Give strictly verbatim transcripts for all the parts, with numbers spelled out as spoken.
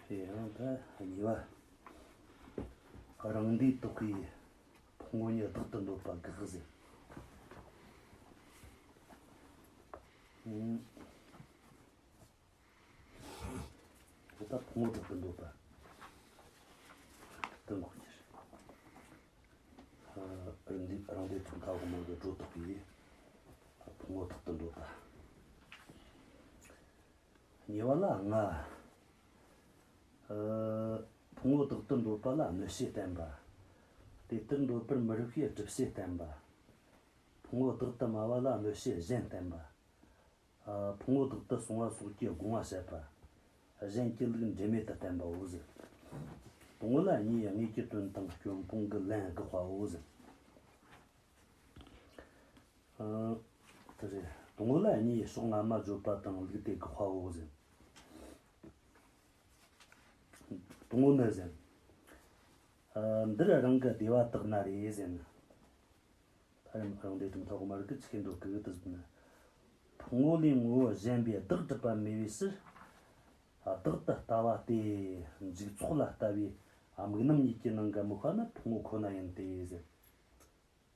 དེ་ཡང་ད་གཉིས་པ། རང་འདོད་དག་གིས་ཕུང་པོ་ཉིད་བདག་ཏུ་འདོད་པ་དགག་ཟེར། ཨང་། ད་ཕུང་པོ་བདག་ཏུ་འདོད་པ་དེ་འགོག་རྒྱུ་རེད། རང་འདོད་རང་འདོད་གྲུབ་མཐའ་དབུ་མ་གི་སྒྲོ་བཏགས་པའི་ཕུང་པོ་བདག་ཏུ་འདོད་པ། གཉིས་པ་ལ་ལྔ། ཨ། ཕུང་པོ་བདག་ཏུ་འདོད་པ་ལ་གནོད་བྱེད་བསྟན་པ། དེ་ལྟར་འདོད་པར་མི་རིགས་པའི་སྒྲུབ་བྱེད་བསྟན་པ། ཕུང་པོ་བདག་ཏུ་སྨྲ་བ་ལ་གནོད་བྱེད་གཞན་བསྟན་པ། ཨ། ཕུང་པོ་བདག་ཏུ་སོང་བ་སོགས་ཀྱི་དགོངས་པ་བཤད་པ། གཞན་གྱི་ལུགས་འབྲེལ་མེད་དུ་བསྟན་པའོ་ཟེར། དང་པོ་ལ་གཉིས། དངོས་ཀྱི་དོན་དང་སྐྱོན་སྤོང་གི་ལན་དགག་པའོ་ཟེར། ཨ། དེ་རེད། དང་པོ་ལ་གཉིས། ཕྱོགས་སྔ་མ་བརྗོད་པ་དང་ལུགས་དེ་དགག་པའོ་ཟེར། དང་པོ་ནི་ཟེར། ཨ། འདིར་རང་གི་བདེ་བ་དག་ན་རེ་ཟེར་ན། ད་རང་རང་འདོད་གྲུབ་མཐའ་དབུ་མ་རིགས་ཀྱི་ཆི་ཤེས་འདོད་གི་དེ་ཟེར་ན། ཕུང་པོ་ལས་ངོ་བོ་གཞན་པའི་བདག་གྲུབ་པ་མེད་པའི་ཕྱིར། བདག་ཏུ་ལྟ་བ་སྟེ། འཇིག་ཚོགས་ལ་ལྟ་བའི་དམིགས་རྣམ་གཉིས་ཀྱི་ནང་གི་དམིགས་པ་ནི་ཕུང་པོ་ཁོ་ན་ཡིན་ཏེ་ཟེར།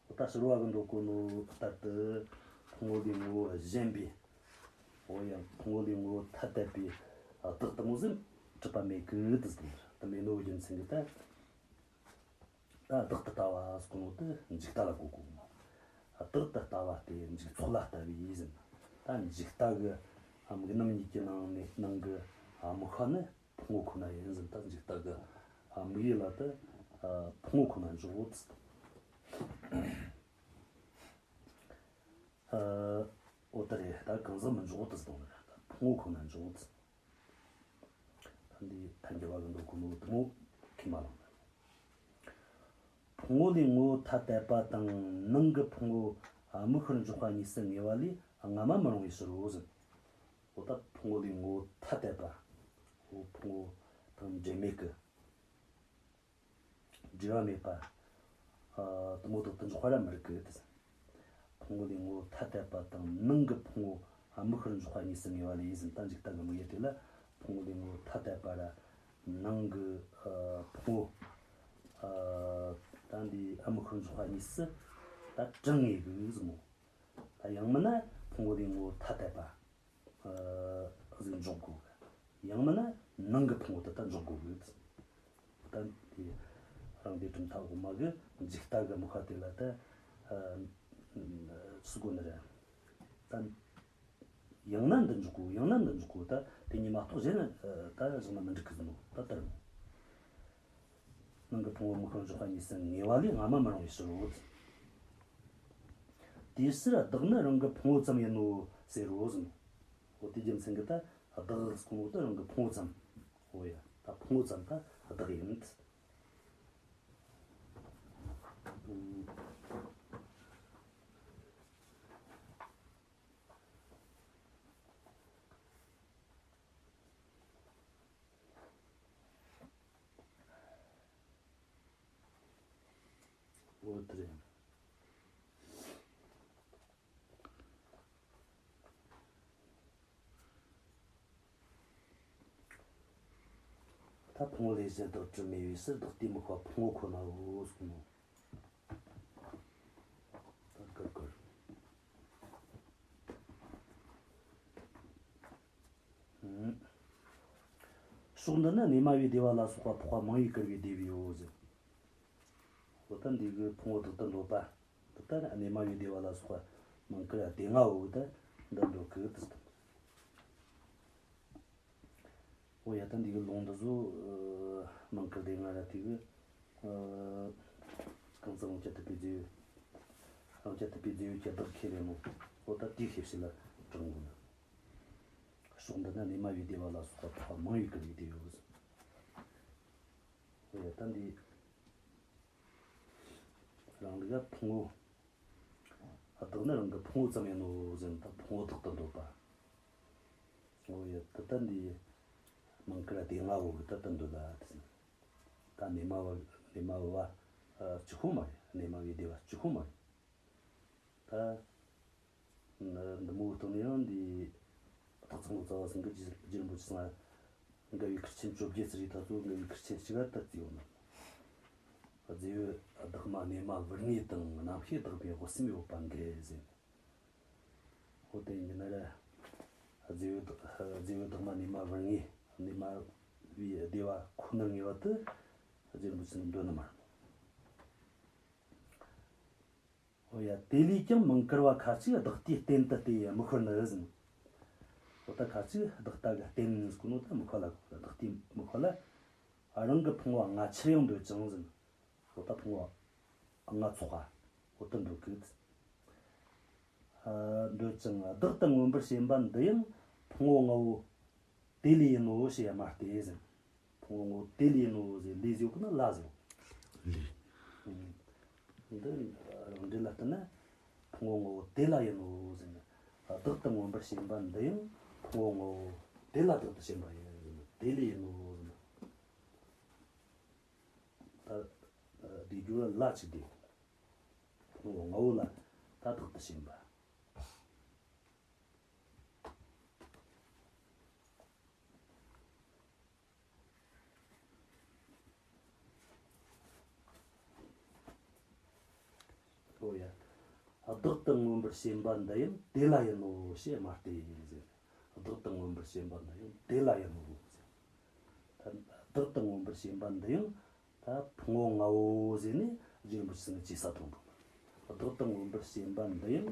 འོ་ད་ཕྱི་རོལ་བ་གི་འདོད་གོ་ནོ་ལྟར་དུ་ཕུང་པོ་ལས་ངོ་བོ་གཞན་པའི། འོ་ཡང་ཕུང་པོ་ལས་ངོ་བོ་ཐ་དད་པའི་བདག་དང་པོ་ཟིན་གྲུབ་པ་མེད་གི་དེ་ཟེར། དེ་མེད་ནོ་རྒྱུ་མཚན་གི་ད། ད་བདག་ཏུ་ལྟ་བ་ཟེར་གོ་ནོ་དེ་འཇིག་ལྟ་ལ་གོ་དགོས་མོ། བདག་ཏུ་ལྟ་བ་སྟེ་འཇིག་ཚོགས་ལ་ལྟ་བའི་ཡིད་ཟིན། ད་འཇིག་ལྟ་གི་དམིགས་རྣམ་གཉིས་ཀྱི་ནང་ནས་ནང་གི་དམིགས་པ་ནི་ཕུང་པོ་ཁོ་ན་ཡིན་ཟིན། ད་འཇིག་ལྟ་གི་དམིགས་ཡུལ་ལ་ད་ཕུང་པོ་ཁོ་ན་འཇོག་ཨ། འོ་ད་རེད། ད་གང་ཟག་མི་འཇོག་ཏུ་སོང་ནས་ད་ཕུང་པོ་ཁོ་ན་འཇོག་ཏུ། ད་འདི་ཐལ་འགྱུར་བ་གི་འདོད་གོ་ནོ་དེ་མོ་ཁས་མ་བླངས་ན། ཕུང་པོ་ལས་ངོ་བོ་ཐ་དད་པ་དང་ནང་གི་ཕུང་པོ་དམིགས་པར་འཇོག་པ་གཉིས་སུ་ངེས་པ་ལས་སྔ་མ་མི་རུང་བའི་ཕྱིར་རོ་ཟེར། འོ་ད་ཕུང་པོ་ལས་ངོ་བོ་ཐ་དད་པ། འོ་ཕུང་པོ་དང་འབྲེལ་མེད་ཀྱི། འབྲེལ་བ་མེད་པ། ཨ། དེ་མོ་དག་ཏུ་འཇོག་པ་ར་མི་རིགས་ཀྱི་དེ། ཕུང་པོ་ལས་ངོ་བོ་ཐ་དད་པ་དང་ནང་གི་ཕུང་པོ་དམིགས་པར་འཇོག་པ་གཉིས་སུ་ངེས་པ་ལས་ཡིད་ཟིན། ད་འཇིག་ལྟ་གི་དམིགས་ཡུལ་དེ་ལ་ཕུང་པོ་ལས་ངོ་བོ་ཐ་དད་པ་ར་ནང་གི་ཨ་ཕུང་པོ། ཨ། ད་འདི་དམིགས་པར་འཇོག་པ་གཉིས་སུ་ད་གྲངས་ངེས་གི་ཟིན་མོ། ད་ཡང་མིན་ན་ཕུང་པོ་ལས་ངོ་བོ་ཐ་དད་པ། ཨ། ཟིག་འཇོག་དགོས་གི། ཡང་མིན་ན་ནང་གི་ཕུང་པོ་དེ་ད་འཇོག་དགོས་གི། ད་དེ་རང་འདོད་གྲུབ་མཐའ་དབུ་མ་གི་འཇིག་ལྟ་གི་དམིགས་པ་དེ་ལ་ད། ཨ། སུ་གོ་ནི་རེད། ད་ཡང་ན་འདི་འཇོག་དགོས། ཡང་ན་འདི་འཇོག་དགོས། ད་དེ་གཉིས་མ་གཏོགས་གཞན་ན་ད་བཞག་ན་མི་འགྲིག་གི་ཟིན་ནོ། ད་ལྟར་མོ། ནང་གི་ཕུང་པོ་དམིགས་པར་འཇོག་པ་གཉིས་སུ་ངེས་པ་ལས་སྔ་མ་མི་རུང་བའི་ཕྱིར་རོ། དེའི་ཕྱིར་བདག་ནི་རང་གི་ཕུང་པོ་ཙམ་ཡིན་ནོ་ཟེར་རོ་ཟིན། འོ་དེ་རྒྱུ་མཚན་གྱིས་ད་བདག་གི་ཁོངས་དུ་རང་གི་ཕུང་པོ་ཙམ། འོ་ཡ། ད་ཕུང་པོ་ཙམ་ད་བདག་ཡིན། འོ་དེ་རེད། ད་ཕུང་པོ་ལས་གཞན་བདག་གྲུབ་མེད་པའི་ཕྱིར་བདག་ལྟའི་དམིགས་པ་ཕུང་པོ་ཁོ་ནའོ་གསུངས་ནོ། ད་ཀར་ཀར། ཨང་། ཕྱོགས་འདི་ནི་གནས་མ་བའི་བདེ་བ་ལ་སོགས་པ་འཕགས་པ་མང་བས་བསྐུར་བའི་བདེ་བའོ་ཟེར། འོ་ད་འདི་གི་ཕུང་པོ་བདག་ཏུ་འདོད་པ། འདི་ལྟར་གནས་མ་བའི་བདེ་བ་ལ་སོགས་པ་མང་བསྐུར་བ་སྡེ་ལྔ་བོ་ད་འདི་འདོད་གི་དེ་ཟེར། འོ་ཡ། ད་འདི་གི་ལུང་འདི་ཚོ་མང་བསྐུར་སྡེ་ལྔ་ར་དེ་གི། ཨ། གང་ཟག་རང་རྐྱ་ཐུབ་པའི་རྫས་ཡོད། རང་རྐྱ་ཐུབ་པའི་རྫས་ཡོད་ཀྱི་བདག་ཁས་ལེན་ནོ། འོ་ད་དེའི་ཁྱད་ཆོས་ལ་དྲངས་དགོས་ན། ཕྱོགས་འདི་ནི་གནས་མ་བའི་བདེ་བ་ལ་སོགས་པ་འཕགས་པ་མང་བས་བསྐུར་བའི་བདེ་བའོ་ཟེར། འོ་ཡ། ད་འདི་རང་ལུགས་ལ་ཕུང་པོ། བདག་ནི་རང་གི་ཕུང་པོ་ཙམ་ཡིན་ནོ་ཟེར་ན་ད་ཕུང་པོ་བདག་ཏུ་འདོད་པ། འོ་ཡ། ད་ལྟ་འདི་མང་བསྐུར་སྡེ་ལྔ་བོ་གི་ད་ལྟ་འདོད་ལ་དེ་ཟེར། ད་གནས་མ་བ་གནས་མ་བ་གཅིག་པོ་མ་རེད། གནས་མ་བའི་བདེ་བ་གཅིག་པོ་མ་རེད། ད་འདི་མོ་བཏང་ནས་ཡང་འདི་སྟག་ཚང་ལོ་ཙཱ་བ་ཚང་གི་རྗེ་རིན་པོ་ཆེ་ཚང་། འགལ་བའི་ཁུར་ཆེན་བཅོ་བརྒྱད་ཟེར་བའི་ཐ་ཚོ་འགལ་བའི་ཁུར་ཆེན་གཅིག་ག་ད་བརྩིས་ཡོད་ནོ། རྫས་ཡོད་བདག་མ་གནས་མ་བུར་ངེས་དང་རྣམ་ཤེས་བདག་པའི་དབུ་གསུམ་ཡོད་པ་འགལ་ཟེར། འོ་དེ་ཡིན་ན་ར། རྫས་ཡོད་བདག་རྫས་ཡོད་བདག་མ་གནས་མ་བུར་ངེས་གནས་མ་བའི་སྡེ་བ་ཁོ་ནར་ངེས་པ་དེ་རྗེ་རིན་པོ་ཆེ་འདོད་ནི་མ་རེད། འོ་ཡ། དེ་ལས་ཀྱང་མི་འགལ་བ་ཁ་ཅིག་བདག་ལྟའི་རྟེན་དུ་སྟེ་དམིགས་པར་ནི་ཟིན། འོ་ད་ཁ་ཅིག་བདག་ལྟ་གི་རྟེན་ཟེར་གོ་ནོ་ད་དམིགས་པ་ལ་གོ། བདག་ལྟའི་དམིགས་པ་ལ། རང་གི་ཕུང་པོ་ལྔ་ཆར་ཡང་འདོད་ཅིང་ཟིན། འོ་ད་ཕུང་པོ་ལྔ་ཚོགས་པ་འོ་ད་འདོད་གི། འདོད་ཅིང་བདག་ཏུ་མངོན་པར་ཞེན་པ་འདི་ཡང་ཕུང་པོ་ལྔ་བོ་དེ་ལས་ཡིན་ནོ་ཞེས་སྨྲ་སྟེ་ཟིན། ཕུང་པོ་ལྔ་བོ་དེ་ལས་ཡིན་ནོ་ཟེར། ལས་ཟེར་གོ་ན་ལ་ཟེར། ལས། འདི་རང་འགྲེལ་ལ་བལྟས་ན་ཕུང་པོ་ལྔ་བོ་དེ་ལ་ཡིན་ནོ་ཟེར་ན། བདག་ཏུ་མངོན་པར་ཞེན་པ་འདི་ཡང་ཕུང་པོ་ལྔ་བོ་དེ་ལ་བདག་ཏུ་ཞེན་པ་ཡིན་ཟེར་ན། དེ་ལས་ཡིན་ནོ་ཟེར་ན། ད་དེ་རྒྱུ་ལ་ལ་ཅིག་དེ། ཕུང་པོ་ལྔ་བོ་ལ་ད་བདག་ཏུ་ཞེན་པ། ཨོ་ཡ། བདག་ཏུ་མངོན་པར་ཞེན་པ་འདི་ཡང་དེ་ལ་ཡིན་ནོ་ཞེས་སྨྲ་སྟེ་ཟེར། བདག་ཏུ་མངོན་པར་ཞེན་པ་འདི་ཡང་དེ་ལ་ཡིན་ནོ་ཟེར། ད་བདག་ཏུ་མངོན་པར་ཞེན་པ་འདི་ཡང་ད་ཕུང་པོ་ལྔ་བོ་ཟེར་ནས་རྗེ་རིན་པོ་ཆེ་ནས་ཅི་ས་དང་པོ། བདག་ཏུ་མངོན་པར་ཞེན་པ་འདི་ཡང་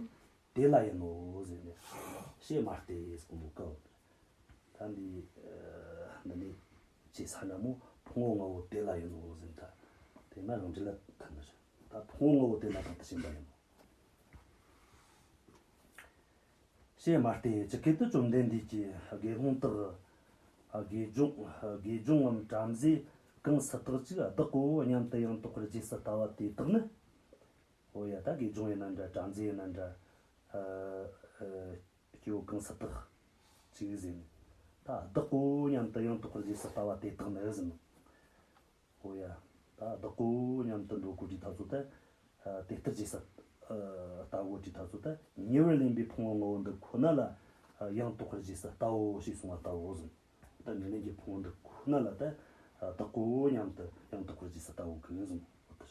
དེ་ལ་ཡིན་ནོ་ཟེར་ནས་ཞེས་སྨྲ་སྟེ་ཟེར་གོ་ནོ་སྐབས། ད་འདི་འདི་ནས་ཅི་ས་ན་མོ་ཕུང་པོ་ལྔ་བོ་དེ་ལ་ཡིན་ནོ་ཟེར། ད་དེ་ན་རང་འགྲེལ་ལ་ཁ་ན་ད་ཕུང་པོ་ལྔ་བོ་དེ་ལ་བདག་ཏུ་ཞེན་པ་ཡིན་ནོ། ཞེས་སྨྲ་སྟེ་ཇི་སྐད་དུ་བཅོམ་ལྡན་འདས་ཀྱིས་དགེ་སློང་དག་དགེ་སྦྱོང་དགེ་སྦྱོང་ངམ་བྲམ་ཟེ་གང་སུ་དག་ཅིག་བདག་གོ་སྙམ་དུ་ཡང་དག་པར་རྗེས་སུ་ལྟ་བ་དེ་དག་ནི། འོ་ཡ། ད་དགེ་སྦྱོང་ཡིན་ན་འདྲ། བྲམ་ཟེ་ཡིན་ན་འདྲ། སྐྱེ་བོ་གང་སུ་དག་ཅིག་ཟེར་ནས། ད་བདག་གོ་སྙམ་དུ་ཡང་དག་པར་རྗེས་སུ་ལྟ་བ་དེ་དག་ནི་ཟེར་ནོ། འོ་ཡ། ད་བདག་གོ་སྙམ་དུ་འདོད་གོ་དུས་ཐ་ཚོ་ད། དེ་ལྟར་རྗེས་སུ་ལྟ་གོ་དུས་ཐ་ཚོ་ད། ཉེ་བར་ལེན་པའི་ཕུང་པོ་ལྔ་བོ་འདི་ཁོ་ན་ལ་ཡང་དག་པར་རྗེས་སུ་ལྟའོ་ཞེས་གསུངས་པ་ལྟ་བུ་ཟིན། ད་ཉེར་ལེན་གྱི་ཕུང་པོ་འདི་ཁོ་ན་ལ་ད་བདག་གོ་སྙམ་དུ་ཡང་དག་པར་རྗེས་སུ་ལྟ་བུ་གི་ཟིན། འོ་དེ་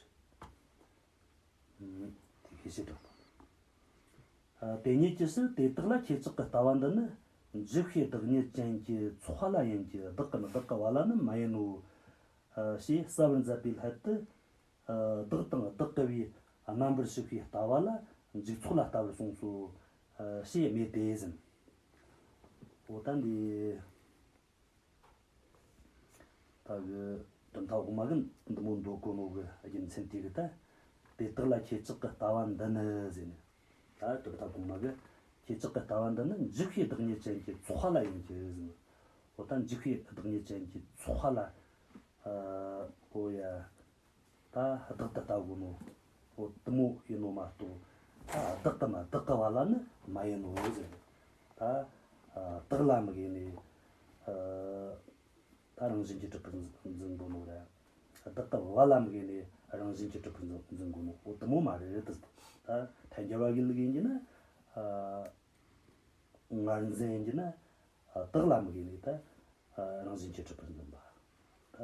རེད། དེ་ཤེས་བྱེད་དང་། དེ་ཉིད་ཀྱི་ཕྱིར་དེ་དག་ལ་ཁྱེད་ཅག་གི་ལྟ་བ་འདི་ནི་འཇུག་པའི་བདག་ཉིད་ཅན་གྱི་ཚོགས་ལ་ཡིན་གྱི། བདག་གམ་བདག་གི་བ་ལ་ནི་མ་ཡིན་ནོ། ཞེས་གསལ་བར་མཛད་པའི་སླད་དུ། བདག་དང་བདག་གི་བའི་རྣམ་པར་ཞུགས་པའི་ལྟ་བ་ལ་འཇུག་ཚོགས་ལ་ལྟ་བར་གསུངས་སོ། ཞེས་སྨྲས་ཏེ་ཟིན། འོ་ད་འདི། ད་གི་གྲུབ་མཐའ་དབུ་མ་གི་འདི་མོ་འདོད་གོ་ནོ་གི་རྒྱུ་མཚན་དེ་གི་ད། དེ་དག་ལ་ཁྱེད་ཅག་གི་ལྟ་བ་འདི་ནི་ཟེར་ནས། ད་གྲུབ་མཐའ་དབུ་མ་གི་ཁྱེད་ཅག་གི་ལྟ་བ་འདི་ནི་འཇུག་པའི་བདག་ཉིད་ཅན་གྱི་ཚོགས་ལ་ཡིན་གྱི་ཟེར་ནས། འོ་ད་འཇུག་པའི་བདག་ཉིད་ཅན་གྱི་ཚོགས་ལ། ཨ། འོ་ཡ། ད་བདག་ཏུ་ལྟ་དགོས་ནོ། འོ་དེ་མོ་ཡིན་ནོ་མ་གཏོགས། ད་བདག་གམ་བདག་གི་བ་ལ་ནི་མ་ཡིན་ནོ་ཟེར། ད་བདག་ལ་དམིགས་ནས། ད་རང་བཞིན་གྱིས་གྲུབ་པར་འཛིན་དགོས་ནོ་རེད། བདག་གི་བ་ལ་དམིགས་ནས་རང་བཞིན་གྱིས་གྲུབ་པར་འཛིན་དགོས་ནོ། འོ་དེ་མོ་མ་རེད་དེ། ད་ཐལ་འགྱུར་བ་གི་ལུགས་ཡིན་གྱི་ན། ངར་འཛིན་ཡིན་གྱི་ན། བདག་ལ་དམིགས་ནས་ད། རང་བཞིན་གྱིས་གྲུབ་པར་འཛིན་པ། ད་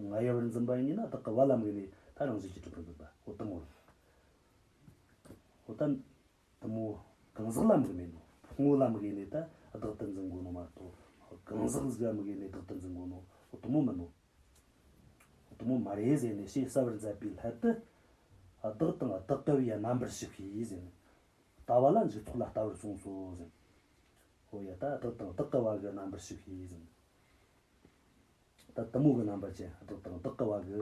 ང་ཡོད་པར་འཛིན་པ་ཡིན་ན་བདག་གི་བ་ལ་དམིགས་ནས་ད་རང་བཞིན་གྱིས་གྲུབ་པར་འཛིན་པ། འོ་དེ་མོ་རེད། འོ་ད་དེ་མོ་གང་ཟག་ལ་དམིགས་མེད་ནོ། ཕུང་པོ་ལ་དམིགས་ནས་ད་བདག་ཏུ་འཛིན་དགོས་ནོ་མ་གཏོགས། གང་ཟག་ཟིག་ལ་དམིགས་ནས་བདག་ཏུ་འཛིན་དགོས་ནོ། འོ་དེ་མོ་མིན་ནོ། འོ་དེ་མོ་མ་རེད་ཟེར་ནས་ཞེས་གསལ་བར་མཛད་པའི་སླད་དུ། བདག་དང་བདག་གི་བའི་རྣམ་པར་ཞུགས་པའི་ཟེར་ནས། ལྟ་བ་ལ་འཇུག་ཚོགས་ལ་ལྟ་བར་གསུངས་སོ་ཟེར། འོ་ཡ། ད་བདག་དང་བདག་གི་བ་གི་རྣམ་པར་ཞུགས་པའི་ཟེར་ནས། ད་དེ་མོ་གི་རྣམ་པ་ཅན། བདག་དང་བདག་གི་བ་གི་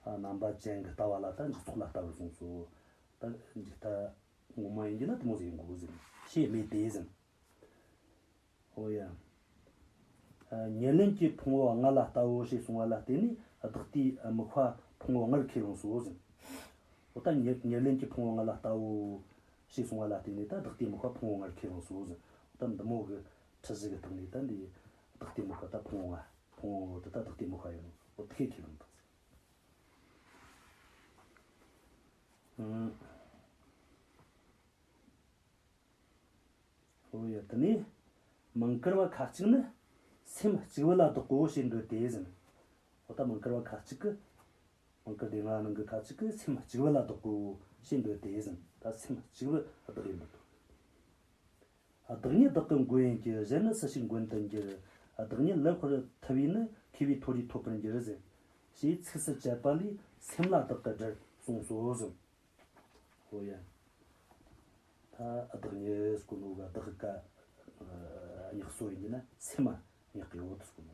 རྣམ་པ་ཅན་གྱི་ལྟ་བ་ལ་ད་འཇུག་ཚོགས་ལ་ལྟ་བར་གསུངས་སོ། ད་འཇུག་ལྟ་ངོ་མ་ཡིན་གྱི་ན་དེ་མོ་ཟིག་ཡིན་དགོས་ཟེར་ནས་ཞེས་སྨྲས་ཏེ་ཟིན། འོ་ཡ། ཉེར་ལེན་གྱི་ཕུང་པོ་ལྔ་ལ་ལྟའོ་ཞེས་གསུངས་པ་ལ་བརྟེན་ནས་བདག་ལྟའི་དམིགས་པ་ཕུང་པོ་ལྔར་ཁས་བླངས་སོ་ཟེར། འོ་ད་ཉེར་ཉེར་ལེན་གྱི་ཕུང་པོ་ལྔ་ལ་ལྟའོ་ཞེས་གསུངས་པ་ལ་བརྟེན་ནས་ད་བདག་ལྟའི་དམིགས་པ་ཕུང་པོ་ལྔར་ཁས་བླངས་སོ་ཟེར། འོ་ད་འདི་མོ་གི་ཁྲིད་གཞི་གི་སྟེང་ནས་ད་འདི་བདག་ལྟའི་དམིགས་པ་ད་ཕུང་པོ་ལྔ། ཕུང་པོ་དེ་ད་བདག་ལྟའི་དམིགས་པ་ཡིན་ནོ། འོ་དེ་ཁས་ཁས་བླངས་བཏང་ཟེར། ཨང་། འོ་ཡ། དེ་ནས་མི་འགལ་བ་ཁ་ཅིག་ནི། སེམས་གཅིག་པུ་ལ་བདག་གོ་ཞེས་འདོད་དེ་ཟེར། འོ་ད་མང་བཀུར་བ་ཁ་ཅིག་གིས། མང་བཀུར་སྡེ་ལྔ་ནང་གི་ཁ་ཅིག་གིས་སེམས་གཅིག་པུ་ལ་བདག་གོ་ཞེས་འདོད་དེ་ཟེར། ད་སེམས་གཅིག་པུ་བདག་ཡིན་པར་འདོད། བདག་ཉིད་བདག་གི་མགོན་ཡིན་གྱི། གཞན་ནི་སུ་ཞིག་མགོན་དུ་འགྱུར། བདག་ཉིད་ལེགས་པར་ཐུབ་པས་ནི། མཁས་པའི་མཐོ་རིས་ཐོབ་པར་འགྱུར་ཟེར། ཞེས་ཚིགས་སུ་བཅད་པ་ལས་སེམས་ལ་བདག་གི་སྒྲར་གསུངས་སོ་ཟེར། ཧོ་ཡ། ད་བདག་ཉིད་ཟེར་གོ་ནོ་ག་བདག་ག་ཉག་གསོ་ཡིན་ན་སེམས་ཉག་གི་ཡོད་ཟེར་གོ་ནོ།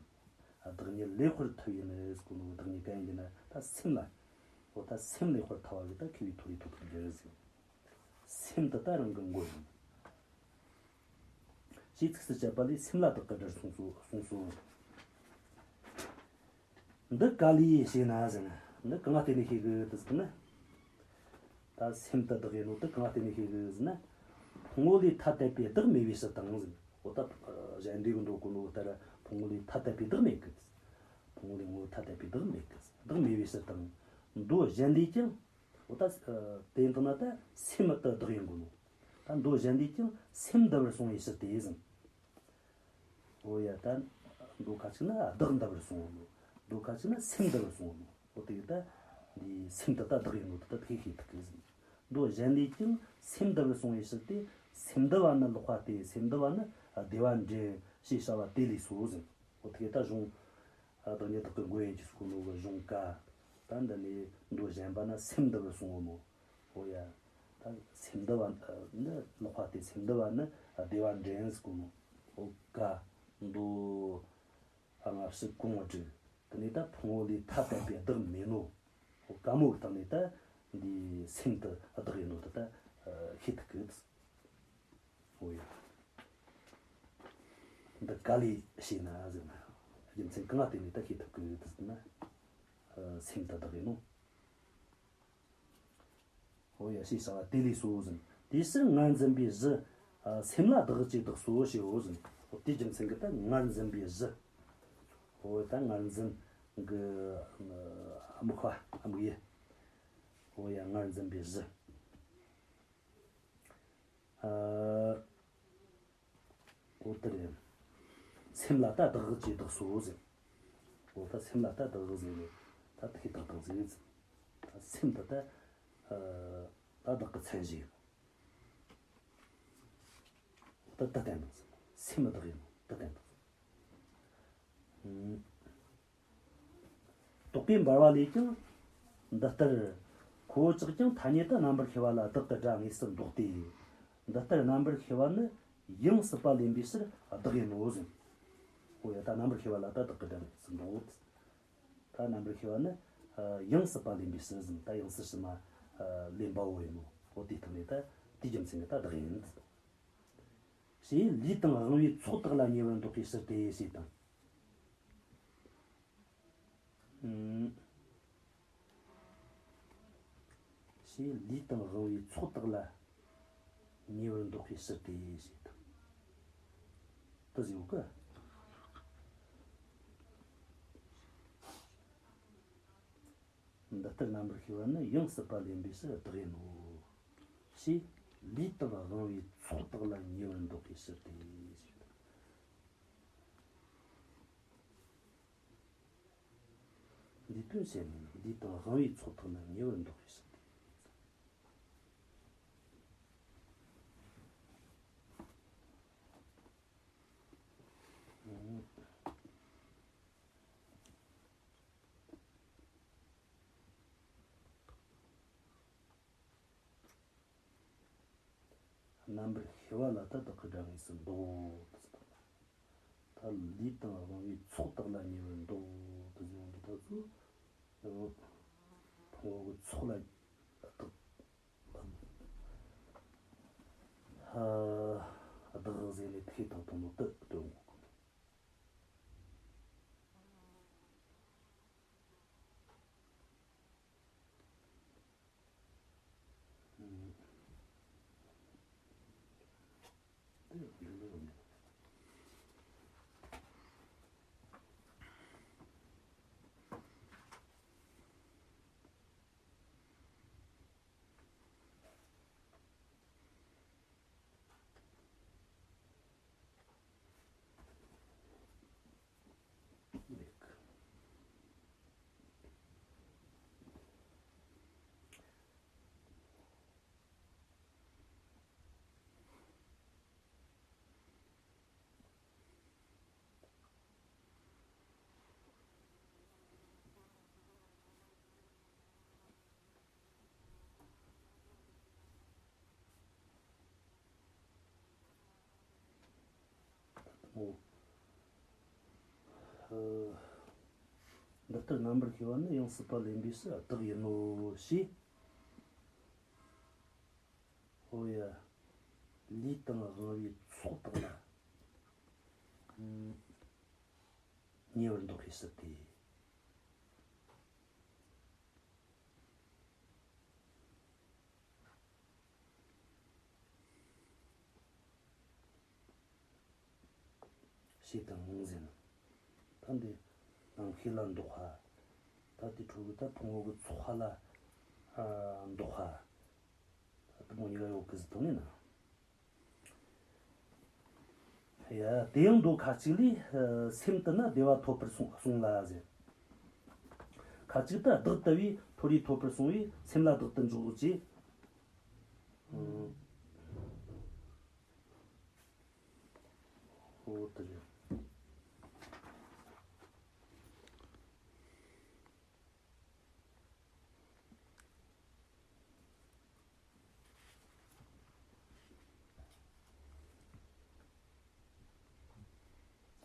བདག་ཉིད་ལེགས་པར་ཐུབ་ཡིན་ཟེར་གོ་ནོ་བདག་ཉིད་ག་ཡིན་ན་ད་སེམས་ལ། འོ་ད་སེམས་ལེགས་པར་ཐུབ་པ་གི་ད་མཁས་པའི་མཐོ་རིས་ཐོབ་པར་འགྱུར་ཟེར། སེམས་དེ་ད་རང་གི་མགོན་ཡིན། ཞེས་ཚིགས་སུ་བཅད་པ་ལས་སེམས་ལ་བདག་གི་སྒྲར་གསུངས་སོ། གསུངས་སོ། འདི་ག་ལས་ཤེ་ན་ཟེར་ན། འདི་གང་ལ་བརྟེན་ནས་ཤེས་གི་དེ་ཟེར་ན། ད་སེམས་དེ་བདག་ཡིན་ནོ་དེ་གང་ལ་བརྟེན་ནས་ཤེས་གི་ཟེར་ན། ཕུང་པོ་ལས་ཐ་དད་པའི་བདག་མེད་པའི་ཕྱིར་དང་ཟེར། འོ་ད་གཞན་སྡེ་གི་འགྲོ་གོ་ནོ་ལྟར་ཕུང་པོ་ལས་ཐ་དད་པའི་བདག་མེད་གི། ཕུང་པོ་ལས་ངོ་བོ་ཐ་དད་པའི་བདག་མེད་གི། བདག་མེད་པའི་ཕྱིར་དང་། མདོ་གཞན་ལས་ཀྱང་། འོ་ད་དེ་ཡིན་དང་ན་ད་སེམས་དེ་བདག་ཡིན་གོ་ནོ། ད་མདོ་གཞན་ལས་ཀྱང་སེམས་འདི་པར་གསུངས་པའི་ཕྱིར་ཏེ་ཟེར། འོ་ཡ་ད། མདོ་ཁ་ཅིག་ན་བདག་འདི་པར་གསུངས་ནོ། མདོ་ཁ་ཅིག་ན་སེམས་འདི་པར་གསུངས་ནོ། འོ་དེ་ད། འདི་སེམས་དེ་ད་བདག་ཡིན་ནོ་དེ་ད་དེ་ཤེས་ཐུབ་གི་ཟེར། མདོ་གཞན་ལས་ཀྱང་སེམས་འདི་པར་གསུངས་པའི་ཕྱིར་ཏེ། སེམས་འདི་པ་ནི་ལོག་པ་སྟེ། སེམས་འདི་པ་ནི་བདེ་བ་འདྲེན་ཞེས་བྱ་བ་དེ་ལས་སོ་ཟེར། འོ་དེ་ད་གཞུང་། བདག་ཉིད་བདག་གི་མགོན་ཡིན་གྱི་ཟེར་གོ་ནོ་གི་གཞུང་ཀ། ད་འདི་ནས་མདོ་གཞན་པ་ན་སེམས་འདི་པར་གསུངས་ནོ། འོ་ཡ། ད་སེམས་འདི་པ་ནི་ལོག་པ་སྟེ། སེམས་འདི་པ་ནི་བདེ་བ་འདྲེན་ཟེར་གོ་ནོ། འོ་ཀ། མདོ་ལྔ་བཅུ་གོང་བུ་དྲུག་དེ་ནས་ད་ཕུང་པོ་ལས་ཐ་དད་པའི་བདག་མེད་ནོ། འོ་ཀ་མོ་གི་སྟེང་ནས་ད་འདི་སེམས་དེ་བདག་ཡིན་ནོ་དེ་ད་ཤེས་ཐུབ་གི། འོ་ཡ། འདི་ག་ལས་ཤེ་ན་ཟེར་ན། རྒྱུ་མཚན་གང་ལ་བརྟེན་ནས་ད་ཤེས་ཐུབ་གི་ཟེར་ན། སེམས་དེ་བདག་ཡིན་ནོ། འོ་ཡ་ཞེས་བྱ་བ་དེ་ལས་སོ་ཟེར། དེའི་ཕྱིར་ངར་འཛིན་པའི་གཞི། སེམས་ལ་བདག་ཅེས་བཏགས་སོ་ཞེའོ་ཟེར། འོ་དེའི་རྒྱུ་མཚན་གྱིས་ད་ངར་འཛིན་པའི་གཞི། འོ་ད་ངར་འཛིན་གྱི་དམིགས་པ་དམིགས་ཡུལ། འོ་ཡ་ངར་འཛིན་པའི་གཞི། ཨ། འོ་དེ་རེད། སེམས་ལ་ད་བདག་ཅེས་བཏགས་སོ་ཟེར། འོ་ད་སེམས་ལ་ད་བདག་ཟེར་ནས་ད་དེ་བཏགས་བཏགས་ཟེར་ཟེར། ད་སེམས་ད་ད་ཨ་ད་བདག་གི་མཚན་གཞི་ཡིན། འོ་ད་ད་བསྟན་བཏགས་ཟེར། སེམས་བདག་ཡིན་ནོ་ད་བསྟན་བཏགས་ཟེར། ཨུམ། རྟོག་པས་འབར་བ་ལས་ཀྱང་། འདི་ལྟར་ཁོ་བོ་ཅག་ཀྱང་ཐ་སྙད་དུ་རྣམ་པར་ཤེས་པ་ལ་བདག་གི་སྒྲ་དངོས་སུ་འདོགས་ཏེ། འདི་ལྟར་རྣམ་པར་ཤེས་པ་ནི་ཡང་སྲིད་པ་ལེན་པའི་ཕྱིར་བདག་ཡིན་ནོ་ཟེར། འོ་ཡ་ད་རྣམ་པར་ཤེས་པ་ལ་ད་བདག་གི་སྒྲ་དངོས་སུ་འདོགས། ད་རྣམ་པར་ཤེས་པ་ནི་ཡང་སྲིད་པ་ལེན་པའི་ཕྱིར་ཟེར། ད་ཡང་སྲིད་ཕྱི་མ་ལེན་པ་བོ་ཡིན་ནོ། འོ་དེའི་སྟེང་ནས་ད་དེའི་རྒྱུ་མཚན་གྱིས་ད་བདག་ཡིན། ཞེས་ལུས་དང་དབང་པོའི་ཚོགས་དག་ལ་ཉེ་བར་འདོགས་པའི་ཕྱིར་ཏེ་ཞེས་དང་། ཨུམ། ཞེས་ལུས་དང་དབང་པོའི་ཚོགས་དག་ལ་ཉེ་བར་འདོགས་པའི་ཕྱིར་ཏེ་ཞེས་དང་། དེ་ཟེར་གི། འདི་ལྟར་རྣམ་པར་ཤེས་པ་ནི་ཡང་སྲིད་པ་ལེན་པའི་ཕྱིར་བདག་ཡིན་ནོ། ཞེས་ལུས་དང་དབང་པོའི་ཚོགས་དག་ལ་ཉེ་བར་འདོགས་པའི་ཕྱིར་ཏེ་ཞེས་དང་། འདི་དོན་བཤད་ནས་ལུས་དང་དབང་པོའི་ཚོགས་དག་ལ་ཉེ་བར་འདོགས་པའི་ཕྱིར་ཏེ། རྣམ་པར་ཤེས་པ་ལ་ད་བདག་གི་སྒྲ་དངོས་སུ་འདོགས། ད་ལུས་དང་དབང་པོའི་ཚོགས་དག་ལ་ཉེ་བར་འདོགས་དེ་ཟེར་བ་འདི་ད་ཚོ། ཕུང་པོ་གི་ཚོགས་ལ་བདག་ཧ། བདག་ཟེར་ནས་ཐེ་དང་དང་ནོ་དེ་སྟོན་དགོས་གི། འདི་ལྟར་རྣམ་པར་ཤེས་པ་ནི་ཡང་སྲིད་པ་ལེན་པའི་ཕྱིར་བདག་ཡིན་ནོ་ཞེས། ཨོ་ཡ། ལུས་དང་དབང་པོའི་ཚོགས་དག་ལ། ཉེ་བར་འདོགས་པའི་ཕྱིར་ཏེ། ཞེས་དང་རྨོངས་ཟེར་ན། ད་འདི་རྣམ་ཤེས་ལ་འདོགས་པ། ད་དེ་འཕྲོ་གི་ད་ཕུང་པོ་གི་ཚོགས་པ་ལ་ཨ་འདོགས་པ། ད་དེ་མོ་གཉིས་ཀ་ཡོད་གི་ཟེར་དང་ནི་ན། ཡ། དེ་ཡང་མདོ་ཁ་ཅིག་ལས། ཨ། སེམས་དེ་ན་བདེ་བ་ཐོབ་པར་གསུངས་གསུངས་ལ་ཟེར། ཁ་ཅིག་ཏུ་བདག་ལྟ་བུའི་མཐོ་རིས་ཐོབ་པར་གསུངས་པས་སེམས་ལ་བདག་ཏུ་འཇོག་ཅེས། ཨོ་དེ་རེད།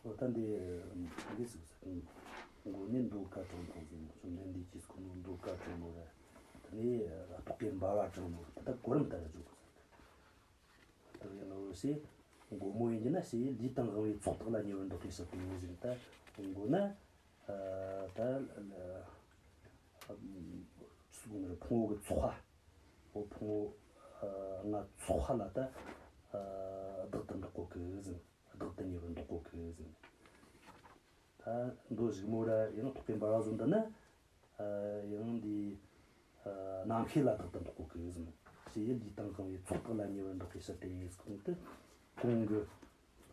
ཨོ་ད་འདི་འདི་ཟིག་ཟེར། མགོ་ནས་མདོ་ཁ་དྲངས་དང་ཟེར། བཅོམ་ལྡན་འདས་ཀྱིས་ཁོ་ནོ་མདོ་ཁ་དྲངས་ནོ་ར། དེ་ནས་རྟོག་གེ་འབར་བ་དྲངས་ནོ་ར། ད་གོ་རིམ་ལྟར་བརྗོད་དགོས་ཟེར། ད་ཡིན་ནོ་ཞེས་མགོ་མོ་ཡིན་གྱི་ན་ཞེས་ལུས་དང་དབང་པོའི་ཚོགས་དག་ལ་ཉེ་བར་འདོགས་པའི་ཕྱིར་ཏེ་ཟེར། ད་མགོ་ན། ཨ། ད་ཨ་ཕུང་པོ་གི་ཚོགས་པ། འོ་ཕུང་པོ་ཨ་ལྔ་ཚོགས་པ་ལ་ད་ཨ་བདག་ཏུ་འདོགས་གོ་གི་ཟེར། བདག་ཏུ་ཉེ་བར་འདོགས་གོ་གི་ཟེར། ད་མདོ་གཞུག་མོ་ར་ཡང་རྟོག་གེ་འབར་བ་བཟོ་འདི་ན། ཨ། ཡང་འདི་ཨ་རྣམ་ཤེས་ལ་བདག་ཏུ་འདོགས་གོ་གི་ཟེར། ཞེས་ལུས་དང་དབང་པོའི་ཚོགས་དག་ལ་ཉེ་བར་འདོགས་པའི་ཕྱིར་ཏེ་ཟེར། གོང་དུ་གོང་གི་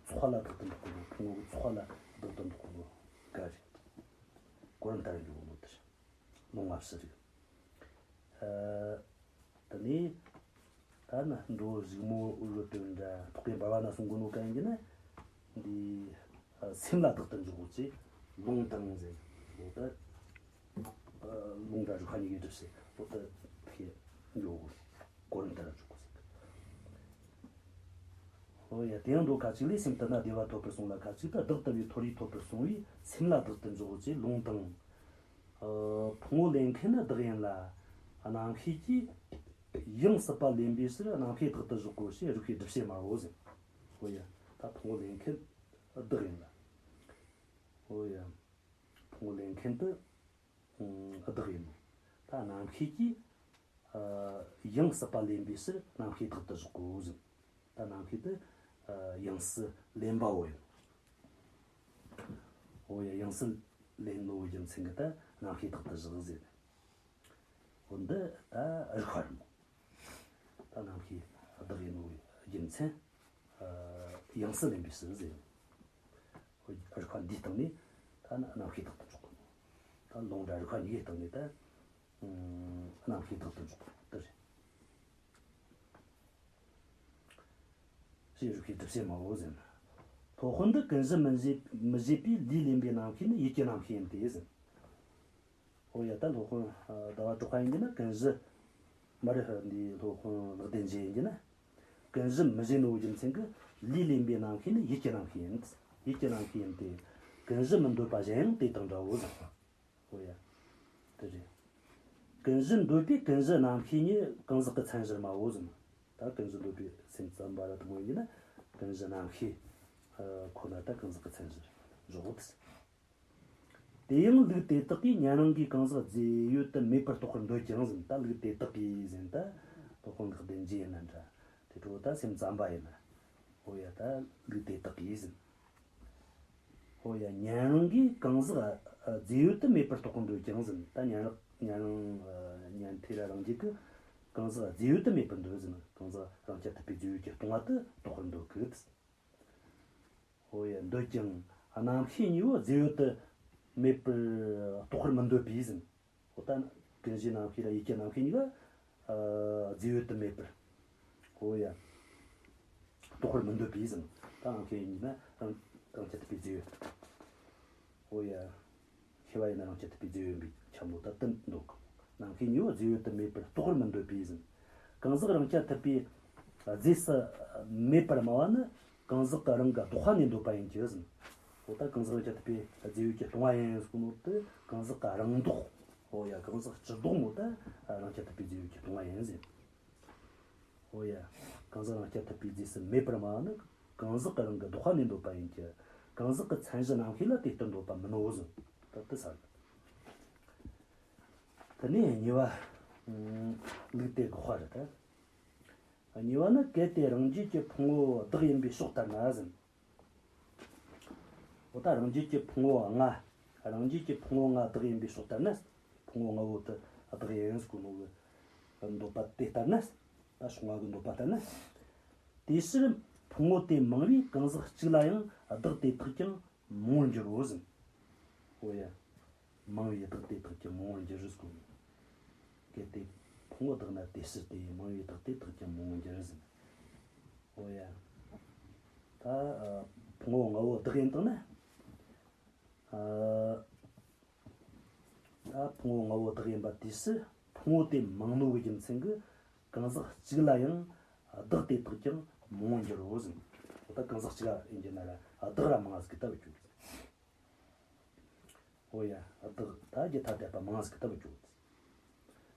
ཚོགས་ལ་བདག་ཏུ་འདོགས་གོ། ཕུང་པོ་གི་ཚོགས་ལ་བདག་ཏུ་འདོགས་གོ་ག་རེད། གོ་རིམ་ལྟར་འགྱོ་གོ་ནོ་དེ་རེད། ལུང་བ་ཕྱི་རིག་ཨ། དེ་ནས་ད་ནི་མདོ་གཞུག་མོ་འུ་རུ་དོན་འདྲ་རྟོག་གེ་འབར་བ་ན་གསུང་གོ་ནོ་ག་ཡིན་གྱི་ན། འདི་ཨ་སེམས་ལ་བདག་ཏུ་འཇོག་གོ་ཅེས་ལུང་དང་ཟེར། འོ་ད་ཨ་ལུང་དང་རིགས་པ་གཉིས་ཀྱིས་སྒྲུབ་ཟེར། འོ་ད་ཕྱེ་འཇོག་གོ། གོ་རིམ་ལྟར་འཇོག་གོ་ཟེར། འོ་ཡ། དེ་ཡང་མདོ་ཁ་ཅིག་ལས་སེམས་དེ་ན་བདེ་བ་ཐོབ་པར་གསུངས་ལ། ཁ་ཅིག་ཏུ་བདག་ལྟ་བུའི་མཐོ་རིས་ཐོབ་པར་གསུངས་པས་སེམས་ལ་བདག་ཏུ་འཇོག་ཅེས་ལུང་དང་། ཨ། ཕུང་པོ་ལེན་མཁན་ནི་བདག་ཡིན་ལ། རྣམ་ཤེས་ཀྱིས་ཡང་སྲིད་པ་ལེན་པའི་ཕྱིར་རྣམ་ཤེས་བདག་ཏུ་བཞག་གོ་ཞེས་རིགས་པས་སྒྲུབ་བྱེད་སྨྲའོ་ཟེར། འོ་ཡ། ད་ཕུང་པོ་ལེན་མཁན་བདག་ཡིན་ལ། འོ་ཡ། ཕུང་པོ་ལེན་མཁན་དེ་བདག་ཡིན་ནོ། ད་རྣམ་ཤེས་ཀྱིས་ཨ་ཡང་སྲིད་པ་ལེན་པའི་ཕྱིར་རྣམ་ཤེས་བདག་ཏུ་བཞག་གོ་ཟེར། ད་རྣམ་ཤེས་དེ་ཨ་ཡང་སྲིད་ལེན་པ་བོ་ཡིན། འོ་ཡ། ཡང་སྲིད་ལེན་ནོ་རྒྱུ་མཚན་གྱིས་ད་རྣམ་ཤེས་བདག་ཏུ་བཞག་ཟེར། འོ་འདི་ད་རིགས་པ་རེད་མོ། ད་རྣམ་ཤེས་བདག་ཡིན་ནོ་རྒྱུ་མཚན་ཨ་ཡང་སྲིད་ལེན་པའི་ཕྱིར་ཟེར། འོ་རིགས་པ་འདིའི་སྟེང་ནས་ད་རྣམ་ཤེས་བདག་ཏུ་འཇོག་གོ། ད་ལུང་དང་རིགས་པ་གཉིས་ཀའི་སྟེང་ནས་ད་རྣམ་ཤེས་བདག་ཏུ་འཇོག་གོ་དེ་རེད། ཞེས་རིགས་པས་སྒྲུབ་བྱེད་སྨྲའོ་ཟེར། སློབ་དཔོན་འདི་ཀུན་གཞི་མི་བཞེད་མི་བཞེད་པའི་ལུས་ལེན་པའི་རྣམ་ཤེས་ནི་ཡིད་ཀྱི་རྣམ་ཤེས་ཡིན་ཏེ་ཟེར། འོ་ཡ། ད་སློབ་དཔོན་ཟླ་བ་གྲགས་པ་ཡིན་གྱི་ན་ཀུན་གཞི། མ་རེད། འདི་སློབ་དཔོན་ལེགས་ལྡན་འབྱེད་ཡིན་གྱི་ན། ཀུན་གཞི་མི་བཞེད་ནོ་རྒྱུ་མཚན་གྱིས་ལུས་ལེན་པའི་རྣམ་ཤེས་ནི་ཡིད་ཀྱི་རྣམ་ཤེས་ཡིན། ཡིད་ཀྱི་རྣམ་ཤེས་ཡིན་ཏེ། ཀུན་གཞི་མི་འདོད་པ་གཞན་ཡང་དེ་དང་འདྲའོ་ཟེར། ཨོ་ཡ། དེ་རེད། ཀུན་གཞི་འདོད་པའི་ཀུན་གཞི་རྣམ་ཤེས་ཉིད་གང་ཟག་གི་མཚན་གཞིར་སྨྲའོ་ཟེར། ད་ཀུན་གཞི་འདོད་པའི་སེམས་ཙམ་པ་ར་དེ་མོ་ཡིན་ན་ཀུན་གཞི་རྣམ་ཤེས་ཁོ་ན་ད་གང་ཟག་གི་མཚན་གཞིར་འཇོག་དེ། དེ་ཡང་ལུགས་དེ་དག་གིས་ཉན་རང་གིས་གང་ཟག་རྫས་ཡོད་དུ་མེད་པར་རྟོགས་པར་འདོད་ཀྱང་ཟེར། ད་ལུགས་དེ་དག་གིས་ཟེར། ད་སློབ་དཔོན་ལེགས་ལྡན་འབྱེད་ཡིན་ན་འདྲ། དེ་འཕྲོ་ད་སེམས་ཙམ་པ་ཡིན་ན། ཨོ་ཡ། ད་ལུགས་དེ་དག་གིས་ཟེར། ཨོ་ཡ། ཉན་རང་གིས་གང་ཟག་ཨ་རྫས་ཡོད་དུ་མེད་པར་རྟོགས་པར་འདོད་ཀྱང་ཟེར། ད་ཉན་རང་ཉན་རང་ཨ་ཉན་ཐོས་ར་རང་རྒྱུད་ཀྱིས་གང་ཟག་རྫས་ཡོད་དུ་མེད་པར་འདོད་ཟེར། གང་ཟག་རང་རྐྱ་ཐུབ་པའི་རྫས་ཡོད་ཀྱིས་སྟོང་བ་དེ་རྟོགས་པར་འདོད་ཀྱི། ཨོ་ཡ། འདོད་ཀྱང་རྣམ་ཤེས་གཉིས་པོ་རྫས་ཡོད་དུ་མེད་པར་རྟོགས་པར་མི་འདོད་པས་ཟེར། ཨོ་ད་ཀུན་གཞིའི་རྣམ་ཤེས་ར་ཡིད་ཀྱི་རྣམ་ཤེས་གཉིས་ཀ་ཨ་རྫས་ཡོད་དུ་མེད་པར། ཨོ་ཡ། རྟོགས་པར་མི་འདོད་པས་ཟེར། ད་རྣམ་ཤེས་གཉིས་ན་རང་རང་རྐྱ་ཐུབ་པའི་རྫས་ཡོད། ཨོ་ཡ། ཤེས་པ་ཡིན་ན་རང་རྐྱ་ཐུབ་པའི་རྫས་ཡོད་པའི་ཁྱབ་མོ་ད་དེ་འདོད་གི། རྣམ་ཤེས་གཉིས་པོ་རྫས་ཡོད་དུ་མེད་པར་རྟོགས་པར་མི་འདོད་པས་ཟེར། གང་ཟག་རང་རྐྱ་ཐུབ་པའི་རྫས་སུ་མེད་པར་སྨྲ་བ་ནི། གང་ཟག་གི་རང་གི་ལྡོག་པ་ནས་འདོད་པ་ཡིན་གྱི་ཟེར། འོ་ད་གང་ཟག་རང་རྐྱ་ཐུབ་པའི་རྫས་ཡོད་ཀྱིས་སྟོང་བ་ཡིན་ཟེར་གོ་ནོ་དེ་གང་ཟག་གི་རང་ལྡོག་འོ་ཡ། གང་ཟག་སྤྱི་ལྡོག་མོ་ད་རང་རྐྱ་ཐུབ་པའི་རྫས་ཡོད་ཀྱིས་སྟོང་བ་ཡིན་ཟེར། འོ་ཡ། གང་ཟག་རང་རྐྱ་ཐུབ་པའི་རྫས་སུ་མེད་པར་སྨྲ་བ་ནི། གང་ཟག་གི་རང་གི་ལྡོག་པ་ནས་འདོད་པ་ཡིན་གྱི། གང་ཟག་གི་མཚན་གཞི་རྣམ་ཤེས་ལ་དེ་ལྟར་འདོད་པ་མིན་ནོ་ཟེར། ད་དེ་ས་རེད། དེ་ནས་གཉིས་པ། ལུགས་དེ་དགག་པ་རེད་ད། གཉིས་པ་ནི། གལ་ཏེ་རང་རྒྱུད་ཀྱི་ཕུང་པོ་བདག་ཡིན་པའི་ཕྱོགས་ལྟར་ན་ཟེར། འོ་ད་རང་རྒྱུད་ཀྱི་ཕུང་པོ་ལྔ། རང་རྒྱུད་ཀྱི་ཕུང་པོ་ལྔ་བདག་ཡིན་པའི་ཕྱོགས་ལྟར་ན། ཕུང་པོ་ལྔ་བོ་དེ་བདག་ཡིན་ཟེར་གོ་ནོ་གི་འདོད་པ་དེ་ལྟར་ན། ད་ཕྱོགས་སྔ་གི་འདོད་པ་ལྟར་ན། དེའི་ཕྱིར་ཕུང་པོ་དེ་མང་བས་གང་ཟག་གཅིག་ལ་ཡང་བདག་དེ་དག་ཀྱང་མང་བར་འགྱུར་རོ་ཟེར། འོ་ཡ། མང་བས་བདག་དེ་དག་ཀྱང་མང་བར་འགྱུར་ཟེར་གོ་ནོ། གལ་ཏེ་ཕུང་པོ་བདག་ན་དེ་ཕྱིར་ཏེ། མང་བས་བདག་དེ་དག་ཀྱང་མང་བར་འགྱུར་ཟེར། འོ་ཡ། ད་ཕུང་པོ་ལྔ་བོ་བདག་ཡིན་དང་ན། ཨ། ད་ཕུང་པོ་ལྔ་བོ་བདག་ཡིན་པ་དེ་སུ་ཕུང་པོ་དེ་མང་ནོ་གི་རྒྱུ་མཚན་གྱིས་གང་ཟག་གཅིག་ལ་ཡང་བདག་དེ་དག་ཀྱང་མང་བར་འགྱུར་རོ་ཟེར། འོ་ད་གང་ཟག་གཅིག་ཡིན་གྱི་ན་ར་བདག་ར་མང་ཟིག་གི་ལྟ་བུ་གྱུར། འོ་ཡ། བདག་ད་རྒྱུ་ཐ་དད་པ་མང་ཟིག་གི་ལྟ་བུ་གྱུར།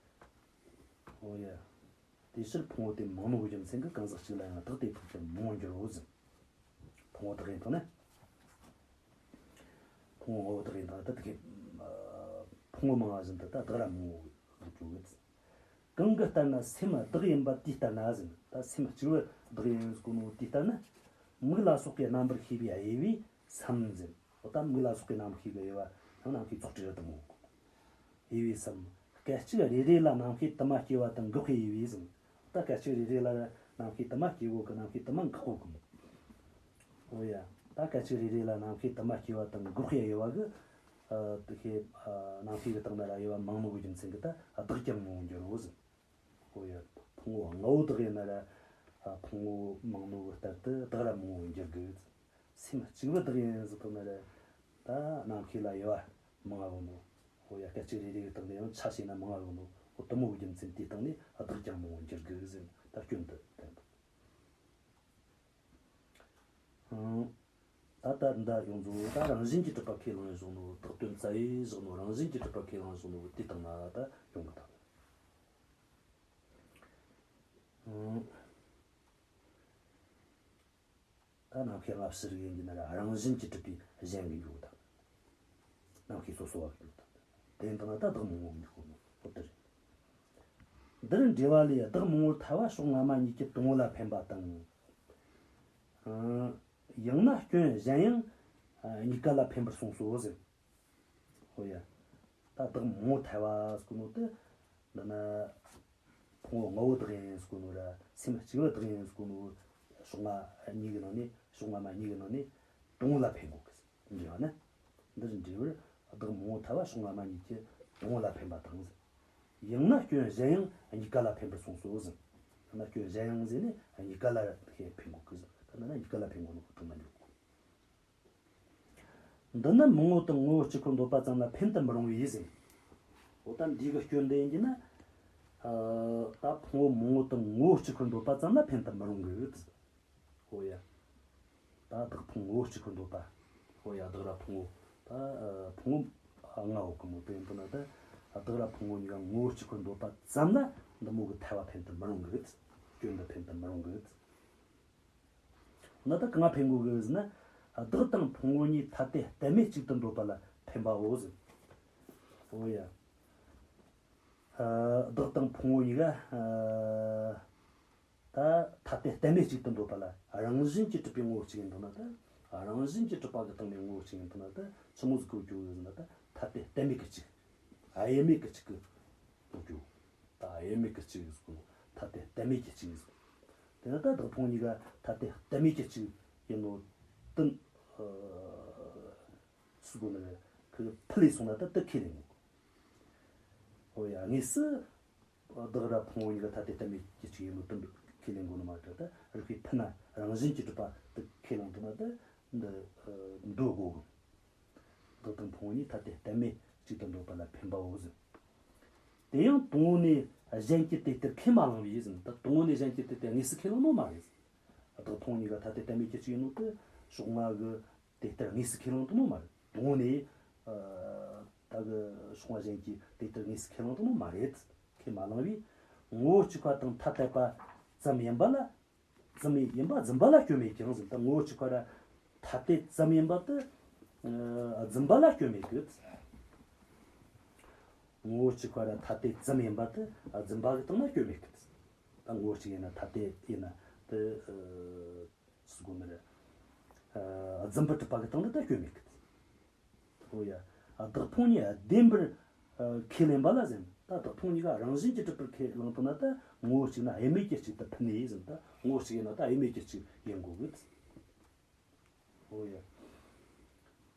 འོ་ཡ། དེའི་ཕྱིར་ཕུང་པོ་དེ་མང་ནོ་གི་རྒྱུ་མཚན་གྱིས་གང་ཟག་གཅིག་ལ་ཡང་བདག་དེ་དག་ཀྱང་མང་བར་འགྱུར་རོ་ཟེར། ཕུང་པོ་བདག་ཡིན་དང་ན། ཕུང་པོ་ལྔ་བོ་བདག་ཡིན་དང་ད་དེ་ཁེ། ཕུང་པོ་མང་བ་བཞིན་དུ་ད་བདག་ར་མང་བོ་ཟེར་གྱི་ཡོད། གང་གི་ལྟར་ན་སེམས་བདག་ཡིན་པ་དེའི་ལྟར་ན་ཟེར། ད་སེམས་གཅིག་པུ་བདག་ཡིན་ཟེར་གོ་ནོ་དེའི་ལྟར་ན། མིག་ལ་སོགས་པའི་རྣམ་པར་ཤེས་པའི་དབྱེ་བས་སམ་ཟེར། འོ་ད་མིག་ལ་སོགས་པའི་རྣམ་ཤེས་ཀྱི་དབྱེ་བ་ཡང་རྣམ་ཤེས་ཚོགས་དྲུག་རེད་དམ་མོ། དབྱེ་བས་སམ། སྐད་ཅིག་རེ་རེ་ལ་རྣམ་ཤེས་དུ་མ་སྐྱེ་བ་དང་འགག་པའི་དབྱེ་བས་ཟེར། ད་སྐད་ཅིག་རེ་རེ་ལ་རྣམ་ཤེས་དུ་མ་སྐྱེ་གོ་གི། རྣམ་ཤེས་དུ་མ་འགག་གོ་གི། འོ་ཡ། ད་སྐད་ཅིག་རེ་རེ་ལ་རྣམ་ཤེས་དུ་མ་སྐྱེ་བ་དང་འགག་པའི་དབྱེ་བ་གི། ཨ། དེ་ཁེ། ཨ། རྣམ་ཤེས་ཀྱི་སྟེང་ན་ར་དབྱེ་བ་མང་ནོ་གི་རྒྱུ་མཚན་གྱིས་ད་བདག་ཀྱང་མང་བར་འགྱུར་རོ་ཟེར། འོ་ཡ། ཕུང་པོ་ལྔ་བོ་བདག་ཡིན་ན་ར། ཨ། ཕུང་པོ་མང་ནོ་གི་ལྟར་དུ་བདག་ར་མང་བར་འགྱུར་གི། སེམས་གཅིག་པུ་བདག་ཡིན་ཟེར་ཐུབ་ན་ར། ད་རྣམ་ཤེས་ལ་དབྱེ་བ་མང་ང་ཡོད་ནོ། འོ་ཡ། སྐད་ཅིག་རེ་རེ་གི་སྟེང་ནས་ཡང་ཆ་བྱས་ན་མང་ང་ཡོད་ནོ། འོ་དུ་མོ་གི་རྒྱུ་མཚན་དེའི་སྟེང་ནས་བདག་ཀྱང་མང་བར་འགྱུར་གི་ཟེར་ད་སྐྱོན་དུ་བསྟན་ཏོ། ད་ལྟ་འདི་ཡོངས་རྫོགས་ད་རང་བཞིན་གྱིས་གྲུབ་པ་ཁས་བླངས་བཞག་ནོ། བདག་དོན་རྩ་བའི་བཞག་ནོ། རང་བཞིན་གྱིས་གྲུབ་པ་ཁས་བླངས་བཞག་ནོ་དེ་དང་ན་ད་ཡོང་གི་ད། ད་རྣམ་ཤེས་སྔ་ཕྱི་རིགས་ཡིན་གྱི་ན་ར་རང་བཞིན་གྱིས་གྲུབ་པའི་གཞན་གྱི་འཇུག་དང་། རྣམ་ཤེས་སོ་སོ་བ་གི་འཇུག་དང་། དེ་ཡིན་དང་ན་ད་བདག་མང་བོ་འཇུག་གོ་ནོ་འོ་དེ་རེད། འདིར་འགྲེལ་བ་ལས་བདག་མང་བོར་ཐལ་བ་ཕྱོགས་སྔ་མ་གཉིས་ཀྱི་དང་པོ་ལ་འཕེན་པ་དང་། ཡང་ན་སྐྱོན་གཞན་ཡང་གཉིས་ཀ་ལ་འཕེན་པར་གསུངས་སོ་ཟེར། ཧོ་ཡ། ད་བདག་མང་བོར་ཐལ་བ་ཟེར་གོ་ནོ་དེ། འདི་ན་ཕུང་པོ་ལྔ་བོ་བདག་ཡིན་ཟེར་གོ་ནོ་ར་སེམས་གཅིག་པུ་བདག་ཡིན་ཟེར་གོ་ནོ་ཕྱོགས་སྔ་གཉིས་ཀྱི་ནང་ནས། ཕྱོགས་སྔ་མ་གཉིས་ཀྱི་ནང་ནས་དང་པོ་ལ་འཕེན་གོ་གི་ཟེར། འགྲེལ་བ་ན། འདིར་འགྲེལ་པར་བདག་མང་བོར་ཐལ་བ་ཕྱོགས་སྔ་མ་གཉིས་ཀྱི་དང་པོ་ལ་འཕེན་པ་དང་ཟེར། ཡང་ན་སྐྱོན་གཞན་ཡང་གཉིས་ཀ་ལ་འཕེན་པར་གསུངས་སོ་ཟེར། ཡང་ན་སྐྱོན་གཞན་ཡང་ཟེར་ནས་གཉིས་ཀ་ལ་འཕེན་གོ་གི་ཟེར། ད་འདི་ན་གཉིས་ཀ་ལ་འཕེན་གོ་ནོ་ཁོ་ཐག་མ་འགྱུར་གོ། འདི་ནི་མང་བོ་དང་ངོ་བོ་གཅིག་པར་འདོད་པ་ཙམ་ལ་འཕེན་དུ་མི་རུང་བས་ཟེར། འོ་ད་འདི་གི་སྐྱོན་འདི་ཡིན་གྱི་ན། ཨ། ད་ཕུང་པོ་མང་བོ་དང་ངོ་བོ་གཅིག་པར་འདོད་པ་ཙམ་ལ་འཕེན་དུ་མི་རུང་གི་ཟེར། འོ་ཡ། ད་བདག་ཕུང་ངོ་བོ་གཅིག་པར་འདོད་པ། འོ་ཡ། བདག་ར་ཕུང་པོ། ད་ཕུང་པོ་ལྔ་བོ་གི་མོ་དེ་ཡིན་དུ་ན་ད། བདག་ར་ཕུང་པོ་གཉིས་ཀ་ངོ་བོ་གཅིག་པར་འདོད་པ་ཙམ་ལ་འདི་མོ་གི་ཐལ་བ་འཕེན་དུ་མི་རུང་གི་ཟེར། སྐྱོན་འདི་འཕེན་དུ་མི་རུང་གི་ཟེར། ན་ད་གང་ང་འཕེན་དགོས་གི་ཟེར་ན། བདག་དང་ཕུང་པོ་གཉིས་ཐ་དད་གཏན་མེད་གཅིག་ཏུ་འདོད་པ་ལ་འཕེན་པའོ་ཟེར། འོ་ཡ། ཨ། བདག་དང་ཕུང་པོ་གཉིས་ཀ། ཨ། ད་ཐ་དད་གཏན་མེད་གཅིག་ཏུ་འདོད་པ་ལ། རང་བཞིན་གྱིས་གྲུབ་པའི་ངོ་བོ་གཅིག་ཡིན་དུ་ན་ད། རང་བཞིན་གྱིས་གྲུབ་པ་གི་སྟེང་ནས་ངོ་བོ་གཅིག་ཡིན་དུ་ན་ད་ཆི་མོ་ཟིག་གོ་རྒྱུ་ཟེར་ན་ད་ཐ་དད་གཏན་མེད་ཀྱི་གཅིག། དབྱེར་མེད་ཀྱི་གཅིག་གི་གོ་རྒྱུ། ད་དབྱེར་མེད་ཀྱི་གཅིག་ཟེར་གོ་ནོ། ཐ་དད་གཏན་མེད་ཀྱི་གཅིག་ཟེར། དེ་ན་ད་བདག་ཕུང་གཉིས་ཀ་ཐ་དད་གཏན་མེད་ཀྱི་གཅིག་ཡིན་ནོ་དེ། ཨ། སུ་གོ་ནི་རེད། ཁོས་ཕུལ་ལས་སོང་ན་ད་དེ་ཁས་ལེན་དགོས། ཨོ་ཡ། དངོས་སུ་བདག་ར་ཕུང་པོ་གཉིས་ཀ་ཐ་དད་གཏན་མེད་ཀྱི་གཅིག་ཡིན་ནོ་དེ་ཁས་ལེན་དགོས་ནི་མ་རེད། ད་རིགས་པས་ཕུལ་ན་རང་བཞིན་གྱིས་གྲུབ་པ་དེ་ཁས་ལེན་ཐུབ་ན་ད་འདི་འདོད་དགོས་གི། བདག་དང་ཕུང་པོ་གཉིས་ཐ་དད་གཏན་མེད་གཅིག་ཏུ་འདོད་པ་ལ་འཕེན་པའོ་ཟེར། དེ་ཡང་དང་པོ་ནས་གཞན་གྱིས་དེ་ལྟར་ཁས་མ་བླངས་པས་ཟེར། ད་དང་པོ་ནས་གཞན་གྱིས་དེ་ལྟར་དངོས་སུ་ཁས་བླངས་ནོ་མ་རེད་ཟེར། བདག་ཕུང་པོ་གཉིས་ཀ་ཐ་དད་དམིགས་གྱུར་གཅིག་ཡིན་ནོ་དེ་ཕྱོགས་སྔ་གི་དེ་ལྟར་དངོས་སུ་ཁས་ལེན་བཏང་ནོ་མ་རེད། དང་པོ་ནས་ད་གི་ཕྱོགས་སྔ་གཞན་གྱིས་དེ་ལྟར་དངོས་སུ་ཁས་ལེན་བཏང་ནོ་མ་རེད། ཁས་མ་བླངས་པས་ངོ་བོ་གཅིག་པ་དང་ཐ་དད་པ་ཙམ་ཡིན་པ་ལ། ཙམ་ཡིན་པ་རྫུན་པ་ལ་སྐྱོན་མེད་ཀྱང་ཟེར། ད་ངོ་བོ་གཅིག་པ་ར་ཐ་དད་ཙམ་ཡིན་པ་དེ་རྫུན་པ་ལ་སྐྱོན་མེད་གི། ངོ་བོ་གཅིག་པ་ར་ཐ་དད་ཙམ་ཡིན་པ་དེ་རྫུན་པ་གི་སྟེང་ན་སྐྱོན་མེད་གི། ད་ངོ་བོ་གཅིག་ཡིན་ན་ཐ་དད་ཡིན་ན་དེ་སུ་གོ་ནི་རེད། རྫུན་པར་གྲུབ་པ་གི་སྟེང་ན་ད་སྐྱོན་མེད་གི། ཨོ་ཡ། བདག་ཕུང་གཉིས་བདེན་པར་ཁས་ལེན་པ་ལ་ཟེར། ད་བདག་ཕུང་གཉིས་ཀ་རང་བཞིན་གྱིས་གྲུབ་པར་ཁས་བླངས་བཏང་ན་ད་ངོ་བོ་གཅིག་ན་དབྱེར་མེད་ཀྱི་གཅིག་ཏུ་ཕུད་ནས་ཟེར། ད་ངོ་བོ་གཅིག་ཡིན་ན་ད་དབྱེར་མེད་ཀྱི་གཅིག་ཡིན་དགོས་གི། ཨོ་ཡ།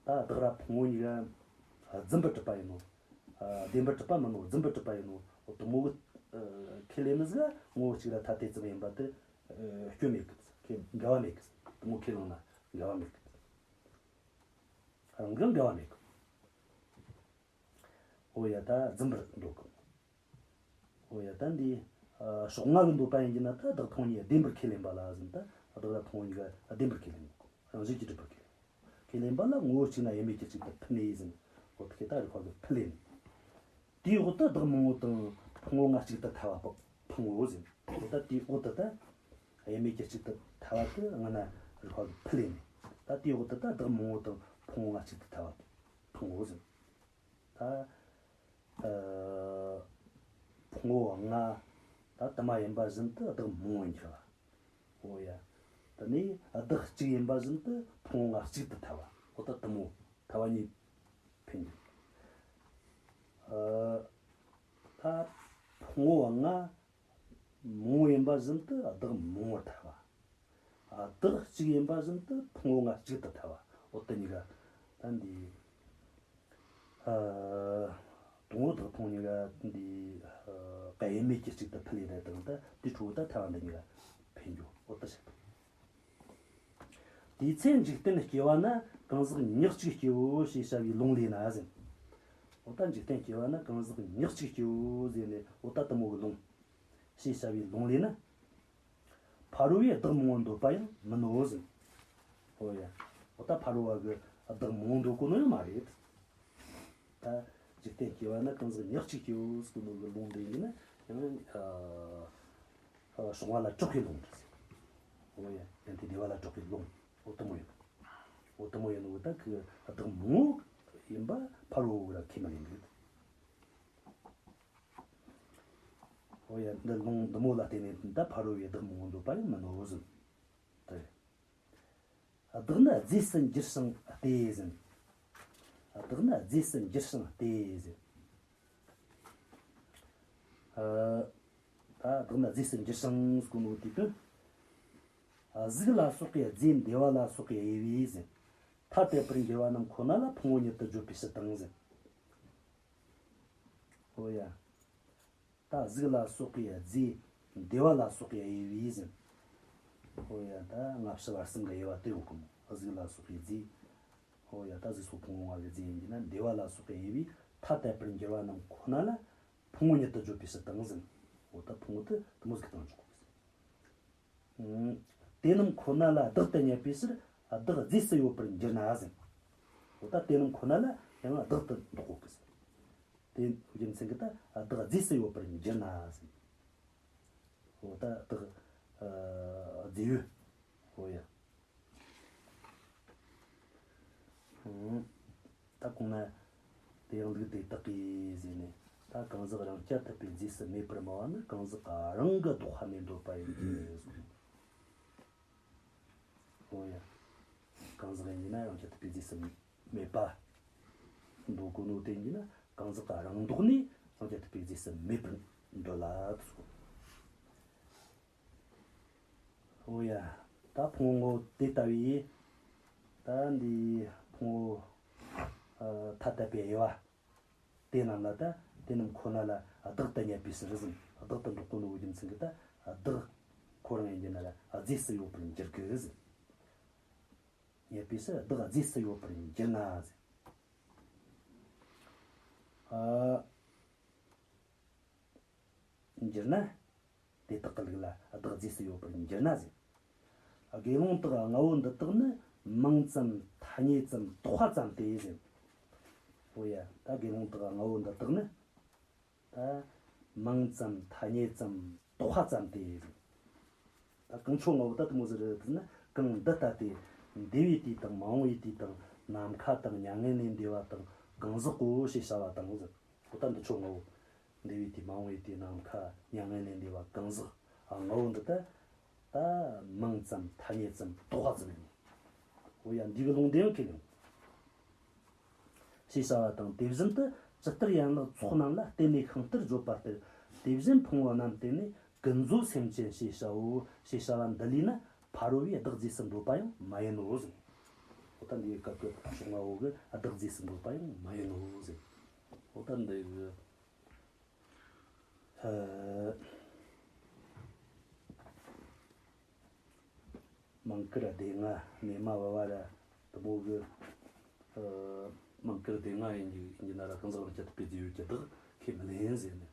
ད་བདག་ར་ཕུང་པོ་གཉིས་ཀ་རྫུན་པར་གྲུབ་པ་ཡིན་ནོ། བདེན་པར་གྲུབ་པ་མིན་ནོ། རྫུན་པར་གྲུབ་པ་ཡིན་ནོ། འོ་དེ་མོ་གི་ཁས་ལེན་ནི་ཟིག་ངོ་བོ་གཅིག་ར་ཐ་དད་ཙམ་ཡིན་པ་དེ་སྐྱོན་མེད་གི། ཁས་འགལ་བ་མེད་གི། དེ་མོ་ཁས་བླངས་ན་འགལ་བ་མེད་གི། རང་གི་འགལ་བ་མེད་གི། ཨོ་ཡ། ད་རྫུན་པར་འདོད་གི། ཨོ་ཡ། ད་འདི་ཕྱོགས་སྔ་གི་འདོད་པ་ཡིན་གྱི་ན་ད་བདག་ཕུང་གཉིས་བདེན་པར་ཁས་ལེན་པ་ལ་ཟེར། ད་བདག་ར་ཕུང་པོ་གཉིས་ཀ་བདེན་པར་ཁས་ལེན་དགོས། རང་བཞིན་གྱིས་གྲུབ་པར་ཁས་ལེན། ཁས་ལེན་པ་ལ་ངོ་བོ་གཅིག་ན་དབྱེར་མེད་ཀྱི་གཅིག་ཏུ་ཕུད་ནས་ཟེར། ཨོ་དེ་ད་རིགས་པ་གིས་ཕུལ་ལེ་ནི། དེའི་འོག་ཏུ་བདག་མང་པོ་དང་ཕུང་པོ་ལྔ་གཅིག་ཏུ་ཐལ་བ་ཕུང་པོ་ཟེར། ཨོ་ད་དེའི་འོག་ཏུ་ད་དབྱེར་མེད་ཀྱི་གཅིག་ཏུ་ཐལ་བ་དེ་སྔ་ན་རིགས་པ་གིས་ཕུལ་ལེ་ནི། ད་དེའི་འོག་ཏུ་ད་བདག་མང་པོ་དང་ཕུང་པོ་ལྔ་གཅིག་ཏུ་ཐལ་བ་ཕུང་པོ་ཟེར། ད་ཨ་ཕུང་པོ་ལྔ་ད་དུ་མ་ཡིན་པ་བཞིན་དུ་བདག་མང་པོར་འགྱུར་བ། ཨོ་ཡ། དེ་ནས་བདག་གཅིག་ཡིན་པ་བཞིན་དུ་ཕུང་པོ་ལྔ་གཅིག་ཏུ་ཐལ་བ། ཨོ་ད་དེ་མོ་ཐལ་བ་གཉིས་འཕེན་རྒྱུ། ཨ་ད་ཕུང་པོ་ལྔ་མང་པོ་ཡིན་པ་བཞིན་དུ་བདག་མང་པོར་ཐལ་བ། བདག་གཅིག་ཡིན་པ་བཞིན་དུ་ཕུང་པོ་ལྔ་གཅིག་ཏུ་ཐལ་བ། འོ་དེ་གཉིས་ཀ་ད་འདི་ཨ་དང་པོ་བདག་ཕུང་གཉིས་ཀ་འདི་ཨ་དབྱེར་མེད་ཀྱི་གཅིག་ཏུ་ཕུལ་ལེ་རེད་དང་། ད་དེའི་འཕྲོ་ད་ཐལ་བ་འདི་གཉིས་ཀ་འཕེན་རྒྱུ། འོ་དེ་བྱེད། དེའི་ཚེ་འཇིག་རྟེན་སྐྱེ་བ་ན་གང་ཟག་ཉག་གཅིག་སྐྱེའོ་ཞེས་བྱ་བའི་ལུང་ལས་ན་ཟེར། འོ་ད་འཇིག་རྟེན་སྐྱེ་བ་ན་གང་ཟག་ཉག་གཅིག་སྐྱེའོ་ཟེར་ནས། འོ་ད་དེ་མོ་གི་ལུང་ཞེས་བྱ་བའི་ལུང་ལས་ན། ཕ་རོལ་པོས་བདག་མང་པོ་འདོད་པ་ཡང་མིན་ནོ་ཟེར། ཨོ་ཡ། ཨོ་ད་ཕ་རོལ་པོ་གིས་བདག་མང་པོ་འདོད་གོ་ནོ་ཡང་མ་རེད། ད་འཇིག་རྟེན་སྐྱེ་བ་ན་གང་ཟག་ཉག་གཅིག་སྐྱེའོ་ཟེར་གོ་ནོ་གི་ལུང་འདི་ཡིན་ན་ཡང་ཨ་ཨ་བྱུང་བ་ལ་གྲགས་པའི་ལུང་རེད་ཟེར། ཨོ་ཡ། ཡང་དེ་བདེ་བ་ལ་གྲགས་པའི་ལུང་། ཨོ་དེ་མོ་ཡིན། ཨོ་དེ་མོ་ཡིན་ནོ་ད་གི་བདག་མང་པོ་ཡིན་པ་ཕ་རོལ་པོ་གིས་ར་ཁས་མི་ལེན་གི། ཨོ་ཡ། འདི་ལུང་འདི་མོ་ལ་བརྟེན་ནས་ད་ཕ་རོལ་པོས་བདག་མང་པོ་འདོད་པ་ཡང་མིན་ནོ་ཟེར། དེ་རེད། བདག་ནི་རྫས་སུ་འགྱུར་ཞིང་སྟེ་ཟེར། བདག་ནི་རྫས་སུ་འགྱུར་ཞིང་སྟེ་ཟེར། ཨ་ད་བདག་ནི་རྫས་སུ་འགྱུར་ཞིང་ཟེར་གོ་ནོ་དེ་དོན། ཨ་གཟུགས་ལ་སོགས་པའི་རྫས་བདེ་བ་ལ་སོགས་པའི་དབྱེ་བས་ཟེར། ཐ་དད་པར་འགྱུར་བ་རྣམས་ཁོ་ན་ལ་ཕུང་པོ་ཉིད་དུ་བརྗོད་པའི་ཕྱིར་དང་ཟེར། ཨོ་ཡ། ད་གཟུགས་ལ་སོགས་པའི་རྫས་བདེ་བ་ལ་སོགས་པའི་དབྱེ་བས་ཟེར། ཨོ་ཡ། ད་སྔ་ཕྱི་བར་གསུམ་གྱི་དབྱེ་བ་དེ་ཡོང་གི་མོ། གཟུགས་ལ་སོགས་པའི་རྫས། ཨོ་ཡ། ད་གཟུགས་སོགས་ཕུང་པོ་ལྔ་གི་རྫས་ཡིན་གྱི་ན་བདེ་བ་ལ་སོགས་པའི་དབྱེ་བས་ཐ་དད་པར་འགྱུར་བ་རྣམས་ཁོ་ན་ལ་ཕུང་པོ་ཉིད་དུ་བརྗོད་པའི་ཕྱིར་དང་ཟེར། ཨོ་ད་ཕུང་པོ་དེ་དེ་མོ་ཟིག་གི་སྟེང་འཇོག་དགོས་ཟེར། དེ་རྣམས་ཁོ་ན་ལ་བདག་ཏུ་ཉེད་པའི་ཕྱིར་བདག་རྫས་སུ་ཡོད་པར་འགྱུར་ན་ཟེར། འོ་ད་དེ་རྣམས་ཁོ་ན་ལ་ཡང་བདག་ཏུ་འདོགས་དགོས་ཀི་ཟེར། དེ་རྒྱུ་མཚན་གྱིས་ད་བདག་རྫས་སུ་ཡོད་པར་འགྱུར་ན་ཟེར། འོ་ད་བདག་ཨ་རྫས་ཡོད། འོ་ཡ། ད་གོང་ན་དེ་ཡང་ལུགས་དེ་དག་གིས་ཟེར་ནས། ད་གང་ཟག་རང་རྐྱ་ཐུབ་པའི་རྫས་སུ་མེད་པར་སྨྲ་བ་ནི་གང་ཟག་རང་གི་ལྡོག་པ་ནས་འདོད་པ་ཡིན་ཏེ་གསུངས། འོ་ཡ། གང་ཟག་ཡིན་ན་རང་རྐྱ་ཐུབ་པའི་རྫས་སུ་མེད་པ་འདོད་གོ་ནོ་དེ་ཡིན་ན་གང་ཟག་རང་ལྡོག་ནས་རང་རྐྱ་ཐུབ་པའི་རྫས་སུ་མེད་པར་འདོད་ལ་གསུངས། ཨོ་ཡ། ད་ཕུང་པོ་དེ་ལྟ་བུའི་ད་འདི་ཕུང་པོ་ཨ་ཐ་དད་པའི་དབྱེ་བ་དེ་རྣམས་ལ། ད་དེ་རྣམས་ཁོ་ན་ལ་བདག་ཏུ་ཉེད་པའི་ཕྱིར་ཟེར། བདག་ཏུ་འདོགས་གོ་ནོ་རྒྱུ་མཚན་གྱིས་ད་བདག་ཁོ་རང་ཡིན་གྱི་ན་ལ་རྫས་སུ་ཡོད་པར་འགྱུར་གི་ཟེར། ཉེད་པའི་ཕྱིར་བདག་རྫས་སུ་ཡོད་པར་འགྱུར་ན་ཟེར། ཨ། འགྱུར་ན། དེ་དག་གི་ལུགས་ལ་བདག་རྫས་སུ་ཡོད་པར་འགྱུར་ན་ཟེར། དགེ་སློང་དག་ལྔ་བོ་འདི་དག་ནི། མིང་ཙམ་ཐ་སྙད་ཙམ་དོགས་པ་ཙམ་སྟེ་ཟེར། འོ་ཡ། ད་དགེ་སློང་དག་ལྔ་བོ་འདི་དག་ནི། ད་མིང་ཙམ་ཐ་སྙད་ཙམ་དོགས་པ་ཙམ་སྟེ་ཟེར། ད་གང་ཕྱོགས་ལྔ་བོ་ད་དེ་མོ་ཟིག་རེད་ཟེར་ན། གང་འདི་ལྟ་སྟེ། འདས་པའི་དུས་དང་མ་འོངས་པའི་དུས་དང་ནམ་མཁའ་དང་མྱ་ངན་ལས་འདས་པ་དང་གང་ཟག་གོ་ཞེས་བྱ་བ་དང་ཟེར། འོ་ད་འདི་ཕྱོགས་ལྔ་བོ། འདས་པའི་དུས་མ་འོངས་པའི་དུས་ནམ་མཁའ་མྱ་ངན་ལས་འདས་པ་གང་ཟག་ཨ་ལྔ་བོ་འདི་ལྟ། ད་མིང་ཙམ་ཐ་སྙད་ཙམ་དོགས་པ་ཙམ་ཡིན། འོ་ཡ། འདི་གི་ལུང་དེ་ཡང་ཁས་ལེན། ཞེས་བྱ་བ་དང་། དེ་བཞིན་དུ་ཇི་ལྟར་ཡན་ལག་ཚོགས་རྣམས་ལ་བརྟེན་ནས་ཤིང་རྟར་བརྗོད་པ་ལྟར། དེ་བཞིན་ཕུང་པོ་རྣམས་བརྟེན་ནས་ཀུན་རྫོབ་སེམས་ཅན་ཞེས་བྱའོ་ཞེས་བྱ་བ་འདི་ལས་ནི་ཕ་རོལ་པོས་བདག་རྫས་སུ་འདོད་པ་ཡང་མ་ཡིན་ནོ་ཟེར། འོ་ད་འདིའི་སྐབས་ཀྱི་ཕྱོགས་ལྔ་བོ་གིས་བདག་རྫས་སུ་འདོད་པ་ཡང་མ་ཡིན་ནོ་ཟེར། འོ་ད་འདི་གི་ཨ། མིང་དཀར་སྡེ་ལྔ་གནས་མ་བུ་བ་ར་དེ་མོ་གི། ཨ། མིང་དཀར་སྡེ་ལྔ་ཡིན་རྒྱུ་ཡིན་རྒྱུ་ན་ར་གང་ཟག་རང་རྐྱ་ཐུབ་པའི་རྫས་ཡོད་ཀྱི་བདག་ཁས་མི་ལེན་ཟེར་ནས།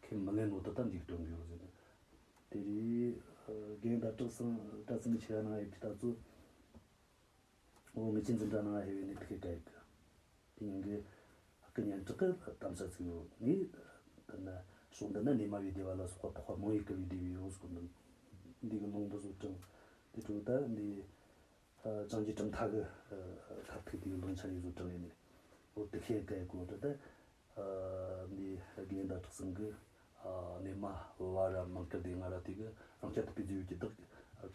ཁས་མི་ལེན་ནོ་དེ་ད་འདིའི་སྟོན་གི་ཡོད་ཟེར་ནས། དེ་རེད། ཨ། རྒན་དང་གྲགས་སེང་གྲགས་སེང་གི་ཆེ་བ་ནང་ཡོད་ཀྱི་ད་ཚོ། འོ་ངེད་ཀྱི་འཛིན་གྲྭ་ནང་ཧེ་བས་ནས་དེ་གའི་བཀའ་ཡིག་གི། དེ་ཉིན་གི་སྐུ་སྙན་གྲགས་ཀྱི་དམ་བཅའ་ཚིག་ཡོད་ངས། ད་ནི་ཕྱོགས་འདི་ན་གནས་མ་བུའི་སྡེ་བ་ལ་སོགས་པ་འཕགས་པ་མང་བས་བསྐལ་པའི་སྡེ་བའི་ཡོངས་སུ་འདུ། འདི་གི་ལུང་འདི་ཚོ་དྲངས། དེ་དྲངས་ད་འདི་ཨ་ཅང་གི་གྲུབ་མཐའ་གི་ཨ་ཁ་ཐུག་དེ་གི་ལུང་ཆ་ནས་བཟོ་དྲངས་ཡིན་ནས། འོ་དེ་ཁའི་བཀའ་ཡིག་གོ་ད་ད་ཨ་འདི་རྒན་དང་གྲགས་སེང་གི་ཨ་གནས་མ་བུ་བ་ར་མིང་དཀར་སྡེ་ལྔ་ར་དེ་གི་རང་རྐྱ་ཐུབ་པའི་རྫས་ཡོད་ཀྱི་བདག་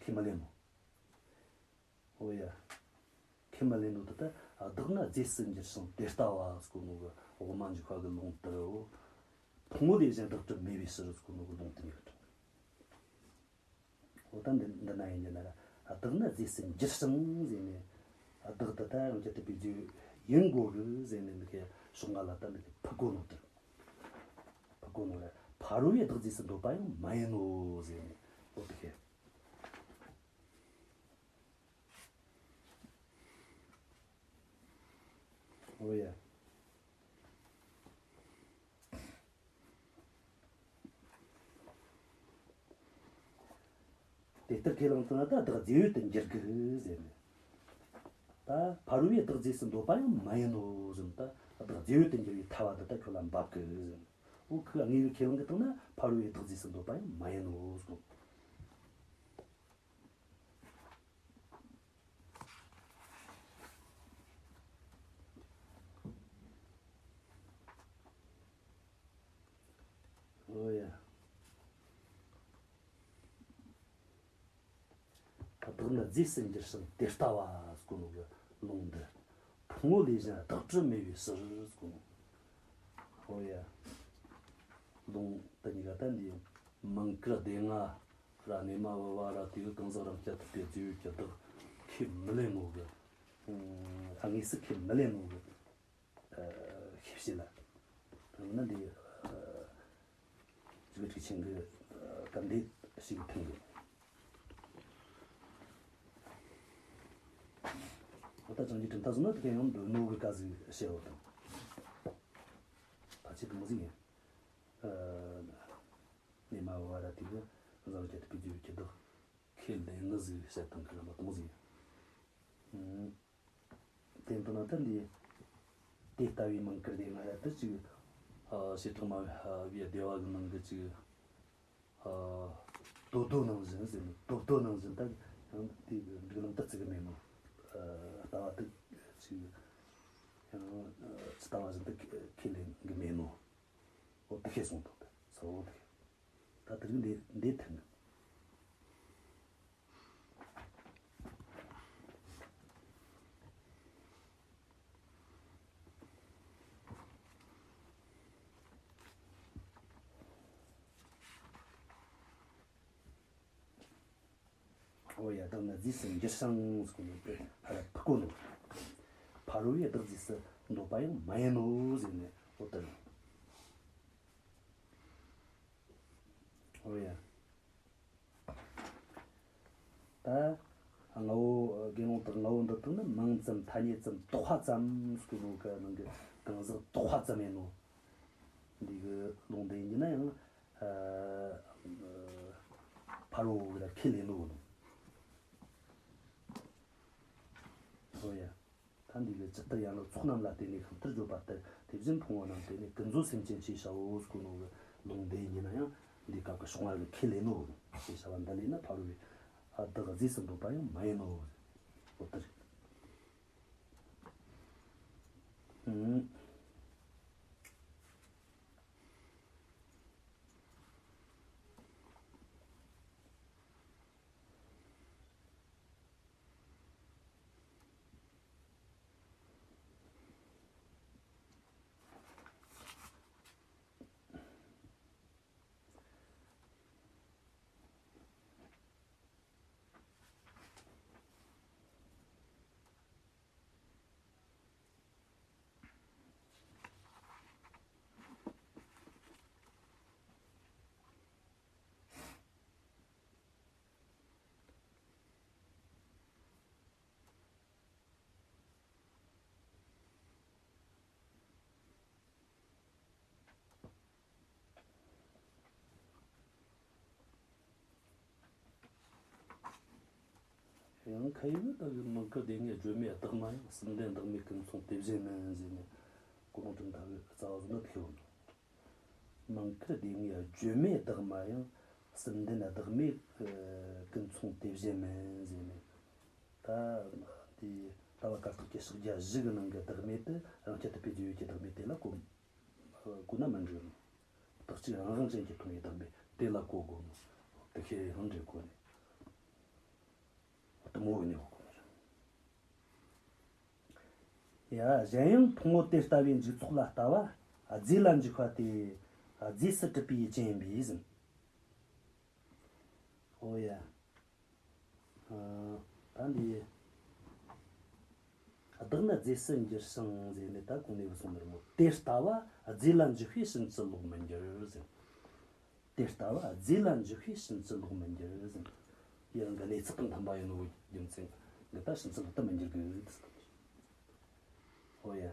ཁས་མི་ལེན་ནོ། འོ་ཡ། ཁས་མི་ལེན་ནོ་དེ་ལྟར་བདག་ནི་རྫས་སུ་འགྱུར་ཞིང་དེ་ལྟ་བ་ཟེར་གོ་ནོ་གི་དབུ་མ་འཇུག་པ་གི་ལུང་དེ་རེད། འོ། ཕུང་པོ་ལས་གཞན་བདག་གྲུབ་མེད་པའི་ཕྱིར་ཟེར་གོ་ནོ་གི་ལུང་དེ་གཉིས་ཀ་དྲངས། འོ་ད་འདི་འདི་ན་ཡིན་གྱི་ན་ར། བདག་ནི་རྫས་སུ་འགྱུར་ཞིང་ཟེར་ནས། བདག་དེ་ད་རང་རྐྱ་ཐུབ་པའི་རྫས་ཡིན་དགོས་གི་ཟེར་ནས་འདི་གའི་ཕྱོགས་སྔ་ལ་ད་འདི་གའི་ཕུད་གོ་ནོ་དེ། ཕུད་གོ་ནོ་ར། ཕ་རོལ་པོས་བདག་རྫས་སུ་འདོད་པ་ཡང་མ་ཡིན་ནོ་ཟེར་ནས། འོ་དེ་གའི། འོ་ཡ། དེ་ལྟར་ཁས་བླངས་ཐུབ་ན་ད་བདག་རྫས་ཡོད་དུ་འགྱུར་གི་ཟེར་ནས། ད་ཕ་རོལ་པོས་བདག་རྫས་སུ་འདོད་པ་ཡང་མ་ཡིན་ནོ་ཟེར་ནས། ད་བདག་རྫས་ཡོད་དུ་འགྱུར་བའི་ཐལ་བ་འདི་ད་ཁྱོད་ལ་འབབ་གི་ཟེར་ནས། འོ་ཁོས་དངོས་ཀྱི་ཁས་བླངས་ཀྱི་སྟེང་ན་ཕ་རོལ་པོས་བདག་རྫས་སུ་འདོད་པ་ཡང་མ་ཡིན་ནོ་ཟེར་ནས། ཨོ་ཡ། བདག་ནི་རྫས་སུ་འགྱུར་ཞིང་དེ་ལྟ་བ་ཟེར་གོ་ནོ་གི་ལུང་འདི། ཕུང་པོ་ལས་གཞན་བདག་གྲུབ་མེད་པའི་ཕྱིར་ཟེར་གོ་ནོ། ཨོ་ཡ། ལུང་དེ་གཉིས་ཀ་ད་འདི་མིང་དཀར་སྡེ་ལྔ་ར་གནས་མ་བུ་བ་ར་དེ་གི་གང་ཟག་རང་རྐྱ་ཐུབ་པའི་རྫས་ཡོད་ཀྱི་བདག་ཁས་མི་ལེན་ནོ་གི། ཨ་དངོས་སུ་ཁས་མི་ལེན་ནོ་གི། ཨ་ཤེས་བྱེད་ལ། ཡང་ན་འདི་ཨ་ཅིག་ཅིག་ཆེན་གི་ཨ་སྐབས་འདི་ཞིག་མཐུན་གི། ཨོ་ད་ཅང་གི་གྲུབ་མཐའ་བཟུང་ན་དེ་ག་ཡང་འདོད་ནོ་གི་བཀའ་ཟིག་བཤད་འོ་དང་། ཕལ་ཆེར་དེ་མོ་ཟིག་ཡིན། ཨ་གནས་མ་བུ་བ་ར་དེ་གི་བཟང་རྒྱལ་དུ་པའི་རྒྱུ་གི་བདག་ཁས་ལེན་ནི་ཟིག་བཤད་སྟངས་གི་ར་མ་དེ་མོ་ཟིག་ཡིན། དེ་འདི་ན་ད་འདི་དེ་ལྟ་བུའི་མིང་དཀར་སྡེ་ལྔ་ཡ་དེ་ཅིག་ཨ་བྱེ་བྲག་སྨྲ་བའི་སྡེ་བ་གི་ནང་གི་ཅིག་ཨ་དོ་དོ་ནང་བཞིན་ཟེར་ནས། དོ་དོ་ནང་བཞིན་ད་ཡང་དེ་སྒྲིག་ལམ་དེ་བརྩི་གི་མེད་ནོ། ཨ་ལྟ་བ་དེ་ཅིག་ཡང་ཨ་ཇི་ལྟ་བ་བཞིན་དུ་ཁས་ལེན་གི་མེད་ནོ། འོ་དེ་ཤེས་སོང་དང་། ད་ཚ་བོ་དེ། ད་དེ་རིང་འདི་འདི་ཐུང་། འོ་ཡ། བདག་ནི་རྫས་སུ་འགྱུར་ཞིང་ཟེར་གོ་ནོ་དེ་ཕར་ཕུད་གོ་ནོ། ཕ་རོལ་པོས་བདག་རྫས་སུ་འདོད་པ་ཡང་མ་ཡིན་ནོ་ཟེར་ནས། འོ་དེ་རེད། འོ་ཡ། ད་ལྔ་བོ་དགེ་སློང་དག་ལྔ་བོ་འདི་དག་ནི་མིང་ཙམ་ཐ་སྙད་ཙམ་དོགས་པ་ཙམ་ཟེར་གོ་ནོ་གི་ནང་གི་གང་ཟག་དོགས་པ་ཙམ་ཡིན་ནོ། འདི་གི་ལུང་འདི་ཡིན་ན་ཡང་ཨ་ཕ་རོལ་པོ་གི་ལ་ཁས་ལེན་ནོ་གི་ནོ། ཨོ་ཡ། ད་འདི་གི་ཇི་ལྟར་ཡང་ན་ཚོགས་རྣམས་ལ་བརྟེན་ནས་ཤིན་ཏུ་བརྗོད་པ་ལྟར། དེ་བཞིན་ཕུང་པོ་རྣམས་བརྟེན་ནས་ཀུན་རྫོབ་སེམས་ཅན་ཞེས་བྱའོ་ཟེར་གོ་ནོ་གི་ལུང་འདི་ཡིན་ན་ཡང་། འདི་སྐབས་ཀྱི་བྱུང་བ་གི་ཁས་ལེན་ནོ་ཞེས་བྱ་བ་འདི་ལས་ནི་ཕ་རོལ་པོས་བདག་རྫས་སུ་འདོད་པ་ཡང་མ་ཡིན་ནོ། འོ་དེ་རེད། ཨང་། ཡང་ཁ་ཡིག་ནི་ལྟ་བུའི་མིང་གི་སྡེ་ལྔའི་བརྗོད་མེད་བདག་མ་ཡང་། སུམ་ལྡན་བདག་མེད་ཀུན་མཚུངས་དེ་བཞིན་མིན་ཟེར་ནས། གོ་རིམ་གྲུབ་མཐའ་གི་རྩ་བ་བཟོ་ན་ཐུག་ཡོད། མིང་གི་སྡེ་ལྔའི་བརྗོད་མེད་བདག་མ་ཡང་། སུམ་ལྡན་བདག་མེད་ཀུན་མཚུངས་དེ་བཞིན་མིན་ཟེར་ནས། ད་དེ་ལྟ་བ་བཀའ་རྟགས་ཀྱི་ཕྱག་རྒྱ་བཞི་གི་ནང་གི་བདག་མེད་དེ་རང་རྐྱ་ཐུབ་པའི་རྫས་ཡོད་ཀྱི་བདག་མེད་དེ་ལ་གོ་གོ་ན་མི་འགྲིག་ནོ། རྟག་གཅིག་རང་དབང་ཅན་གྱི་མཐོང་བའི་བདག་མེད་དེ་ལ་གོ་དགོས་ནོ། དེ་ཁས་ཡང་འགྲིག་གོ་ནི། དེ་མོ་བའི་ནི་གོ་གོ་ནི་རེད། ཡ། གཞན་ཡང་ཕུང་པོ་དེ་ལྟ་བུའི་འཇིག་ཚོགས་ལ་ལྟ་བ། རྫས་ལ་འཇིག་པ་སྟེ། རྫས་སུ་གྲུབ་པའི་ཡུལ་ཅན་ཡིན་པས་ཟེར། ཨོ་ཡ། ཨ། ད་འདི། བདག་ནི་རྫས་སུ་འགྱུར་ཞིང་ཟེར་ནས་ད་གོང་ནས་གསུངས་པར་མོ། དེ་ལྟ་བ་རྫས་ལ་འཇིག་པས་ཕྱིན་ཅི་ལོག་མི་འགྱུར་ཟེར། དེ་ལྟ་བ་རྫས་ལ་འཇིག་པས་ཕྱིན་ཅི་ལོག་མི་འགྱུར་ཟེར། དེ་རང་གི་གནས་ཚུལ་དང་མཐུན་པ་ཡིན་ནོ་རྒྱུ་མཚན་གྱིས་ད་ཕྱིན་ཅི་ལོག་ཏུ་མི་འགྱུར་གི། ཨོ་ཡ།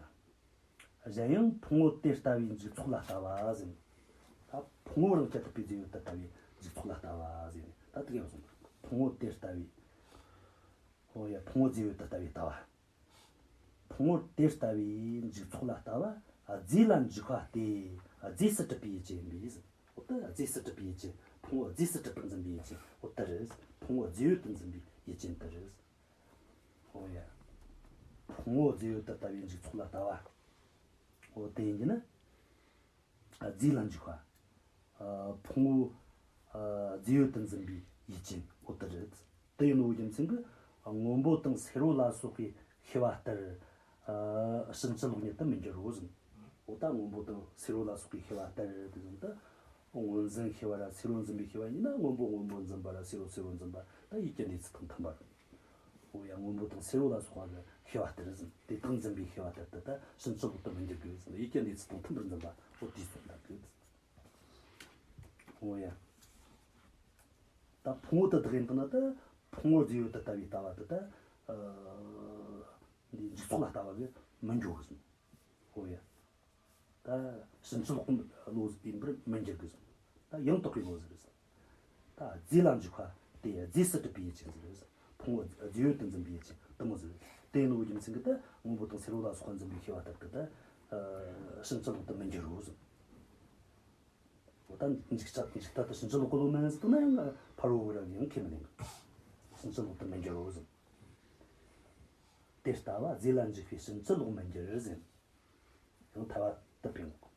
གཞན་ཡང་ཕུང་པོ་དེ་ལྟ་བུའི་འཇིག་ཚོགས་ལ་ལྟ་བ་ཟེར། ད་ཕུང་པོ་རང་རྐྱ་ཐུབ་པའི་རྫས་ཡོད་དུ་ལྟ་བའི་འཇིག་ཚོགས་ལ་ལྟ་བ་ཟེར། ད་དེ་ག་ཡང་གསུངས། ཕུང་པོ་དེ་ལྟ་བུའི། ཨོ་ཡ། ཕུང་པོ་རྫས་ཡོད་དུ་ལྟ་བའི་ལྟ་བ། ཕུང་པོ་དེ་ལྟ་བུའི་འཇིག་ཚོགས་ལ་ལྟ་བ། རྫས་ལ་འཇིག་པ་སྟེ། རྫས་སུ་གྲུབ་པའི་ཡུལ་ཅན་ཡིན་པས་ཟེར། འོ་ད་རྫས་སུ་གྲུབ་པའི་ཡུལ་ཅན། ཕུང་པོ་རྫས་སུ་གྲུབ་པར་འཛིན་པའི་ཡུལ་ཅན། འོ་དེ་རེད། ཕུང་པོ་རྫས་ཡོད་དུ་འཛིན་པའི་ཡུལ་ཅན་དེ་རེད། ཨོ་ཡ། ཕུང་པོ་རྫས་ཡོད་དུ་ལྟ་བའི་འཇིག་ཚོགས་ལ་ལྟ་བ། ཨོ་དེ་ཡིན་གྱི་ན། རྫས་ལ་འཇིག་པ། ཨ། ཕུང་པོ། ཨ། རྫས་ཡོད་དུ་འཛིན་པའི་ཡུལ་ཅན། ཨོ་དེ་རེད། དེ་ཡིན་ནོ་རྒྱུ་མཚན་གྱིས་སྔོན་པོ་དང་སེར་པོ་ལ་སོགས་པའི་ཤེས་པ་ལྟར། ཨ། ཕྱིན་ཅི་ལོག་ཉིད་དུ་མི་འགྱུར་རོ་ཟེར། འོ་ད་སྔོན་པོ་དང་སེར་པོ་ལ་སོགས་པའི་ཤེས་པ་ལྟར་དེ་བཞིན་དུ། སྔོན་འཛིན་ཤེས་པ་ར་སེར་པོ་འཛིན་པའི་ཤེས་པ་ཡིན་ན། སྔོན་པོ་སྔོན་པོ་འཛིན་པ་ར་སེར་པོ་སེར་པོ་འཛིན་པ་ད་ཡུལ་གྱི་གནས་ཚུལ་དང་མཐུན་པ་རེད། འོ་ཡ། སྔོན་པོ་དང་སེར་པོ་ལ་སོགས་པ་གི་ཤེས་པ་ལྟར་ཟེར། དེ་དག་འཛིན་པའི་ཤེས་པ་ལྟར་དུ་ད་ཕྱིན་ཅི་ལོག་ཏུ་མི་འགྱུར་དགོས་ཟེར། ཡུལ་གྱི་གནས་ཚུལ་དང་མཐུན་པར་འཛིན་པ། འོ་དེའི་ཚོད་ལྟ་དགོས། འོ་ཡ། ད་ཕུང་པོ་དེ་དག་ཡིན་དུས་ན་ད་ཕུང་པོ་རྫས་ཡོད་དུ་ལྟ་བའི་ལྟ་བ་དེ་ད། ཨ། འདི་འཇིག་ཚོགས་ལ་ལྟ་བ་གི་མི་འགྱུར་གི་ཟེར། འོ་ཡ། ད་ཕྱིན་ཅི་ལོག་གི་བློ་ཡིན་པར་མི་འགྱུར་གི་ཟེར། ད་ཡང་དག་པའི་བློ་ཟེར་ཟེར། ད་རྫས་ལ་འཇིག་པ་སྟེ། རྫས་སུ་གྲུབ་པའི་ཡུལ་ཅན་ཟེར་ཟེར། ཕུང་པོ་རྫས་ཡོད་དུ་འཛིན་པའི་ཡུལ་ཅན་དེ་མོ་ཟེར། དེ་ཡིན་ནོ་རྒྱུ་མཚན་གྱིས་ད་སྔོན་པོ་དང་སེར་པོ་ལ་སོགས་པ་འཛིན་པའི་ཤེས་པ་ལྟར་དུ་ད། ཨ། ཕྱིན་ཅི་ལོག་ཏུ་མི་འགྱུར་རོ་ཟེར། འོ་ད་འཇིག་ཆ་འཇིག་ལྟ་དེ་ཕྱིན་ཅི་ལོག་གི་བློ་མིན་ཟེར་ན་ཡང་ཕ་རོལ་པོ་རང་ཡང་ཁས་མི་ལེན་གི། ཕྱིན་ཅི་ལོག་ཏུ་མི་འགྱུར་རོ་ཟེར། དེ་ལྟ་བ་རྫས་ལ་འཇིག་པས་ཕྱིན་ཅི་ལོག་མི་འགྱུར་ཟེར། ཡང་ཐལ་བ་དུ་འཕེན་དགོས།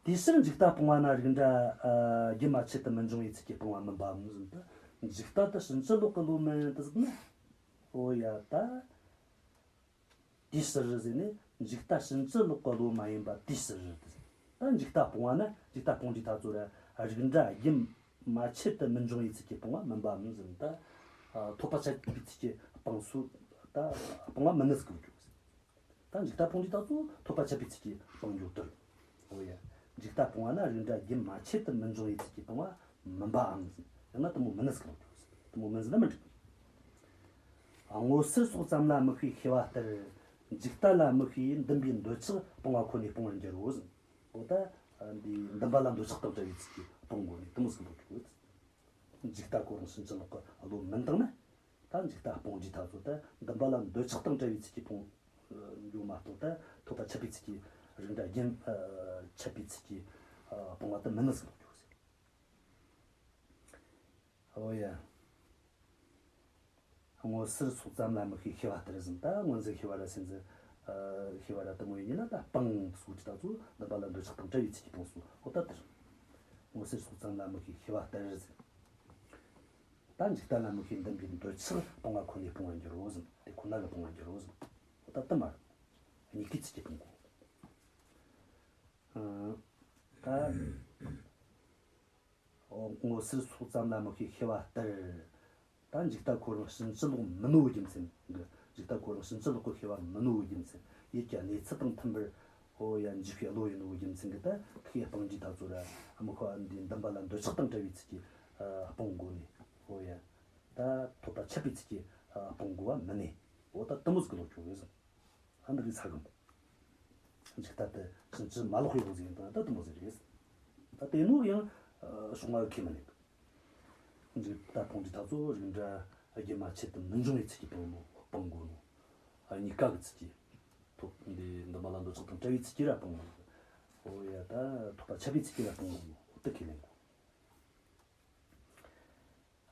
དེའི་ཕྱིར་འཇིག་ལྟ་སྤོང་བ་ན་རིགས་འདྲ་ཨ་རྒྱུན་མ་ཆད་དུ་མི་འབྱུང་བའི་ཚུལ་གྱིས་སྤོང་བ་མིན་པའམ་ཟེར། ད་འཇིག་ལྟ་དེ་ཕྱིན་ཅི་ལོག་གི་བློ་མིན་དུ་ཟེར་ན། འོ་ཡ། ད་དེའི་ཕྱིར་ཟེར་ནས་འཇིག་ལྟ་ཕྱིན་ཅི་ལོག་གི་བློ་མ་ཡིན་པ་དེའི་ཕྱིར་ཟེར། ད་འཇིག་ལྟ་སྤོང་བ་ན་འཇིག་ལྟ་སྤོང་དུས་ད་ཚོ་ར་རིགས་འདྲ་རྒྱུན་མ་ཆད་དུ་མི་འབྱུང་བའི་ཚུལ་གྱིས་སྤོང་བ་མིན་པའམ་ཟེར། ད་ཐོབ་པ་ཆད་པའི་ཚུལ་གྱིས་སྤོང་སྲོལ། ད་སྤོང་བ་མིན་ནི་ཟེར་གི་འདུག་ད་འཇིག་ལྟ་སྤོང་དུས་ད་ཚོ་ཐོབ་པ་ཆད་པའི་ཚུལ་གྱིས་སྤོང་རྒྱུ་དེ་རེད། འོ་ཡ། འཇིག་ལྟ་སྤོང་བ་ན་རིགས་འདྲ་རྒྱུན་མ་ཆད་དུ་མི་འབྱུང་བའི་ཚུལ་གྱིས་སྤོང་བ་མིན་པའམ་ཟེར། ཡང་ན་དེ་མོ་མིན་ནི་ཟེར་གི་འདུག་དེ་མོ་མིན་ཟེར་ན་མི་འགྲིག་སྔོ་སེར་སོགས་ཙམ་ལ་དམིགས་པའི་ཤེས་པ་ལྟར། འཇིག་ལྟ་ལ་དམིགས་པའི་འདུན་པའི་འདོད་ཆགས་སྤོང་བ་ཁོ་ནས་སྤོང་བར་འགྱུར་རོ་ཟེར། འོ་ད་འདི་འདུན་པ་ལ་འདོད་ཆགས་དང་བྲལ་བའི་ཚུལ་གྱིས་སྤོང་དགོས་ནས་དེ་མོ་ཟེར་གི་འདུག་འཇིག་ལྟ་ཁོ་རང་ཕྱིན་ཅི་ལོག་གི་བློ་མིན་བཏང་ན། ད་འཇིག་ལྟ་སྤོང་རྒྱུའི་ཐབས་སུ་ད་འདུན་པ་ལ་འདོད་ཆགས་དང་བྲལ་བའི་ཚུལ་གྱིས་སྤོང་རྒྱུ་མ་གཏོགས། ད་ཐོབ་པ་ཆད་པའི་ཚུལ་གྱིས་རིགས་འདྲ་རྒྱུན་ཆད་པའི་ཚུལ་གྱིས་སྤོང་བ་དེ་མིན་ནི་ཟེར་རྒྱུ་ཟེར། འོ་ཡ། སྔོ་སེར་སོགས་ཙམ་ལ་མི་ཤེས་ཤེས་པ་ལྟར་ཟེར། ད་སྔོ་འཛིན་ཤེས་པ་ར་སེར་འཛིན་ཤེས་པ་ར་དེ་མོ་ཡིན་ན་ད་སྤང་ཟེར་གྱི། ད་ཚོ་འདུན་པ་ལ་འདོད་ཆགས་དང་བྲལ་བའི་ཚུལ་གྱིས་སྤོང་ཟེར། འོ་ད་དེར་སྔོ་སེར་སོགས་ཙམ་ལ་མི་ཤེས་ཤེས་པ་ལྟར་ཟེར། ད་འཇིག་ལྟ་ལ་མི་ཤེས་འདུན་པའི་འདོད་ཆགས་སྤང་བ་ཁོ་ནས་སྤོང་བར་འགྱུར་རོ་ཟེར། དེ་ཁོ་ན་གིས་སྤོང་བར་འགྱུར་རོ་ཟེར། འོ་ད་དེ་མ་རེད། གཉིས་ཀའི་ཚུལ་གྱིས་སྤོང་དགོས། ཨང་། ད། འོ། སྔོ་སེར་སོགས་ཙམ་ལ་མི་ཤེས་ཤེས་པ་ལྟར། ད་འཇིག་ལྟ་ཁོ་རང་ཕྱིན་ཅི་ལོག་མིན་ནོ་རྒྱུ་མཚན་གྱིས། འཇིག་ལྟ་ཁོ་རང་ཕྱིན་ཅི་ལོག་གི་ཤེས་པ་མིན་ནོ་རྒྱུ་མཚན། ཡིད་ཀྱི་གནས་ཚུལ་དང་མཐུན་པར། འོ་ཡ། འཇུག་པའི་བློ་ཡིན་ནོ་རྒྱུ་མཚན་གྱིས་ད་ཁོ་སྤང་རྒྱུའི་ཐབས་ཚུལ་ར་མི་ཤེས་པ་འདི་འདུན་པ་ལ་འདོད་ཆགས་དང་བྲལ་བའི་ཚུལ་གྱིས་སྤོང་དགོས་ནས། འོ་ཡ། ད་ཐོབ་པ་ཆད་པའི་ཚུལ་གྱིས་སྤོང་དགོས་པ་མིན་ནས། འོ་ད་དེ་མོ་ཟིག་གི་ལོག་ཆོག་གི་ཟེར། ཨ། འདི་གི་ཚ་གམ། འཇིག་ལྟ་དེ་ཕྱིན་ཅི་མ་ལོག་པའི་དབང་ཟིག་ཡིན་དང་ད་དེ་མོ་ཟིག་རེད། ད་དེ་ནོ་ཡང་ཕྱོགས་སྔ་གི་ཁས་མི་ལེན་གི། འཇིག་ལྟ་སྤོང་རྒྱུའི་ཐབས་ཚུལ་རིགས་འདྲ་རྒྱུན་མ་ཆད་དུ་མི་འབྱུང་བའི་ཚུལ་གྱིས་སྤོང་ནོ་སྤང་དགོས་ནོ། ཨ། གཉིས་ཀ་གི་ཚུལ་གྱིས། ཐོབ་འདི་འདུན་པ་ལ་འདོད་ཆགས་དང་བྲལ་བའི་ཚུལ་གྱིས་ར་སྤང་དགོས་ནོ། འོ་ཡ། ད་ཐོབ་པ་ཆད་པའི་ཚུལ་གྱིས་ར་སྤང་དགོས་ནོ། འོ་དེ་ཁས་ལེན་དགོས།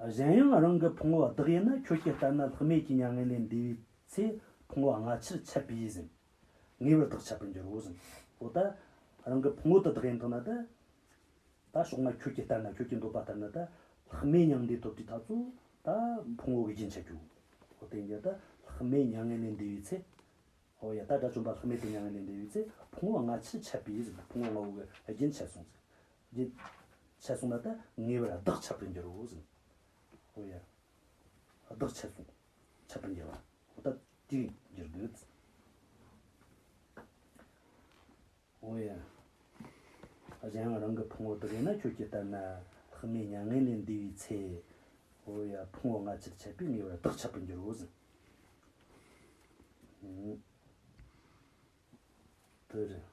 གཞན་ཡང་རང་གི་ཕུང་པོ་བདག་ཡིན་ན། ཁྱོད་ཀྱི་ལྟར་ན་ལྷག་མེད་ཀྱི་མྱ་ངན་ལས་འདས་པའི་ཚེ། ཕུང་པོ་སྔ་ཕྱིར་ཆད་པས་ཟེར། ངེས་པར་བདག་ཆད་པར་འགྱུར་རོ་ཟེར། འོ་ད་རང་གི་ཕུང་པོ་དེ་བདག་ཡིན་དང་ན་ད། ད་ཕྱོགས་སྔ་ཁྱོད་ཀྱི་ལྟར་ན། ཁྱོད་ཀྱི་འདོད་པ་ལྟར་ན་ད་ལྷག་མེད་མྱང་འདས་ཐོབ་དུས་ཐག་ཚོ་ད་ཕུང་པོ་གི་རྒྱུན་ཆད་རྒྱུ། འོ་དེ་འདྲ་ད་ལྷག་མེད་མྱ་ངན་ལས་འདས་པའི་ཚེ། འོ་ཡ། ད་དགྲ་བཅོམ་པ་ལྷག་མེད་དུ་མྱ་ངན་ལས་འདས་པའི་ཚེ་ཕུང་པོ་སྔ་ཕྱིར་ཆད་པས་ཟེར། ཕུང་པོ་སྔ་བོ་གི་རྒྱུན་ཆད་སོང་ཟེར། རྒྱུན་ཆད་སོང་ན་ད་ངེས་པར་བདག་ཆད་པར་འགྱུར་རོ་ཟེར། འོ་ཡ། བདག་ཆད་སོང་། ཆད་པར་འགྱུར་བ། འོ་ད་དེ་འགྱུར་དགོས། འོ་ཡ། གཞན་ཡང་རང་གི་ཕུང་པོ་བདག་ཡིན་ན། ཁྱོད་ཀྱི་ལྟར་ན་ལྷག་མེད་མྱ་ངན་ལས་འདས་པའི་ཚེ། འོ་ཡ། ཕུང་པོ་སྔ་ཕྱིར་ཆད་པས་ངེས་པར་བདག་ཆད་པར་འགྱུར་རོ་ཟེར། ཨང་། དེ་རེད།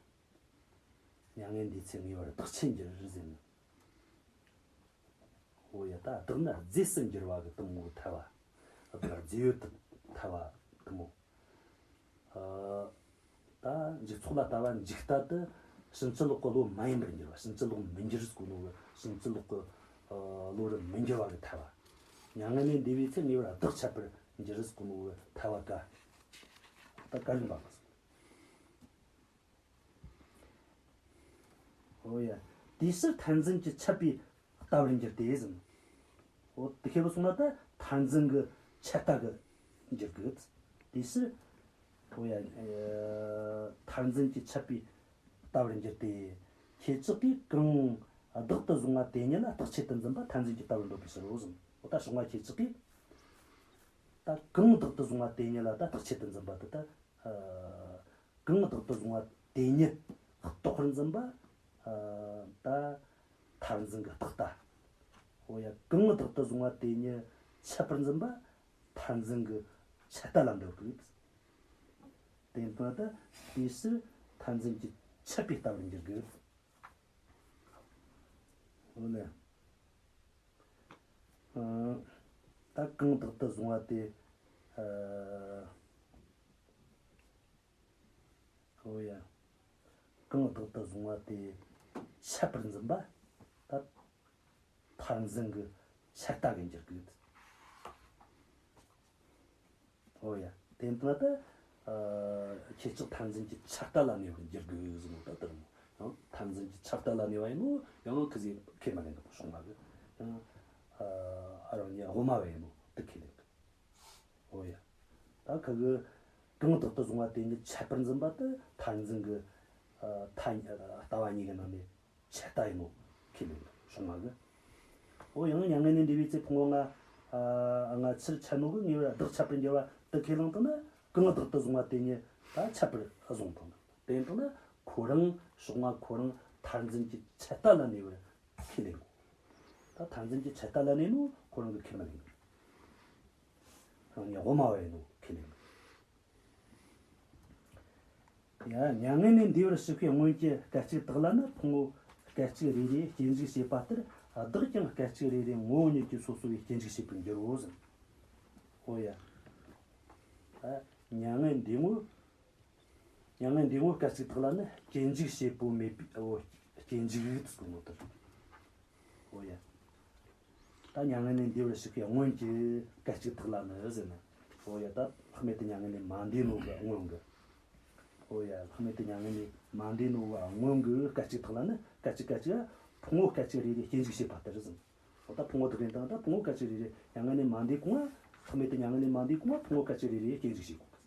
མྱ་ངན་འདས་ཚེ་ངེས་པར་བདག་ཆད་འགྱུར་ཟེར་ནས། འོ་ཡ། ད་བདག་ནི་རྫས་སུ་འགྱུར་བ་གི་དེ་མོ་ཐལ་བ། བདག་རྫས་ཡོད་དུ་ཐལ་བ་དེ་མོ། ཨ། ད་འཇིག་ཚོགས་ལ་ལྟ་བ་འཇིག་ལྟ་དེ་ཕྱིན་ཅི་ལོག་གི་བློ་མ་ཡིན་པར་འགྱུར་བ། ཕྱིན་ཅི་ལོག་མི་འགྱུར་ཟེར་གོ་ནོ་གི། ཕྱིན་ཅི་ལོག་གི་ཨ་བློ་རུ་མི་འགྱུར་བ་གི་ཐལ་བ། མྱ་ངན་ལས་འདས་པའི་ཚེ་ངེས་པར་བདག་ཆད་པར་འགྱུར་ཟེར་གོ་ནོ་གི་ཐལ་བ་ཀ། ད་ཀ་རིམ་པ་མ་སོང་། འོ་ཡ། དེའི་ཕྱིར་མཐར་འཛིན་གྱི་ཆད་པས་ལྟ་བར་འགྱུར་ཏེ་ཟེར། འོ་དེ་ཁེལ་བ་སོང་ན་ད་མཐར་འཛིན་གྱི་ཆད་ལྟ་གི་འགྱུར་དགོས། དེའི་ཕྱིར། འོ་ཡ། མཐར་འཛིན་གྱི་ཆད་པས་ལྟ་བར་འགྱུར་ཏེ། ཁྱེད་ཅག་གིས་གང་བདག་ཏུ་བཟུང་བ་དེ་ཉིད་ལ་རྟག་ཆད་དུ་འཛིན་པ་མཐར་འཛིན་གྱིས་ལྟ་བར་འདོད་པའི་ཕྱིར་རོ་ཟེར། འོ་ད་ཕྱོགས་སྔ་ཁྱེད་ཅག་གིས་ད་གང་བདག་ཏུ་བཟུང་བ་དེ་ཉིད་ལ་ད་རྟག་ཆད་དུ་འཛིན་པ་དེ་ད། གང་བདག་ཏུ་བཟུང་བ་དེ་ཉིད་རྟོགས་པར་འཛིན་པ། ཨ། ད་མཐར་འཛིན་གྱི་རྟག་ལྟ། འོ་ཡ། གང་བདག་ཏུ་བཟུང་བ་དེ་ཉིད་ཆད་པར་འཛིན་པ་མཐར་འཛིན་གྱི་ཆད་ལྟ་ལ་འདོད་དགོས། དེ་ལྟར་ད་དེའི་ཕྱིར་མཐར་འཛིན་གྱི་ཆད་པས་ལྟ་བར་འགྱུར་དགོས། འོ་ན། ཨ། ད་གང་བདག་ཏུ་བཟུང་བ་དེ། ཨ། འོ་ཡ། གང་བདག་ཏུ་བཟུང་བ་དེ་ཆད་པར་འཛིན་པ། ད་མཐར་འཛིན་གྱི་ཆད་ལྟ་གི་འགྱུར་དགོས། འོ་ཡ། དེ་ལྟར་ད། ཨ། ཁྱེད་ཅག་མཐར་འཛིན་གྱི་ཆད་ལྟ་ལ་གནས་པར་འགྱུར་དགོས་ཟེར་ནོ་ད་དེ་རེད་མོ། ཡང་མཐར་འཛིན་གྱི་ཆད་ལྟ་ལ་གནས་པ་ཡིན་ནོ་ཡང་ཁི་ཟིག་ཁས་མ་ལེན་གི་མོ། ཕྱོགས་སྔ་གི་ཡང་། ཨ། རང་ཉིད་དབུ་མ་བ་ཡིན་ནོ་དེ་ཁས་ལེན་གི། འོ་ཡ། ད་ཁ་གི་གང་བདག་ཏུ་བཟུང་བ་དེ་ཉིད་ཆད་པར་འཛིན་པ་དེ་མཐར་འཛིན་གྱི། ཨ། ཐ། ལྟ་བ་གཉིས་ཀྱི་ནང་ནས་ཆད་ལྟ་ཡིན་ནོ་ཁས་ལེན་གི། ཕྱོགས་སྔ་གི། འོ་ཡང་མྱ་ངན་ལས་འདས་པའི་ཚེ་ཕུང་པོ་སྔ། ཨ། སྔ་ཕྱིར་ཆད་ནོ་གི་ངེས་པར་བདག་ཆད་པར་འགྱུར་བ་དེ་ཁས་བླངས་བཏང་ན། གང་བདག་ཏུ་བཟུང་བ་དེ་ཉིད་ད་ཆད་པར་བཟུང་བཏང་། དེ་ཡིན་བཏང་ན་ཁོ་རང་ཕྱོགས་སྔ་ཁོ་རང་མཐར་འཛིན་གྱི་ཆད་ལྟ་ལ་གནས་པར་ཁས་ལེན་གོ། ད་མཐར་འཛིན་གྱི་ཆད་ལྟ་ལ་གནས་ནོ་ཁོ་རང་གི་ཁས་མ་ལེན་གི། རང་ཉིད་དབུ་མ་བ་ཡིན་ནོ་ཁས་ལེན་གི། ཡ། མྱ་ངན་ལས་འདས་པར་ཞིག་པའི་སྔོན་གྱི་སྐད་ཅིག་དག་ལ་ནི་ཕུང་པོ་སྐད་ཅིག་རེ་རེས་སྐྱེ་འཇིག་བྱེད་པ་ལྟར། བདག་ཀྱང་སྐད་ཅིག་རེ་རེ་ངོ་བོ་ཉིད་ཀྱིས་སོ་སོ་བས་སྐྱེ་འཇིག་བྱེད་པར་འགྱུར་རོ་ཟེར། ཨོ་ཡ། ད་མྱ་ངན་འདས་ངོ་། མྱ་ངན་འདས་ངོ་སྐད་ཅིག་དག་ལ་ནི་སྐྱེ་འཇིག་བྱེད་པོ་མེད་པའི་འོ། སྐྱེ་འཇིག་ཡུལ་དུ་ངོ་དེར། ཨོ་ཡ། ད་མྱ་ངན་ལས་འདས་པར་ཞུགས་པའི་སྔོན་གྱི་སྐད་ཅིག་དག་ལ་ནི་ཟེར་ན། ཨོ་ཡ། ད་ལྷག་མེད་དུ་མྱ་ངན་ལས་མ་འདས་ནོ་གི་སྔོན་གྱི། ཨོ་ཡ། ལྷག་མེད་དུ་མྱ་ངན་ལས་མ་འདས་ནོ་གི་སྔོན་གྱི་སྐད་ཅིག་དག་ལ་ནི། སྐད་ཅིག་སྐད་ཅིག་ཕུང་པོ་སྐད་ཅིག་རེ་རེ་སྐྱེ་འཇིག་བྱེད་པ་ལྟར་ཟེར། ཨོ་ད་ཕུང་པོ་དག་ཡིན་དང་ད་ཕུང་པོ་སྐད་ཅིག་རེ་རེ་མྱ་ངན་ལས་མ་འདས་གོང་ང་། ལྷག་མེད་དུ་མྱ་ངན་ལས་མ་འདས་གོང་ང་ཕུང་པོ་སྐད་ཅིག་རེ་རེ་སྐྱེ་འཇིག་བྱེད་དགོས།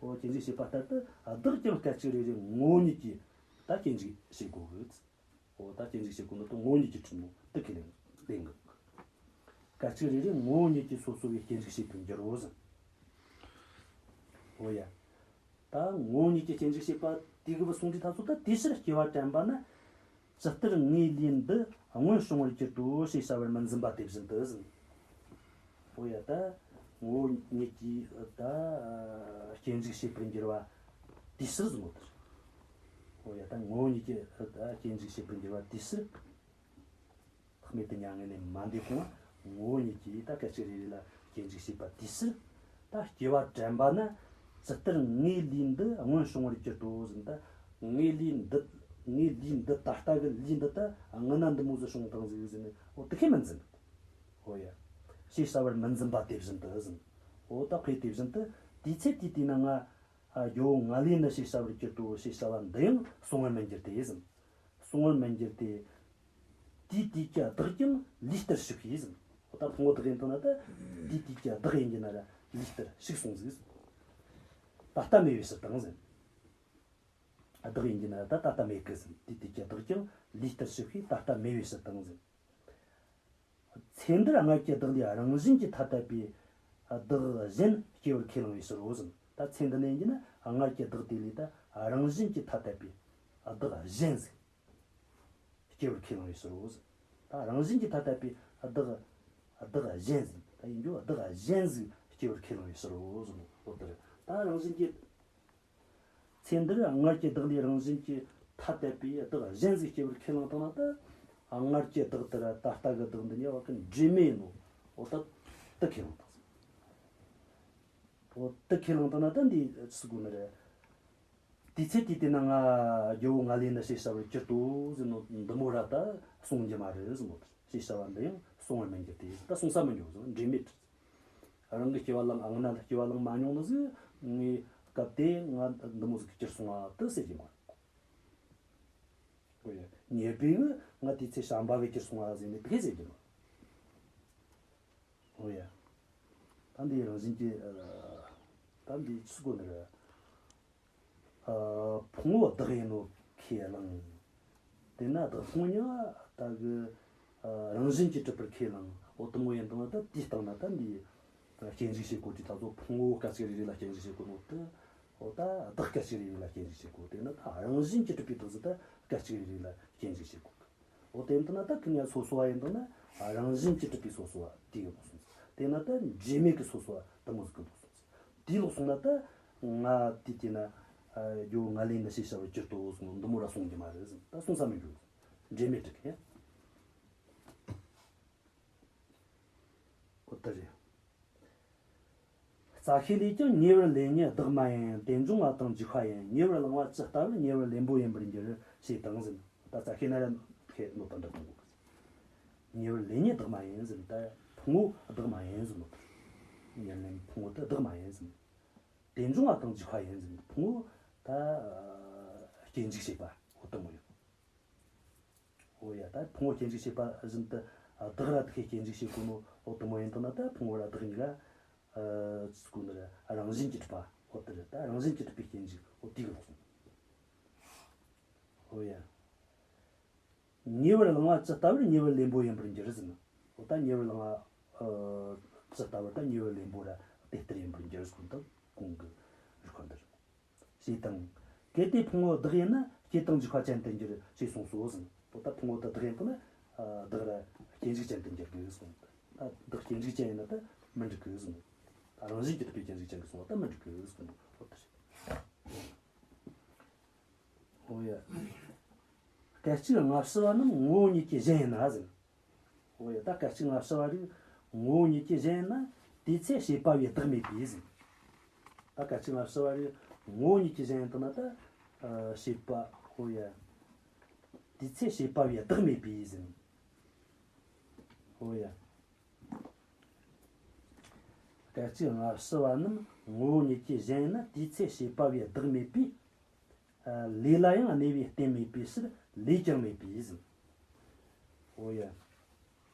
ཨོ་སྐྱེ་འཇིག་བྱེད་པ་ལྟར་དུ་བདག་ཀྱང་སྐད་ཅིག་རེ་རེ་ངོ་བོ་ཉིད་ཀྱིས་ད་སྐྱེ་འཇིག་བྱེད་དགོས་གི། ཨོ་ད་སྐྱེ་འཇིག་བྱེད་དགོས་ནི་དེ་ངོ་བོ་ཉིད་ཀྱིས་གྲུབ་ནོ་དེ་ཁས་ལེན་ལེན་གི། སྐད་ཅིག་རེ་རེ་ངོ་བོ་ཉིད་ཀྱིས་སོ་སོ་བའི་སྐྱེ་འཇིག་བྱེད་པར་འགྱུར་རོ་ཟེར། ཨོ་ཡ། ད་ངོ་བོ་ཉིད་ཀྱིས་སྐྱེ་འཇིག་བྱེད་པ་དེ་གི་བུ་གསུང་དུས་ཐ་ཚོ་ད་དེའི་ཕྱིར་སྐྱེ་བ་དྲན་པ་ན། ཇི་ལྟར་ངའི་ལུས་འདི་སྔོན་བྱུང་བར་གྱུར་ཏོ་ཞེས་བྱ་བར་མི་འཛིན་པ་དེ་བཞིན་དུ་ཟེར། ཨོ་ཡ། ད་ངོ་བོ་ཉིད་ཀྱིས་ད་སྐྱེ་འཇིག་བྱེད་པར་འགྱུར་བ་དེའི་ཕྱིར་ཟེར་ནོ་དེ། ཨོ་ཡ། ད་ངོ་བོ་ཉིད་ཀྱིས་ད་སྐྱེ་འཇིག་བྱེད་པར་འགྱུར་བ་དེའི་ཕྱིར། ལྷག་མེད་དུ་མྱ་ངན་ལས་མ་འདས་གོང་ང་ངོ་བོ་ཉིད་ཀྱིས་ད་སྐད་ཅིག་རེ་རེ་ལ་སྐྱེ་འཇིག་བྱེད་པ་དེའི་ཕྱིར། ད་སྐྱེ་བ་དྲན་པ་ན། ཇི་ལྟར་ངའི་ལུས་འདི་སྔོན་བྱུང་བར་གྱུར་ཏོ་ཟེར། ད་ངའི་ལུས་འདི། ངའི་ལུས་འདི་ད་ལྟ་གི་ལུས་འདི་ད་སྔ་ན་འདི་མོ་ཟིག་བྱུང་བཏང་ཟིག་ཟེར་ནས། ཨོ་དེ་ཁས་མི་འཛིན། ཨོ་ཡ། ཞེས་བྱ་བར་མི་འཛིན་པ་དེ་བཞིན་དུ་ཟེར། ཨོ་ད་དཔེ་དེ་བཞིན་དུ། དུས་ཚེ་དུས་དེ་ན་ང་། ཨ། རྒྱལ་བོ་ང་ལས་ནི་ཞེས་བྱ་བར་གྱུར་ཏོ་ཞེས་བྱ་བ་འདི་ཡང་གསུང་བར་མི་འགྱུར་ཏེ་ཟེར། གསུང་བར་མི་འགྱུར་ཏེ། དུས་དུས་ཀྱི་བདག་ཀྱང་ལུས་ལྟར་ཞིག་གིས་ཟེར། ད་ཕུང་པོ་བདག་ཡིན་དང་ན་ད་དུས་དུས་ཀྱི་བདག་ཡིན་གྱི་ན་ར་ལུས་ལྟར་ཞིག་གསུངས་ཟིག། ད་ལྟ་མེད་པའི་ཕྱིར་དང་ཟེར། བདག་ཡིན་གྱི་ན་ར་ད་ད་ལྟ་མེད་གི་ཟེར། དུས་དུས་ཀྱི་བདག་ཀྱང་ལུས་ལྟར་ཞིག་གིས་ད་ལྟ་མེད་པའི་ཕྱིར་དང་ཟེར། ཚེ་འདིར་སྔར་གྱི་བདག་ལས་རང་བཞིན་གྱིས་ཐ་དད་པའི་བདག་གཞན་སྐྱེ་བར་ཁས་བླངས་པའི་ཕྱིར་རོ་ཟེར། ད་ཚེ་འདི་ནས་ཡིན་ན་སྔར་གྱི་བདག་དེ་ལས་ད་རང་བཞིན་གྱིས་ཐ་དད་པའི་བདག་གཞན་ཟིག་སྐྱེ་བར་ཁས་བླངས་པའི་ཕྱིར་རོ་ཟེར། ད་རང་བཞིན་གྱིས་ཐ་དད་པའི་བདག་བདག་གཞན་ཟིག། ད་ཡིན་རྒྱུ་བདག་གཞན་ཟིག་སྐྱེ་བར་ཁས་བླངས་པའི་ཕྱིར་རོ་ཟེར་ནོ། ཨོ་དེ་རེད། ད་རང་བཞིན་གྱིས། ཚེ་འདིར་སྔར་གྱི་བདག་ལས་རང་བཞིན་གྱིས་ཐ་དད་པའི་བདག་གཞན་ཟིག་སྐྱེ་བར་ཁས་བླངས་བཏང་ན་ད། སྔར་གྱི་བདག་དེ་ར་ད་ལྟ་གི་བདག་འདི་གཉིས་བར་གི་འབྲེལ་མེད་ཡིན་ནོ། འོ་ད་དེ་ཁས་བླངས་བཏང་། འོ་དེ་ཁས་བླངས་བཏང་ན་ད་འདི་ཅི་དགོས་ནི་རེད། དུས་ཚེ་དུས་དེ་ན་ང་རྒྱལ་བོ་ང་ལས་ནི་ཞེས་བྱ་བར་གྱུར་ཏོ་ཟེར་ནོ་འདི་མོ་ར་ད་གསུང་རྒྱུ་མ་རེད་ཟེར་ནོ། ཞེས་བྱ་བ་འདི་ཡང་གསུང་བར་མི་འགྱུར་ཏེ། ད་གསུང་ས་མི་འགྱུར་ཟེར་ནོ། འབྲེལ་མེད། རང་གི་སྐྱེ་བ་བླངས། སྔ་ན་སྐྱེ་བ་བླངས་མ་མྱོང་ནི་ཟིག་ངའི་སྐབས་དེ་ང་འདི་མོ་ཟིག་གི་གྱུར་སོང་བ་དེ་ཟེར་གྱི་མ་རེད། ཨོ་ཡ། ཉེ་བའི་ང་དུས་ཚེ་བྱམས་པ་གི་གྱུར་སོང་བ་ཟེར་ནས་དེ་ཟེར་གྱི་མ་རེད། ཨོ་ཡ། ད་འདི་རང་བཞིན་གྱི། ཨ། ད་འདི་ཆི་གོ་ནི་རེད། ཨ། ཕུང་པོ་བདག་ཡིན་ནོ་ཁས་བླངས། དེས་ན་བདག་ཕུང་གཉིས་ཀ་ད་གི། ཨ། རང་བཞིན་གྱིས་གྲུབ་པར་ཁས་བླངས། འོ་དེ་མོ་ཡིན་དང་ན་ད་དེའི་སྟེང་ན་ད་འདི་སྐྱེ་འཇིག་བྱེད་སྒོ་དེ་ད་གཟོད་ཕུང་པོ་སྐད་ཅིག་རེ་རེ་ལ་སྐྱེ་འཇིག་བྱེད་སྒོ་ནོ་དེ། འོ་ད་བདག་སྐད་ཅིག་རེ་རེ་ལ་སྐྱེ་འཇིག་བྱེད་སྒོ། དེས་ན་ད་རང་བཞིན་གྱིས་གྲུབ་པའི་བདག་ཟིག་ད་སྐད་ཅིག་རེ་རེ་ལ་སྐྱེ་འཇིག་བྱེད་སྒོ། འོ་དེ་ཡིན་དང་ན་ད་ཁི་ཉ་སོ་སོ་བ་ཡིན་དང་ན་རང་བཞིན་གྱིས་གྲུབ་པའི་སོ་སོ་བ་དེ་ཡིན་ནོ་གསུངས། དེས་ན་ད་འབྲེལ་མེད་ཀྱི་སོ་སོ་བ་དེ་མོ་ཟིག་གི་ལོག་སོང་ཟིག། དེའི་ལོག་སོང་ན་ད་ང་དེ་དེ་ན། ཨ། རྒྱལ་བོ་ང་ལས་ནི་ཞེས་བྱ་བར་གྱུར་ཏོ་གསུངས་འདི་མོ་ར་གསུང་རྒྱུ་མ་རེད་ཟེར། ད་གསུང་ས་མི་འགྱུར། འབྲེལ་མེད་དྲུག་ཡ། འོ་ད་རེད། རྩ་ཤེ་ལས་ཀྱང་ཉེ་བར་ལེན་ཉིད་བདག་མ་ཡིན། རྟེན་འབྱུང་བ་དང་འཇིག་པ་ཡིན། ཉེ་བར་བླངས་པ་ཇི་ལྟ་བུར་ཉེ་བར་ལེན་པོ་ཡིན་པར་འགྱུར་ཞེས་དང་ཟེར། ད་རྩ་ཤེ་ན་ར་ཁས་ནོ་དང་འདྲ་གཏོང་དགོས། ཉེ་བར་ལེན་ཉིད་བདག་མ་ཡིན་ཟེར། ད་ཕུང་པོ་བདག་མ་ཡིན་ཟེར་ནོ། ཉེ་བར་ལེན་ཕུང་པོ་དེ་བདག་མ་ཡིན་ཟེར། རྟེན་འབྱུང་བ་དང་འཇིག་པ་ཡིན་ཟེར། ཕུང་པོ་ད་སྐྱེ་འཇིག་བྱེད་པ་འོ་དེ་མོ་ཡིན། འོ་ཡ། ད་ཕུང་པོ་སྐྱེ་འཇིག་བྱེད་པ་བཞིན་དུ་བདག་ར་དེ་ཁས་སྐྱེ་འཇིག་བྱེད་གོ་ནོ་འོ་དེ་མོ་ཡིན་དང་ན་ད་ཕུང་པོ་ར་བདག་གཉིས་ཀ། ཨ། ཅི་གོ་ནི་རེད། རང་བཞིན་གྱིས་གྲུབ་པ་འོ་དེ་རེད། ད་རང་བཞིན་གྱིས་གྲུབ་པའི་སྐྱེ་འཇིག་འོ་དེ་གི་ལོག་སོང་། འོ་ཡ། ཉེ་བར་བླངས་པ་ཇི་ལྟ་བུར་ཉེ་བར་ལེན་པོ་ཡིན་པར་འགྱུར་ཟེར་ན། འོ་ད་ཉེ་བར་བླངས་པ། ཨ། ཇི་ལྟ་བུར་ད་ཉེ་བར་ལེན་པོ་ར་དེ་ལྟར་ཡིན་པར་འགྱུར་ཟེར་གོ་ནོ་ད་གོང་གི་རིགས་པ་འདི་རེད། ཞེས་དང་། གལ་ཏེ་ཕུང་པོ་བདག་ཡིན་ན། སྐྱེ་དང་འཇིག་པ་ཅན་དུ་འགྱུར་ཞེས་གསུངས་སོ་ཟེར། འོ་ད་ཕུང་པོ་དེ་བདག་ཡིན་དང་ན། ཨ། བདག་ར་སྐྱེ་འཇིག་ཅན་དུ་འགྱུར་དགོས་གསུངས། ད་བདག་སྐྱེ་འཇིག་ཅན་ཡིན་ན་ད་མི་འགྲིག་གི་གསུངས། ད་རང་བཞིན་གྱིས་གྲུབ་པའི་སྐྱེ་འཇིག་ཅན་གྱི་གསུངས་པ་ད་མི་འགྲིག་གི་གསུངས། འོ་དེ་རེད། འོ་ཡ། སྐད་ཅིག་སྔ་ཕྱི་བ་རྣམས་ངོ་བོ་ཉིད་ཀྱིས་གཞན་ཡིན་ན་ཟེར། འོ་ཡ། ད་སྐད་ཅིག་སྔ་ཕྱི་བ་རིགས་ངོ་བོ་ཉིད་ཀྱིས་གཞན་ཡིན་ན། དེའི་ཚེ་བྱེད་པ་པོའི་བདག་མེད་པས་ཟེར། ད་སྐད་ཅིག་སྔ་ཕྱི་བ་རེད། ངོ་བོ་ཉིད་ཀྱི་གཞན་ཡིན་དང་ན་ད་ཨ་བྱེད་པ། ཧོ་ཡ། དེའི་ཚེ་བྱེད་པ་པོའི་བདག་མེད་པས་ཟེར། ཧོ་ཡ། སྐད་ཅིག་སྔ་ཕྱི་བ་རྣམས་ངོ་བོ་ཉིད་ཀྱི་གཞན་ཡིན་ན། དེའི་ཚེ་བྱེད་པ་པོའི་བདག་མེད་པས། ལས་ལ་ཡང་གནས་པའི་རྟེན་མེད་པའི་ཕྱིར། ལས་ཀྱང་མེད་པས་ཟེར། ཨོ་ཡ།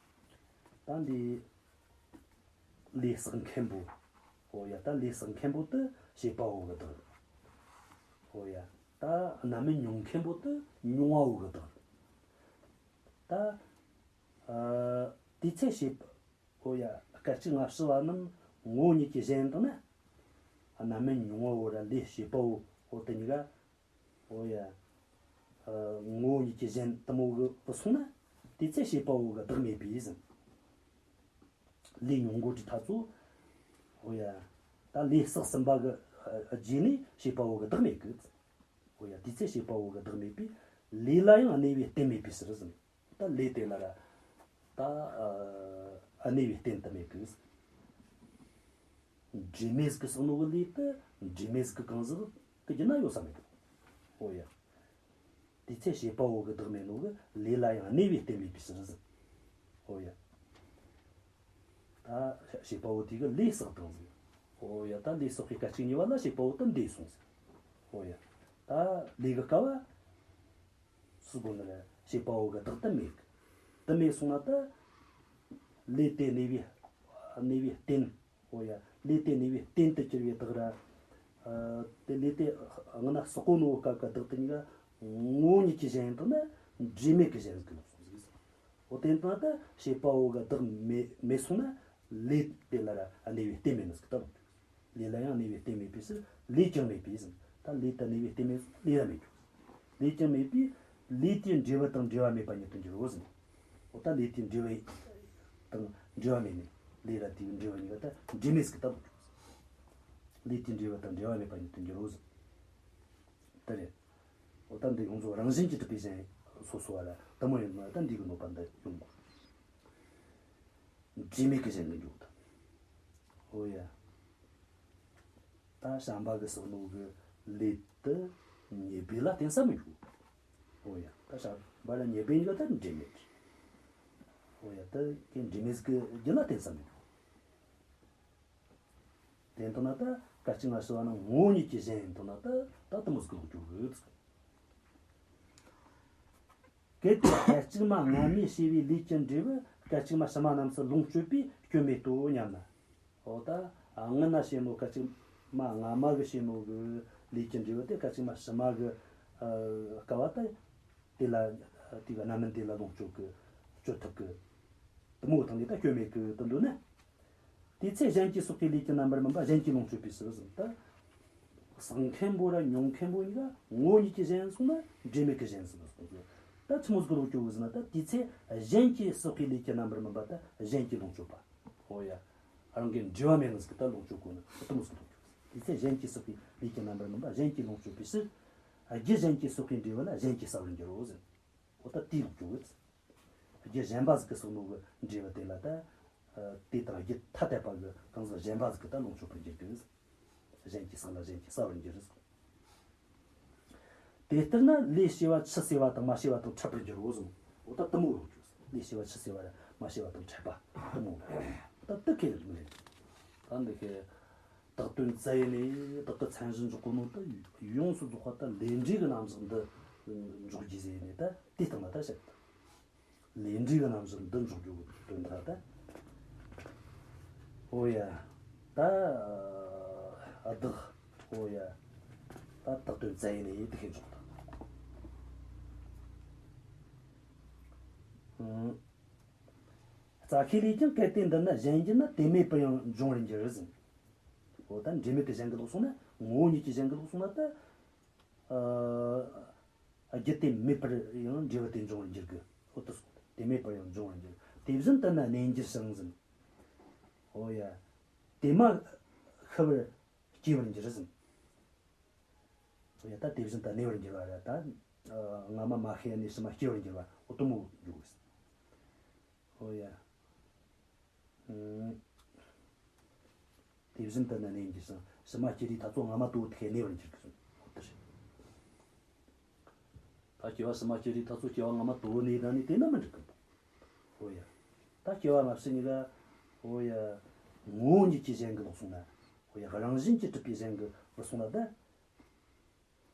ད་འདི་ལས་བསགས་མཁན་པོ། ཨོ་ཡ། ད་ལས་བསགས་མཁན་པོ་དེ་བྱེད་པ་པོ་གི་བདག། ཨོ་ཡ། ད་རྣམ་སྨིན་མྱོང་མཁན་པོ་དེ་མྱོང་བ་པོ་གི་བདག། ད་ཨ་དེའི་ཚེ་བྱེད་པ། ཨོ་ཡ། སྐད་ཅིག་སྔ་ཕྱི་བ་རྣམས་ངོ་བོ་ཉིད་ཀྱི་གཞན་ཡིན་དང་ན། རྣམ་སྨིན་མྱོང་བ་པོ་ར་ལས་བྱེད་པ་པོ། ཨོ་དེ་གཉིས་ཀ། ཨོ་ཡ། ཨ་ངོ་བོ་ཉིད་ཀྱི་གཞན་དེ་མོ་གི་བུད་སོང་ན། དེའི་ཚེ་བྱེད་པ་པོ་གི་བདག་མེད་པས་ཟེར། ལས་མྱོང་གོ་དུས་ཐ་ཚོ། ཨོ་ཡ། ད་ལས་བསགས་ཟིན་པ་གི་ཨ་རྗེས་ནས་བྱེད་པ་པོ་གི་བདག་མེད་གི། ཨོ་ཡ། དེའི་ཚེ་བྱེད་པ་པོ་གི་བདག་མེད་པས། ལས་ལ་ཡང་གནས་པའི་རྟེན་མེད་པའི་ཕྱིར་ཟེར། ད་ལས་དེ་ལ་ར་ད་ཨ་གནས་པའི་རྟེན་དེ་མེད་གི། འབྲས་མེད་ཟིག་གི་བསགས་ནོ་གི་ལས་དེ་འབྲས་མེད་ཟིག་གི་གང་ཟག་གི་རྒྱུད་ན་ཡོད་ས་མེད་གི། ཨོ་ཡ། དེའི་ཚེ་བྱེད་པ་པོ་གི་བདག་མེད་ནོ་གི་ལས་ལ་ཡང་གནས་པའི་རྟེན་མེད་པའི་ཕྱིར་ཟེར། ཨོ་ཡ། ད་བྱེད་པ་པོ་དེ་གི་ལས་བསགས་དང་ཟེར། ཨོ་ཡ། ད་ལས་བསགས་པའི་སྐད་ཅིག་གཉིས་པ་ལ་བྱེད་པ་པོ་དེ་འདས་སོང་ཟེར། ཨོ་ཡ། ད་ལས་གི་སྐབས་བ་སུ་དགོ་ནི་རེད། བྱེད་པ་པོ་གི་བདག་དེ་མེད་གི། དེ་མེད་སོང་ན་ད་ལས་དེ་གནས་པའི་གནས་པའི་རྟེན། ཨོ་ཡ། ལས་དེ་གནས་པའི་རྟེན་དུ་གྱུར་པའི་བདག་ར། ཨ་དེ་ལས་དེ་སྔ་ན་བསགས་གོ་ནོ་སྐབས་ཀ་བདག་དེ་གཉིས་ཀ་ངོ་བོ་ཉིད་ཀྱི་གཞན་ཡིན་དང་ན་འབྲས་མེད་ཀྱི་གཞན་ཟིག་ལོག་སོང་ཟིག། ཨོ་དེ་ལྟ་ན་ད་བྱེད་པ་པོ་གི་བདག་མེད་མེད་སོང་ན་ལས་དེ་ལ་ར་གནས་པའི་རྟེན་མེད་ནི་ཟིག་ད་ལོག་འགྱུར། ལས་ལ་ཡང་གནས་པའི་རྟེན་མེད་པའི་ཕྱིར་ལས་ཀྱང་མེད་པས་ཟེར། ད་ལས་དེ་གནས་པའི་རྟེན་མེད་སོང་ན་ལས་ར་མེད་འགྱུར། ལས་ཀྱང་མེད་པས་ལས་དེའི་འབྲས་བུ་དང་འབྲེལ་བ་མེད་པ་ཉིད་དུ་འགྱུར་རོ་ཟེར། ཨོ་ད་ལས་དེའི་འབྲས་བུ་དང་འབྲེལ་བ་མེད་ནས་ལས་ར་དེའི་འབྲས་བུ་གཉིས་ཀ་ད་འབྲས་མེད་ཟིག་ད་ལོག་འགྱུར། ལས་དེའི་འབྲས་བུ་དང་འབྲེལ་བ་མེད་པ་ཉིད་དུ་འགྱུར་རོ་ཟེར། དེ་རེད། འོ་ད་འདི་ཡོངས་རྫོགས་རང་བཞིན་གྱིས་གྲུབ་པའི་གཞན་སོ་སོ་བ་ལ་དེ་མོ་ཡིན་ན་ད་འདི་གི་གནོད་པ་འདི་ཡོང་དགོས། འབྲས་མེད་ཀྱི་གཞན་གྱི་འཇོག་དང་། འོ་ཡ། ད་བྱམས་པ་གི་བསགས་ནོ་གི་ལས་དེ་ཉེས་པའི་ལ་བརྟེན་ས་མི་འཇུག་འོ་ཡ། ད་བྱམས་པ་ལ་ཉེས་པའི་འཇུག་ད་འབྲས་མེད་ཀྱི། འོ་ཡ། ད་གི་འབྲས་མེད་ཀྱི་རྒྱུ་ལ་བརྟེན་ས་མི་འཇུག་དེ་ཡིན་དང་ན་ད་སྐད་ཅིག་སྔ་ཕྱི་བ་ན་ངོ་བོ་ཉིད་ཀྱི་གཞན་ཡིན་དང་ན་ད་ད་དེ་མོ་ཟིག་ལོག་འགྱུར་གི། གལ་ཏེ་སྐད་ཅིག་མ་སྔ་མས་བྱས་པའི་ལས་ཀྱི་འབྲས་བུ་སྐད་ཅིག་མ་ཕྱི་མ་རྣམས་སུ་ལོངས་སྤྱོད་པས་སྐྱོན་མེད་དོ་སྙམ་ན། འོ་ད་སྔ་ན་བྱས་ནོ་སྐད་ཅིག་མ་སྔ་མ་གི་བྱས་ནོ་གི་ལས་ཀྱི་འབྲས་བུ་དེ་སྐད་ཅིག་མ་ཕྱི་མ་གི་ཨ་སྐབས་བ་ད་དེ་ལ་དེ་གི་རྣམ་སྨིན་དེ་ལ་ལོངས་སྤྱོད་གི་སྤྱོད་ཐུབ་གི། དེ་མོ་གི་ཐོག་ནས་ད་སྐྱོན་མེད་གི་དུ་འདོད་ན། དེའི་ཚེ་གཞན་གྱིས་བསགས་པའི་ལས་ཀྱི་རྣམ་པར་སྨིན་པ་གཞན་གྱིས་ལོངས་སྤྱོད་པའི་ཕྱིར་ཟེར་ད། བསགས་མཁན་པོ་ར་མྱོང་མཁན་པོ་གཉིས་ཀ་ངོ་བོ་ཉིད་ཀྱི་གཞན་སོང་ན་འབྲས་མེད་ཀྱི་གཞན་ཟེར་བ་སོང་ཟེར། ད་ཆི་མོ་ཟིག་ལོག་འགྱུར་གི་ཟེར་ན་ད་དེའི་ཚེ་གཞན་གྱིས་བསགས་པའི་ལས་ཀྱི་རྣམ་པར་སྨིན་པ་ད་གཞན་གྱིས་ལོངས་སྤྱོད་པ། ཨོ་ཡ། རང་གི་འབྲེལ་བ་མེད་ནི་ཟིག་ད་ལོངས་སྤྱོད་གོ་ནི་དེ་མོ་ཟིག་ལོག་འགྱུར། དེའི་ཚེ་གཞན་གྱིས་བསགས་པའི་ལས་ཀྱི་རྣམ་པར་སྨིན་པ་གཞན་གྱིས་ལོངས་སྤྱོད་པའི་ཕྱིར། རྒྱུ་གཞན་གྱིས་བསགས་པའི་འབྲས་བུ་ལ་གཞན་གྱིས་བསགས་པར་འགྱུར་རོ་ཟེར། ཨོ་ད་དེ་ལོག་འགྱུར་གི། རྒྱུ་གཞན་པ་ཟིག་གིས་བསགས་ནོ་གི་འབྲས་བུ་དེ་ལ་ད། ཨ་དེ་དང་རྒྱུ་ཐ་དད་པ་གི་གང་ཟག་གཞན་པ་ཟིག་གིས་ད་ལོངས་སྤྱོད་པར་འགྱུར་གི། གཞན་གྱིས་བསགས་ལ་གཞན་གྱིས་བསགས་པར་འགྱུར་ཟེར། དེ་ལྟར་ན་ལས་བྱས་པ་ཆུད་ཟོས་པ་དང་མ་བྱས་པ་དང་འཕྲད་པར་འགྱུར་རོ་གསུངས། འོ་ད་དེ་མོ་ཡོང་རྒྱུ། ལས་བྱས་པ་ཆུད་ཟོས་པ་ར་མ་བྱས་པ་དང་འཕྲད་པ་དེ་མོ། ད་དེ་ཁས་ལེན་རེད། ད་འདི་ཁའི་བཏགས་དོན་བཙལ་ཡས་ནས་བདག་གི་མཚན་གཞི་འཇོག་གོ་ནོ་ད་ཡོངས་སུ་རྫོགས་པ་ད་ལས་འབྲས་ཀྱི་རྣམ་གཞག་འདི་འཇོག་རྒྱུ་ཟེར་ནས་ད་དེ་སྟེང་ལ་ད་བཤད། ལས་འབྲས་ཀྱི་རྣམ་གཞག་འདི་འཇོག་རྒྱུ་གི་དོན་དག་ད། ཨོ་ཡ། ད་བདག་ཨོ་ཡ། ད་བཏགས་དོན་བཙལ་ཡས་ནས་དེ་ཁས་འཇོག་དང་། ཨང་། རྩ་ཤེ་ལས་ཀྱང་གལ་ཏེ་འདི་ནི་གཞན་གྱི་ན་དེ་མེད་པར་ཡང་འབྱུང་བར་འགྱུར་ཟིན། འོ་ད་འབྲས་མེད་ཀྱི་གཞན་གྱི་ལོག་སོང་ན་ངོ་བོ་ཉིད་ཀྱི་གཞན་གྱི་ལོག་སོང་ན་ད། ཨ། རྒྱུ་དེ་མེད་པར་ཡང་འབྲས་བུ་དེ་འབྱུང་བར་འགྱུར་གི། འོ་དེ་སོང་དེ་མེད་པར་ཡང་འབྱུང་བར་འགྱུར། དེ་བཞིན་དུ་ནི་གནས་འགྱུར་ཞིང་ཟིན། འོ་ཡ། དེ་མ་ཤི་བར་སྐྱེ་བར་འགྱུར་ཟིན། འོ་ཡ། ད་དེ་བཞིན་དུ་གནས་པར་འགྱུར་བ་ར་ད། སྔ་མ་མ་ཤི་ནས་ཕྱི་མ་སྐྱེ་བར་འགྱུར་བ་འོ་དེ་མོ་འགྱུར་གི། འོ་ཡ། ཨང་། དེ་བཞིན་དུ་ནི་གནས་འགྱུར་ཞིང་། ཕྱི་མ་སྐྱེ་དུས་ཐ་ཚོ་སྔ་མ་དོ་བོ་དེ་གནས་པར་འགྱུར་གི་ཟེར། འོ་དེ་རེད། ད་སྐྱེ་བ་ཕྱི་མ་སྐྱེ་དུས་ཐ་ཚོ་སྐྱེ་བ་སྔ་མ་དོ་བོ་གནས་དང་ནི་དེ་ན་མི་འགྲིག་གི། འོ་ཡ། ད་སྐྱེ་བ་སྔ་ཕྱི་གཉིས་ཀ། འོ་ཡ། ངོ་བོ་ཉིད་ཀྱིས་གཞན་གྱི་ལོག་སོང་ན། འོ་ཡ། རང་བཞིན་གྱིས་གྲུབ་པའི་གཞན་གྱི་ལོག་སོང་ན་ད།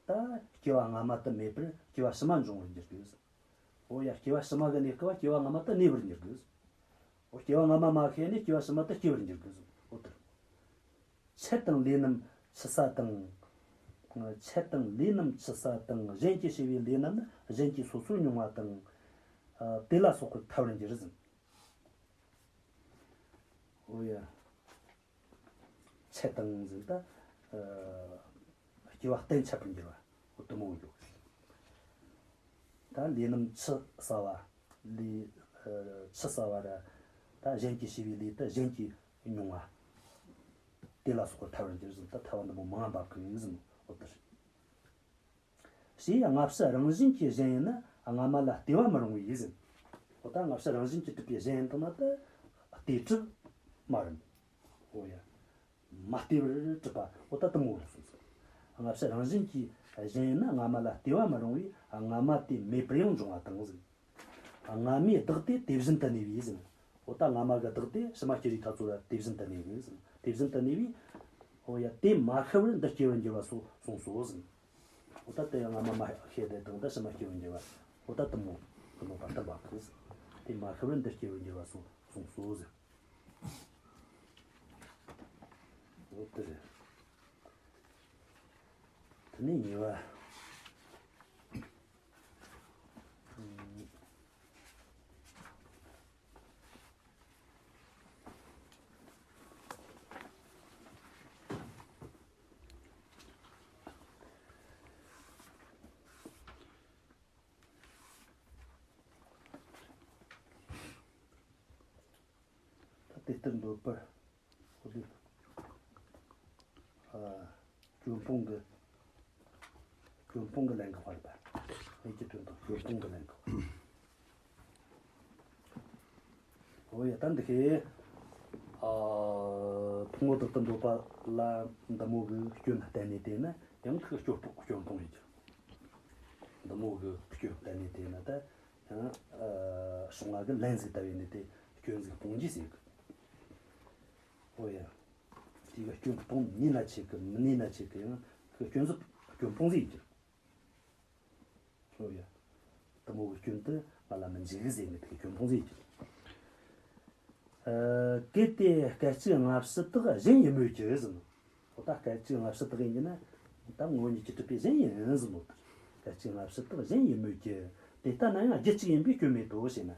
ད་སྐྱེ་བ་སྔ་མ་དེ་མེད་པར་སྐྱེ་བ་ཕྱི་མ་འབྱུང་བར་འགྱུར་གི་ཟེར། འོ་ཡ། སྐྱེ་བ་ཕྱི་མ་གི་གནས་སྐབས་སྐྱེ་བ་སྔ་མ་དེ་གནས་པར་འགྱུར་གི་ཟེར། འོ། སྐྱེ་བ་སྔ་མ་མ་ཤེས་ནས་སྐྱེ་བ་ཕྱི་མ་དེ་སྐྱེ་བར་འགྱུར་གི་ཟེར། འོ་དེ་རེད། ཆད་དང་ལས་རྣམས་འཆི་ས་དང་། ཆད་དང་ལས་རྣམས་འཆི་ས་དང་། གཞན་གྱིས་བྱས་པའི་ལས་རྣམས་ནི་གཞན་གྱིས་སོ་སོར་མྱོང་བ་དང་། ཨ། དེ་ལ་སོགས་པར་ཐལ་བར་འགྱུར་ཟེར། འོ་ཡ། ཆད་དང་ཟེར་ད། ཨ། སྐྱེ་བ་གཏན་ཆད་པར་འགྱུར་བ། འོ་དེ་མོ་འགྱུར། ད་ལས་རྣམས་འཆི་ས་བ། ལས། ཨ། འཆི་ས་བ་ར། ད་གཞན་གྱིས་བྱས་པའི་ལས་དེ་གཞན་གྱིས་མྱོང་བ། དེ་ལ་སོགས་པར་ཐལ་བར་འགྱུར་ཟེར་ད། ཐལ་བ་འདི་མོ་མང་བ་འབབ་གི་ཟེར། འོ་དེ་རེད། ཞེས་སྔ་ཕྱི་རང་བཞིན་གྱིས་གཞན་ཡིན་ན། སྔ་མ་ལ་ལྟོས་པ་མི་རུང་བས་ཟེར། འོ་ད་སྔ་ཕྱི་རང་བཞིན་གྱིས་གྲུབ་པའི་གཞན་ཡིན་དང་ན་ད་ལྟོས་གྲུབ་མ་རུང་། འོ་ཡ། མ་ལྟོས་པར་གྲུབ་པ། འོ་ད་དེ་མོ་རུ་སོང་ཟེར། སྔ་ཕྱི་རང་བཞིན་གྱིས་གཞན་ཡིན་ན། སྔ་མ་ལ་ལྟོས་པ་མི་རུང་བས། སྔ་མ་དེ་མེད་པར་ཡང་འབྱུང་བ་དང་ཟེར། སྔ་མའི་བདག་དེ་དེ་བཞིན་དུ་གནས་པས་ཟེར། འོ་ད་སྔ་མ་གི་བདག་དེ་ཕྱི་མ་སྐྱེ་དུས་ཐ་ཚོ་ལ་དེ་བཞིན་དུ་གནས་པས་ཟེར། དེ་བཞིན་དུ་གནས་པས། འོ་ཡ། དེ་མ་ཤི་བར་འདི་སྐྱེ་བར་འགྱུར་བ་སོགས་གསུངས་སོ་ཟེར། འོ་ད་དེ་སྔ་མ་མ་ཤི་དེ་དང་ད་ཕྱི་མ་སྐྱེ་བར་འགྱུར་བ། འོ་ད་དེ་མོ་དེ་མོ་བར་དུ་འབབ་གི་ཟེར། དེ་མ་ཤི་བར་འདི་སྐྱེ་བར་འགྱུར་བ་སོགས་གསུངས་སོ་ཟེར། འོ་དེ་རེད། དེ་ནས་གཉིས་པ། ད་དེ་ལྟར་འདོད་པར། འོ་དེ། ཨ། སྐྱོན་སྤོང་གི། སྐྱོན་སྤོང་གི་ལན་གི་བར་པ། དངོས་ཀྱི་དོན་དང་སྐྱོན་སྤོང་གི་ལན་གི་བར། འོ་ཡ། ད་འདི་ཤེས། ཨ། ཕུང་པོ་དག་ཏུ་འདོད་པ་ལ་འདི་མོ་གི་སྐྱོན་བསྟན་ནས་བལྟས་ན་ཡང་ཁོ་སྐྱོན་སྤོང་སྐྱོན་སྤོང་ཡིན་གྱི། འདི་མོ་གི་སྐྱོན་བསྟན་ནས་བལྟས་ན་ད་ཡང་། ཨ། སྲུང་བ་གི་ལན་ཟིག་བཏབ་ཡོད་ནི་དེ་སྐྱོན་ཟིག་སྤོང་རྒྱུ་ཟེར་གི། འོ་ཡ། དེ་གི་སྐྱོན་སྤོང་ནུས་ན་ཆེ་གི། མི་ནུས་ན་ཆེ་གི། ཡང་ཁོ་སྐྱོན་ཟིག་སྐྱོན་སྤོང་ཟིག་ཡིན་གྱི། འོ་ཡ། དེ་མོ་གི་སྐྱོན་དེ་ང་ལ་མི་འཇིགས་ཟེར་ནི་དེ་གི་སྐྱོན་སྤོང་ཟིག་ཡིན་གྱི། ཨ། གལ་ཏེ་སྐད་ཅིག་སྔ་ཕྱི་དག་གཞན་ཡིན་མོད་ཀྱི་ཟེར་ནོ། འོ་ད་སྐད་ཅིག་སྔ་ཕྱི་དག་ཡིན་གྱི་ན། ད་ངོ་བོ་ཉིད་ཀྱིས་གྲུབ་པའི་གཞན་ཡིན་ཟེར་ནོ། སྐད་ཅིག་སྔ་ཕྱི་དག་གཞན་ཡིན་མོད་ཀྱི། དེ་ལྟ་ན་ཡང་རྒྱུད་གཅིག་ཡིན་པས་སྐྱོན་མེད་དོ་ཞེ་ན།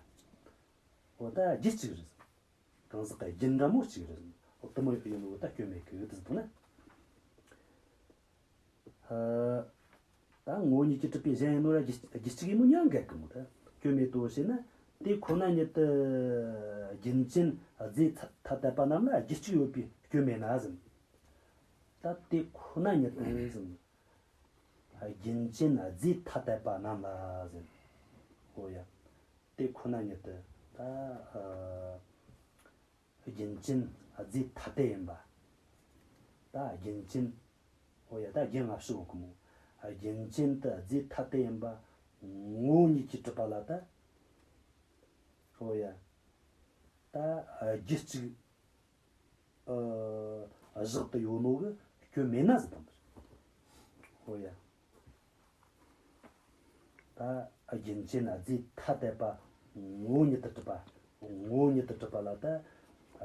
འོ་ད་རྒྱུད་གཅིག་རེད། གང་ཟག་གི་རྒྱུད་འདྲ་མོ་གཅིག་རེད། འོ་དེ་མོ་ཡོད་ཡིན་ནོ། ད་སྐྱོན་མེད་གི་དེ་ཟེར་ན། ཨ། ད་ངོ་བོ་ཉིད་ཀྱིས་གྲུབ་པའི་གཞན་ཡིན་ནོ་ར་རྒྱུད་རྒྱུད་གཅིག་ཡིན་ནོ་ཡང་འགལ་གི་མོ། ད་སྐྱོན་མེད་དོ་ཞེ་ན། དེ་ཁོ་ན་ཉིད་དུ་རྒྱུན་ཅན་རྫས་ཐ་ཐ་དད་པ་རྣམས་ལ་རྒྱུད་གཅིག་ཡོད་པས་སྐྱོན་མེད་ན་ཟེར། ད་དེ་ཁོ་ན་ཉིད་དུ་ཟེར། རྒྱུན་ཅན་རྫས་ཐ་དད་པ་རྣམས་ལ་ཟེར། འོ་ཡ། དེ་ཁོ་ན་ཉིད་དུ་ད། ཨ། རྒྱུན་ཅན་རྫས་ཐ་དད་ཡིན་པ། ད་རྒྱུན་ཅན། འོ་ཡ། ད་རྒྱུན་སྔ་ཕྱི་ཡོད་གི་མོ། རྒྱུན་ཅན་དུ་རྫས་ཐ་དད་ཡིན་པ། ངོ་བོ་ཉིད་ཀྱིས་གྲུབ་པ་ལ་ད། འོ་ཡ། ད་རྒྱུད་གཅིག་ཨ། བཞག་ཏུ་ཡོད་ནོ་གི་སྐྱོན་མེད་ན་ཟེར་དང་། འོ་ཡ། ད་རྒྱུན་ཅན་རྫས་ཐ་དད་པ། ངོ་བོ་ཉིད་དུ་གྲུབ་པ། ངོ་བོ་ཉིད་དུ་གྲུབ་པ་ལ་ད་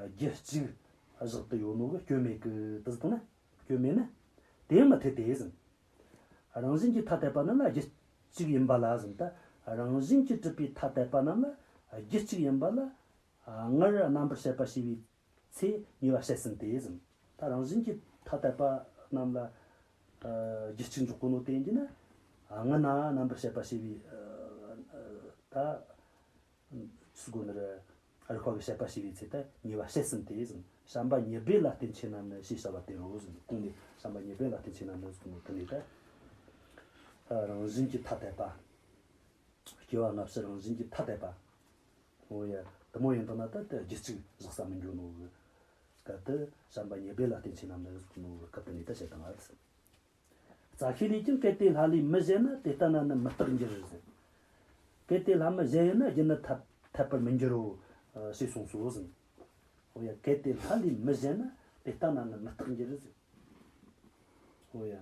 རྒྱུད་གཅིག་བཞག་ཏུ་ཡོད་ནོ་གི་སྐྱོན་མེད་གི་དེ་ཟེར་དང་ན། སྐྱོན་མེད་ན། དེ་ཡང་མི་འཐད་དེ་ཟེར། རང་བཞིན་གྱིས་ཐ་དད་པ་རྣམས་ལ་རྒྱུད་གཅིག་ཡིན་པ་ལ་ཟེར། ད་རང་བཞིན་གྱིས་གྲུབ་པའི་ཐ་དད་པ་རྣམས་ལ་རྒྱུད་གཅིག་ཡིན་པ་ལ། ཨ། སྔར་རྣམ་པར་དཔྱད་པ་བྱས་པའི་ཚེ་ཉེས་པ་བྱས་ཟིན་ཏེ་ཟེར། ད་རང་བཞིན་གྱིས་ཐ་དད་པ་རྣམས་ལ། ཨ། རྒྱུད་གཅིག་འཇོག་གོ་ནོ་དེ་ཡིན་གྱི་ན། ཨ། སྔ་ན་རྣམ་པར་དཔྱད་པ་བྱས་པའི། ཨ། ད་ཟེར་གོ་ནི་རེད། རིགས་པ་གིས་དཔྱད་པ་བྱས་པའི་ཚེ་ད་ཉེས་པ་བྱས་ཟིན་ཏེ་ཟེར། བྱམས་པ་ཉེར་སྦས་ལ་བརྟེན་ཆོས་རྣམས་ནི་ཞེས་བྱ་བ་དེ་རོ་ཟེར། གོང་ནས་བྱམས་པ་ཉེར་སྦས་ལ་བརྟེན་ཆོས་རྣམས་ནི་ཟེར་གོ་ནོ་དེ་ནས་ད། ཨ། རང་བཞིན་གྱིས་ཐ་དད་པ། སྐྱེ་བ་སྔ་ཕྱི་རང་བཞིན་གྱིས་ཐ་དད་པ། འོ་ཡ། དེ་མོ་ཡིན་དང་ན་ད་དེ་རྒྱུད་གཅིག་བཞག་ས་མི་འགྱོ་ནོ་གི། སྐབས་དུ་བྱམས་པ་ཉེ་སྦས་ལ་བསྟེན་ཆེ་རྣམས་ལ་ཟེར་གྱི་ནོ། སྐབས་དུ་ནས་ད་བཤད་བཏང་བ་རེད། རྩ་ཤེ་ལས་ཀྱང་གལ་ཏེ་ལྷ་ལས་མི་གཞན་ན། དེ་ལྟ་ན་ནི་མི་རྟག་འགྱུར་ཟེར། གལ་ཏེ་ལྷ་མི་གཞན་ཡིན་ན་རྒྱུན་ནི་འཐད་འཐད་པར་མི་འགྱུར་རོ། ཞེས་གསུངས་སོ་ཟེར། འོ་ཡ། གལ་ཏེ་ལྷ་ལས་མི་གཞན་ན། དེ་ལྟ་ན་ནི་མི་རྟག་འགྱུར་ཟེར། འོ་ཡ།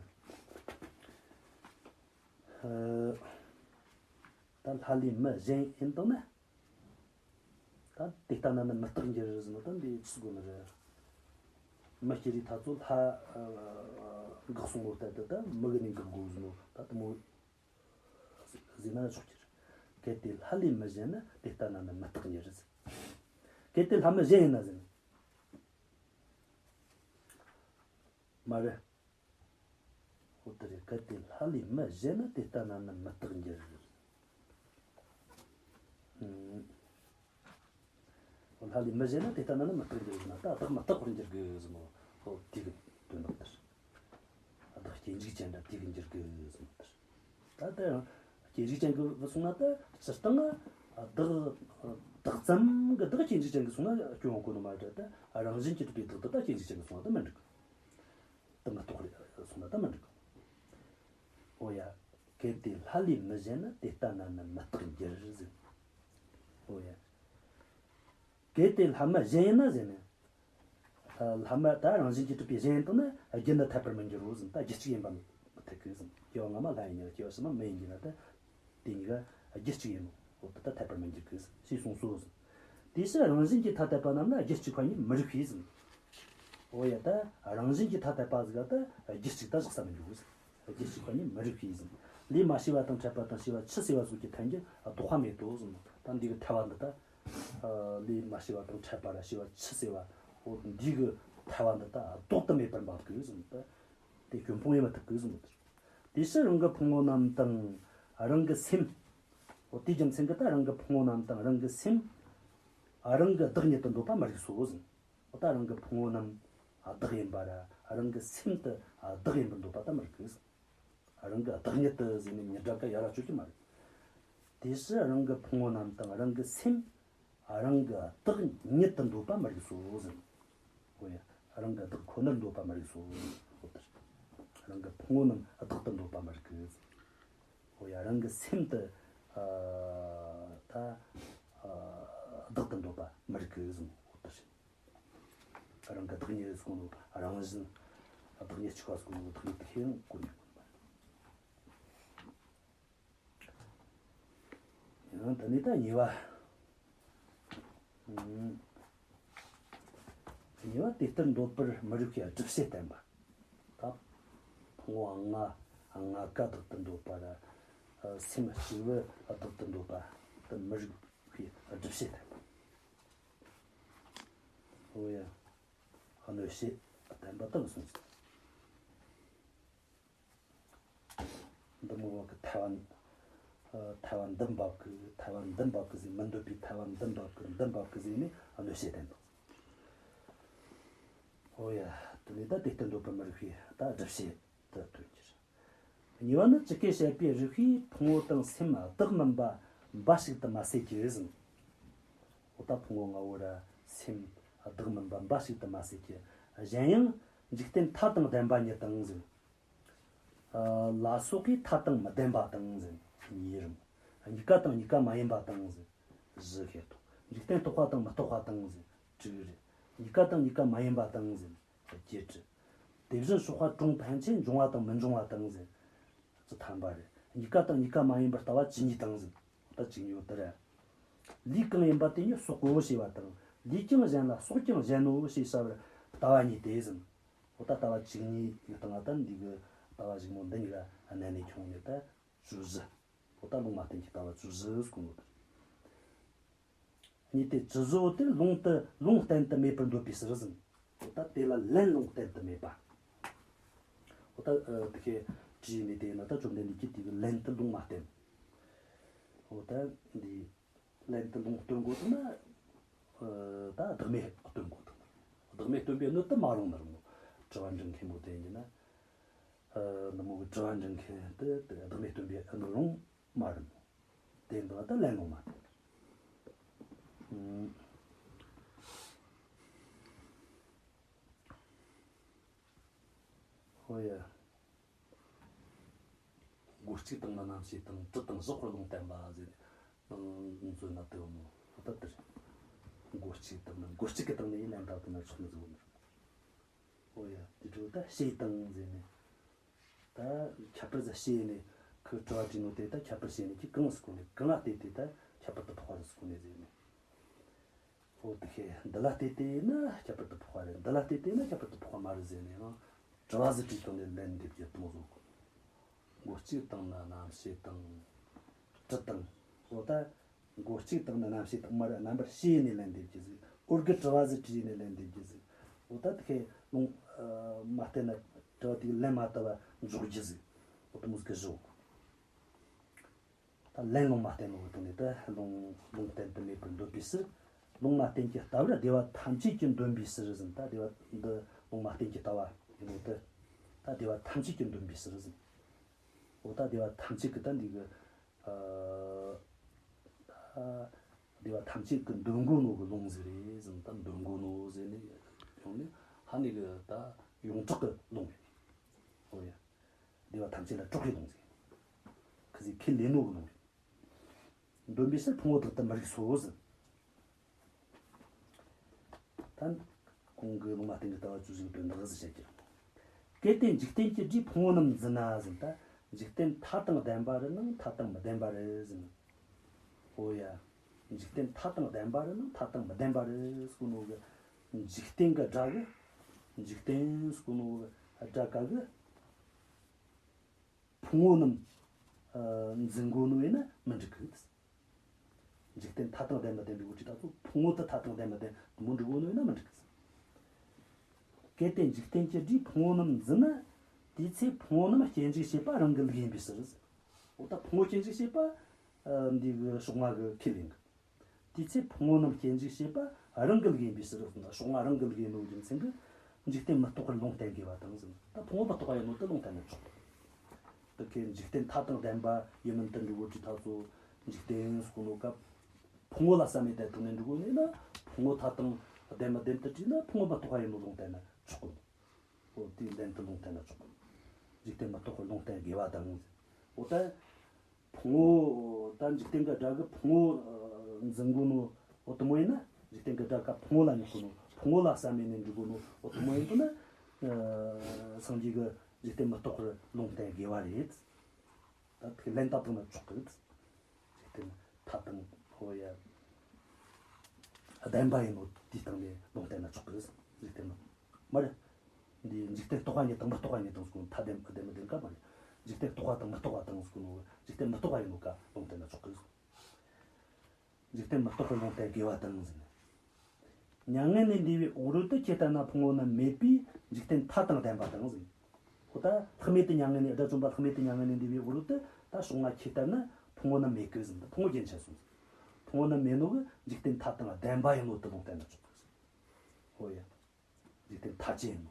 ད་ལྷ་ལས་མི་གཞན་ཡིན་དང་ན། ད་དེ་ལྟ་ན་ནི་མི་རྟག་འགྱུར་ཟེར་ནོ། ད་འདི་ཅི་དགོས་ནི་རེད། མི་སྐྱེ་རིགས་ཐ་ཚོ་ལྷ་འགག་སོང་ནོ་ལྟར་དུ་ད་མི་གི་ནི་འགག་དགོས་ཟེར་ནོ། ད་དུ་མོ་ཟེར་ན་ཆོག་གི་རེད། གལ་ཏེ་ལྷ་ལས་མི་གཞན་ན། དེ་ལྟ་ན་ནི་མི་རྟག་འགྱུར་ཟེར། གལ་ཏེ་ལྷ་མི་གཞན་ཡིན་ན་ཟེར་ནི། མ་རེད། འོ་དེ་རེད། གལ་ཏེ་ལྷ་ལས་མི་གཞན་ན། དེ་ལྟ་ན་ནི་མི་རྟག་འགྱུར། ཨུམ། ལྷ་ལས་མི་གཞན་ན། དེ་ལྟ་ན་ནི་མི་རྟག་འགྱུར་ན། ད་བདག་མི་རྟག་པར་འགྱུར་དགོས་ཟེར་ནོ། འོ་དེ་གི་དོན་དག་དེ་རེད། བདག་སྐྱེ་འཇིག་ཅན་འདྲ་དེ་གི་འགྱུར་དགོས་ཟེར་ནོ་དེ་རེད། ད་དེ་ཡང་སྐྱེ་འཇིག་ཅན་གི་བུད་སོང་ན། ད་སྤྱིར་བཏང་བདག་བདག་ཙམ་གི་བདག་སྐྱེ་འཇིག་ཅན་གི་སོང་ན་སྐྱོན་ཡོང་གོ་ནི་མ་རེད། ད་རང་བཞིན་གྱིས་གྲུབ་པའི་བདག་དེ་ད་སྐྱེ་འཇིག་ཅན་གི་སོང་ན་ད་མི་འགྲིག་གི། དུ་མི་རྟག་རེད་གསུངས་ན་ད་མི་འགྲིག་གོ། འོ་ཡ། གལ་ཏེ་ལྷ་ལས་མི་གཞན་ན། དེ་ལྟ་ན་ནི་མི་རྟག་འགྱུར་ཟེར། འོ་ཡ། གལ་ཏེ་ལྷ་མི་གཞན་ཡིན་ན་ཟེར་ནས། ལྷ་མི་ད་རང་བཞིན་གྱིས་གྲུབ་པའི་གཞན་ཡིན་དང་ན་རྒྱུན་དུ་འཐད་པར་མི་འགྱུར་རོ་ཟེར། ད་རྒྱུད་གཅིག་ཡིན་པ་མི་འཐད་གི་ཟེར། སྐྱེ་བ་སྔ་མ་ལྷ་ཡིན་ན། སྐྱེ་བ་ཕྱི་མ་མི་ཡིན་གྱི་ན། ད་དེ་གཉིས་ཀ་རྒྱུད་གཅིག་ཡིན་ནོ། འོ་ད་ད་འཐད་པར་མི་འགྱུར་གི་ཟེར་གསུངས་སོ་ཟེར། དེ་ཕྱིར་རང་བཞིན་གྱིས་ཐ་དད་པ་རྣམས་ལ་རྒྱུད་གཅིག་པ་ཉིད་མི་རིགས་པས་ཟེར། འོ་ཡ། ད་རང་བཞིན་གྱིས་ཐ་དད་པ་ཟིག་ག་ད་རྒྱུད་གཅིག་ད་བཞག་ས་མི་འདུག་ཟེར། རྒྱུད་གཅིག་པ་ཉིད་མི་རིགས་པས་ཟེར། ལས་མ་བྱས་པ་དང་འཕྲད་པ་དང་། བྱས་པ་ཆུད་ཟོས་པ་སོགས་ཀྱི་ཐལ་འགྱུར་ལྡོག་པ་མེད་དོ་ཟེར། ད་འདི་གི་ཐལ་བ་འདི་ད། ལས་མ་བྱས་པ་དང་འཕྲད་པ་ར། བྱས་པ་ཆུད་ཟོས་པ། འོ་འདི་གི་ཐལ་བ་འདི་ད་ལྡོག་ཏུ་མེད་པར་འབབ་དགོས་ཟེར། ད་དེ་སྐྱོན་སྤོང་ཡེ་མི་ཐུབ་དགོས་ཟེར། དེ་ཕྱིར་རང་གི་ཕུང་པོ་རྣམས་དང་རང་གི་སེམས། འོ་དེའི་རྒྱུ་མཚན་གྱིས་ད་རང་གི་ཕུང་པོ་རྣམས་དང་རང་གི་སེམས་རང་གི་བདག་ཉིད་དུ་འདོད་པ་མི་རིགས་སོ་ཟེར། འོ་ད་རང་གི་ཕུང་པོ་རྣམས་བདག་ཡིན་པ་ར། རང་གི་སེམས་དེ་བདག་ཡིན་པར་འདོད་པ་ད་མི་རིགས་གི། རང་གི་བདག་ཉིད་དུ་ཟེར་ནས་ཉིད་སྒྲ་ག་ཡ་ར་གཅོད་ཀྱི་མ་རེད། དེ་ཕྱིར་རང་གི་ཕུང་པོ་རྣམས་དང་རང་གི་སེམས་རང་གི་བདག་ཉིད་དུ་འདོད་པ་མི་རིགས་སོ་ཟེར། འོ་ཡ། རང་གི་བདག་ཁོ་ནར་འདོད་པ་མི་རིགས་སོ་ཟེར། འོ་ད་རང་གི་ཕུང་པོ་རྣམས་བདག་ཏུ་འདོད་པ་མི་རིགས་གི། འོ་ཡ། རང་གི་སེམས་དེ་ད་བདག་ཏུ་འདོད་པ་མི་རིགས་གི་ཟེར། འོ་ད་རང་གི་བདག་ཉིད་ཟེར་གོ་ནོ། རང་བཞིན་བདག་ཉིད་གཅིག་པ་ཟེར་གོ་ནོ། བདག་ཉིད་དེ་ཤེས་ཡང་གོ་ནས་གོ་ནས་མ་རེད། ཡང་དེ་ནས་ད་གཉིས་པ། གཉིས་པ་དེ་ལྟར་འདོད་པར་མི་རིགས་པའི་སྒྲུབ་བྱེད་བསྟན་པ། ད་ཕུང་པོ་ལྔ་ལྔ་ཀ་བདག་ཏུ་འདོད་པ་ར། སེམས་གཅིག་པུ་བདག་ཏུ་འདོད་པ་དེ་མི་རིགས་པའི་སྒྲུབ་བྱེད་བསྟན་པ། འོ་ཡ། གནོད་བྱེད་བསྟན་པ་དེ་གསུངས་སོ། འདི་མོ་བ་གི་ཐལ་བ། ཐལ་བ་འདི་འབབ་གི། ཐལ་བ་འདི་འབབ་གི་ཟེར། མི་འདོད་པའི་ཐལ་བ་འདི་འབབ་གི། འདི་འབབ་གི་ཟེར་ནས་གནོད་བྱེད་བསྟན་དང་། འོ་ཡ། དེ་ནས་ད་དེ་ལྟར་འདོད་པར་མི་རིགས་པའི་ད་སྒྲུབ་བྱེད་དུ་སྟོན་གྱི། གཉིས་པ་ནི་ཇི་སྐད་བཤད་པའི་རིགས་པས་ཕུང་པོ་དང་སེམས་བདག་མིན་པ་འབའ་ཞིག་ཏུ་མ་ཟད་ཀྱི་ཟེར། འོ་ད་ཕུང་པོ་ལྔ་བོ་ར་སེམས་བདག་མིན་པ་འབའ་ཞིག་ཏུ་མ་ཟད་ཀྱི། གཞན་ཡང་འཇིག་རྟེན་མཐའ་དང་ལྡན་པ་ཉིད་དང་ཟེར། ལ་སོགས་ཀྱི་མཐའ་དང་མི་ལྡན་པ་དང་ཟེར། གཉིས་རེད། གཉིས་ཀ་དང་གཉིས་ཀ་མ་ཡིན་པ་དང་ཟེར། བཞི་བཤད་དོ། འཇིག་རྟེན་རྟོག་པ་དང་མི་རྟོག་པ་དང་ཟེར། དྲུག་རེད། གཉིས་ཀ་དང་གཉིས་ཀ་མ་ཡིན་པ་དང་ཟེར། བརྒྱད་རེད། དེ་བཞིན་གཤོག་པ་གྲོང་ཕན་ཆད་འབྱུང་བ་དང་མི་འབྱུང་བ་དང་ཟེར། བཅུ་ཐམ་པ་རེད། གཉིས་ཀ་དང་གཉིས་ཀ་མ་ཡིན་པར་ལྟ་བ་ཇི་སྙེད་དང་ཟེར། ད་ཇི་སྙེད་དེ་རེད། ལུས་གང་ཡིན་པ་དེ་ཉིད་སོག་གོ་ཞེས་པ་དང་། ལུས་ཀྱང་གཞན་ལ་སོག་ཀྱང་གཞན་ནོ་ཞེས་བྱ་བར་ལྟ་བ་གཉིས་ཏེ་ཟེར། འོ་ད་ལྟ་བ་ཇི་སྙེད་ཡོད་དང་ད་འདི་གི་ལྟ་བ་གཞུག་མ་འདི་གཉིས་ཀ་གནད་ནས་ཁྱོང་ནས་ད་བཅུ་བཞི། འོ་ད་ལུང་མ་བསྟན་གྱི་ལྟ་བ་བཅུ་བཞི་ཟེར་གོ་ནོ་དེ། གཉིས་ཏེ་བཅུ་བཞི་བོ་དེ་ལུང་དུ་ལུང་བསྟན་དུ་མེད་པར་འདོད་པའི་ཕྱིར་ཟེར། འོ་ད་དེ་ལ་ལན་ལུང་བསྟན་དུ་མེད་པ། འོ་ད་དེ་ཁའི་དྲིས་ནས་དེ་ན་ད་བཅོམ་ལྡན་འདས་ཀྱིས་དེ་གི་ལན་དུ་ལུང་མ་བསྟན། འོ་ད་འདི་ལན་དུ་ལུང་སྟོན་དགོས་ཐུག་ན། ད་བདག་མེད་སྟོན་དགོས་ཐུག་ན། བདག་མེད་སྟོན་པའི་སྣོད་དུ་མ་རུང་ན་རུང་། དྲི་བ་འདྲི་མཁན་པོ་དེ་ཡིན་ན། འདི་མོ་གི་དྲི་བ་འདྲི་མཁན་དེ་དེ་བདག་མེད་སྟོན་པའི་སྣོད་རུང་མ་རུང་། དེ་འདི་ལ་ད་ལན་ལུང་མ་བསྟན། ཡ། མགོ་གཅིག་བཏང་ན་རྣམ་ཤེས་བཏང་། གྲི་བཏང་ན་གཟུགས་པར་ལུང་བསྟན་པ་ཟེར་ནས་ནང་མཛོད་ན་དེ་བ་མོ་ད་དེ་རེད། མགོ་གཅིག་བཏང་ན། མགོ་གཅིག་གི་སྟེང་ནས་ཡིན་ན་འདྲ་དེ་ན་ཆོག་ནི་ཟིག་བ་མོ། ཨོ་ཡ། དེ་འཕྲོ་ད་ཤེས་བཏང་ཟེར་ནས། ད་ཁྱད་པར་ཟ་ཤེས་ནས་ཁོས་དྲི་བ་དྲིས་ནོ་དེ་ད་ཁྱད་པར་ཤེས་ནས་ཁྱི་གང་ཟིག་གོ་ནས། གང་ལ་བལྟས་ཏེ་ད་ཁྱད་པར་དུ་འཕགས་པ་རེད་ཟིག་གོ་ནས་ཟེར་ནས། ཨོ་དེ་ཁྱེད་འདི་ལ་བལྟས་ཏེ་ན་ཁྱད་པར་དུ་འཕགས་པ་རེད། འདི་ལ་བལྟས་ཏེ་ན་ཁྱད་པར་དུ་འཕགས་པ་མ་རེད་ཟེར་ནས་ཡང་དྲི་བ་ཟིག་དྲིས་བཏང་ནས་ལན་འདེབས་རྒྱུ་དེ་མོ་ཟིག་གོ། མགོ་གཅིག་བཏང་ན་རྣམ་ཤེས་བཏང་། གྲི་བཏང་། ཨོ་ད། མགོ་གཅིག་བཏང་ན་རྣམ་ཤེས་བཏང་མ་རེད། རྣམ་པར་ཤེས་ནས་ལན་འདེབས་རྒྱུ་ཟིག་ཨོ་གི་དྲི་བ་ཟིག་དྲིས་ནས་ལན་འདེབས་རྒྱུ་ཟིག་ཨོ་ད་དེ་ཁྱེད་ལུང་མ་བསྟན་ན་དྲི་བ་དེ་ལན་མ་བཏབ་པ་འཇོག་རྒྱུ་ཟིག་ཨོ་དེ་མོ་ཟིག་གི་བཟོ། ད་ལན་ལུང་མ་བསྟན་ནོ་གི་སྟེང་ནས་ད་ལུང་ལུང་བསྟན་དུ་མེད་པར་འདོད་པའི་ཕྱིར། ལུང་མ་བསྟན་གྱི་ལྟ་བར་བདེ་བ་ཐམས་ཅད་ཀྱིས་འདོམས་པའི་ཕྱིར་ཟེར། ད་བདེ་བ་འདི་ལུང་མ་བསྟན་གྱི་ལྟ་བ་ཡིན་ནོ་ད། ད་བདེ་བ་ཐམས་ཅད་ཀྱིས་འདོམས་པའི་ཕྱིར་ཟེར། འོ་ད་བདེ་བ་ཐམས་ཅད་ཀྱི་ད་འདི་གི་ཨ་ད་བདེ་བ་ཐམས་ཅད་ཀྱིས་འདོམས་དགོས་ནོ་གི་ལུང་ཟིག་རེད་ཟེར། ད་འདོམས་དགོས་ནོ་ཟེར་ནས་ཡོང་ནས་ཧ་ནི་གི་ད་ཡོངས་གྲགས་ཀྱི་ལུང་རེད། འོ་ཡ། བདེ་བ་ཐམས་ཅད་ལ་གྲགས་པའི་ལུང་ཟིག་ཁི་ཟིག་ཁས་ལེན་ནོ་གི་ལུང་རེད། འདོམས་པའི་ཕྱིར་ཕུང་པོ་དག་ཏུ་མི་རིགས་སོ་ཟེར། ད་གོང་གི་ལུང་མ་བསྟན་གྱི་ལྟ་བ་བཅུ་བཞི་གི་དོན་དག་ཟིག་བཤད་ཀྱི། གལ་ཏེ་འཇིག་རྟེན་གྱི་སྒྲས་ཕུང་པོ་རྣམས་འཛིན་ན་ཟེར། ད་འཇིག་རྟེན་མཐའ་དང་ལྡན་པ་རེད་ནང་མཐའ་དང་མི་ལྡན་པ་རེད་ཟེར། ཨོ་ཡ། འཇིག་རྟེན་མཐའ་དང་ལྡན་པ་རེད་ནང་མཐའ་དང་མི་ལྡན་པ་རེད་ཟེར་གོ་ནོ་གི། འཇིག་རྟེན་གྱི་སྒྲ་གི། འཇིག་རྟེན་ཟེར་གོ་ནོ་གི་སྒྲ་ག་གི། ཕུང་པོ་རྣམས་ཨ་འཛིན་དགོས་ནོ་ཡིན་ན་མི་འགྲིག་གི། འཇིག་རྟེན་མཐའ་དང་ལྡན་མི་ལྡན་འགྲིག་གོ་དུས་ད་ཚོ་ཕུང་པོ་དེ་མཐའ་དང་ལྡན་མི་ལྡན་མི་འགྲིག་གོ་ནོ་ཡིན་ན་མི་འགྲིག་གི། གལ་ཏེ་འཇིག་རྟེན་གྱི་སྒྲས་ཕུང་པོ་རྣམས་འཛིན་ན། དེའི་ཚེ་ཕུང་པོ་རྣམས་སྐྱེ་འཇིག་བྱེད་པ་རང་གི་ལུགས་ཡིན་པའི་ཕྱིར། འོ་ད་ཕུང་པོ་སྐྱེ་འཇིག་བྱེད་པ་ཨ་འདི་གི་ཕྱོགས་སྔ་གི་ཁས་ལེན་གི། དེའི་ཚེ་ཕུང་པོ་རྣམས་སྐྱེ་འཇིག་བྱེད་པ་རང་གི་ལུགས་ཡིན་པའི་ཕྱིར་ཟེར། ཕྱོགས་སྔ་རང་གི་ལུགས་ཡིན་ནོ་རྒྱུ་མཚན་གྱིས་འཇིག་རྟེན་མི་རྟག་པར་ལུང་བསྟན་དགོས་པ་དང་ཟེར། ད་ཕུང་པོ་མི་རྟག་པ་ཡིན་ནོ་དེ་ལུང་བསྟན་ན་ཆོག་དེ་ཁའི་འཇིག་རྟེན་མཐའ་དང་ལྡན་པ་ཡིན་མིན་དེ་འགྲིག་གོ་དུས་ད་ཚོ་འཇིག་རྟེན་ཟེར་གོ་ནོ་སྐབས་ཕུང་པོ་ལ་བསམ་མེད་དེ་ཐུག་ནས་འགྲིག་གོ་ནས་ན། ཕུང་པོ་མཐའ་དང་ལྡན་མི་ལྡན་དེ་དྲིས་ན་ཕུང་པོ་མི་རྟག་པ་ཡིན་ནོ་ལུང་བསྟན་ན་ཆོག་གོ། འོ་དེའི་ལན་དུ་ལུང་བསྟན་ན་ཆོག་འཇིག་རྟེན་མི་རྟག་པར་ལུང་བསྟན་དགོས་པ་དང་། འོ་ད་ཕུང་པོ་ད་འཇིག་རྟེན་གྱི་སྒྲ་གིས་ཕུང་པོ་ཨ་འཛིན་དགོས་ནོ། འོ་དེ་མོ་ཡིན་ན་འཇིག་རྟེན་གྱི་སྒྲ་ག་ཕུང་པོ་ལ་སྙོག་གོ་ནོ། ཕུང་པོ་ལ་བསམ་མེད་ནས་འགྲིག་གོ་ནོ། འོ་དེ་མོ་ཡིན་དུས་ན་ཨ་སངས་རྒྱས་ཀྱིས་འཇིག་རྟེན་མི་རྟག་པར་ལུང་བསྟན་དགོས་པ་རེད། ད་དེ་ལན་བཏབ་བཏང་ན་ཆོག་གི། འཇིག་རྟེན་མཐའ་དང་། ཨོ་ཡ། ལྡན་པ་ཡིན་ནོ་དེའི་སྟེང་ནས་ལུང་བསྟན་ན་ཆོག་གི། འཇིག་རྟེན་མ་རེད། འདི་འཇིག་རྟེན་རྟག་པ་ཉིད་དང་མི་རྟག་པ་ཉིད་དང་ཟེར་གོ་ནོ་མཐའ་ལྡན་ལྡན་མི་ལྡན་ག་མ་རེད། འཇིག་རྟེན་རྟག་པ་དང་མི་རྟག་པ་དང་ཟེར་གོ་ནོ་འཇིག་རྟེན་མི་རྟག་པ་ཡིན་ནོ་ག་ལུང་བསྟན་ན་ཆོག་གི། འཇིག་རྟེན་མི་རྟག་པར་ལུང་བསྟན་དགོས་པ་དང་ཟེར་ནས། མྱ་ངན་ལས་འདས་པའི་འོག་རོལ་དུ་ཁྱེད་ལྟར་ན་ཕུང་པོ་རྣམས་མེད་པས་འཇིག་རྟེན་མཐའ་དང་ལྡན་པ་དང་ཟེར། འོ་ད་ལྷག་མེད་དུ་མྱ་ངན་ལས། དགྲ་བཅོམ་པ་ལྷག་མེད་དུ་མྱ་ངན་ལས་འདས་པའི་འོག་རོལ་དུ་ད་ཕྱོགས་སྔ་ཁྱེད་ལྟར་ན་ཕུང་པོ་རྣམས་མེད་གི་ཟེར། ད་ཕུང་པོ་རྒྱུན་ཆད་སོང་ཟེར། ཕུང་པོ་རྣམས་མེད་ནོ་གི་འཇིག་རྟེན་མཐའ་དང་ལྡན་པ་ཡིན་ནོ་དེ་ལུང་བསྟན་ན་ཆོག་གི་ཟེར། འོ་ཡ། འཇིག་རྟེན་མཐའ་ཅན་ཡིན་ནོ།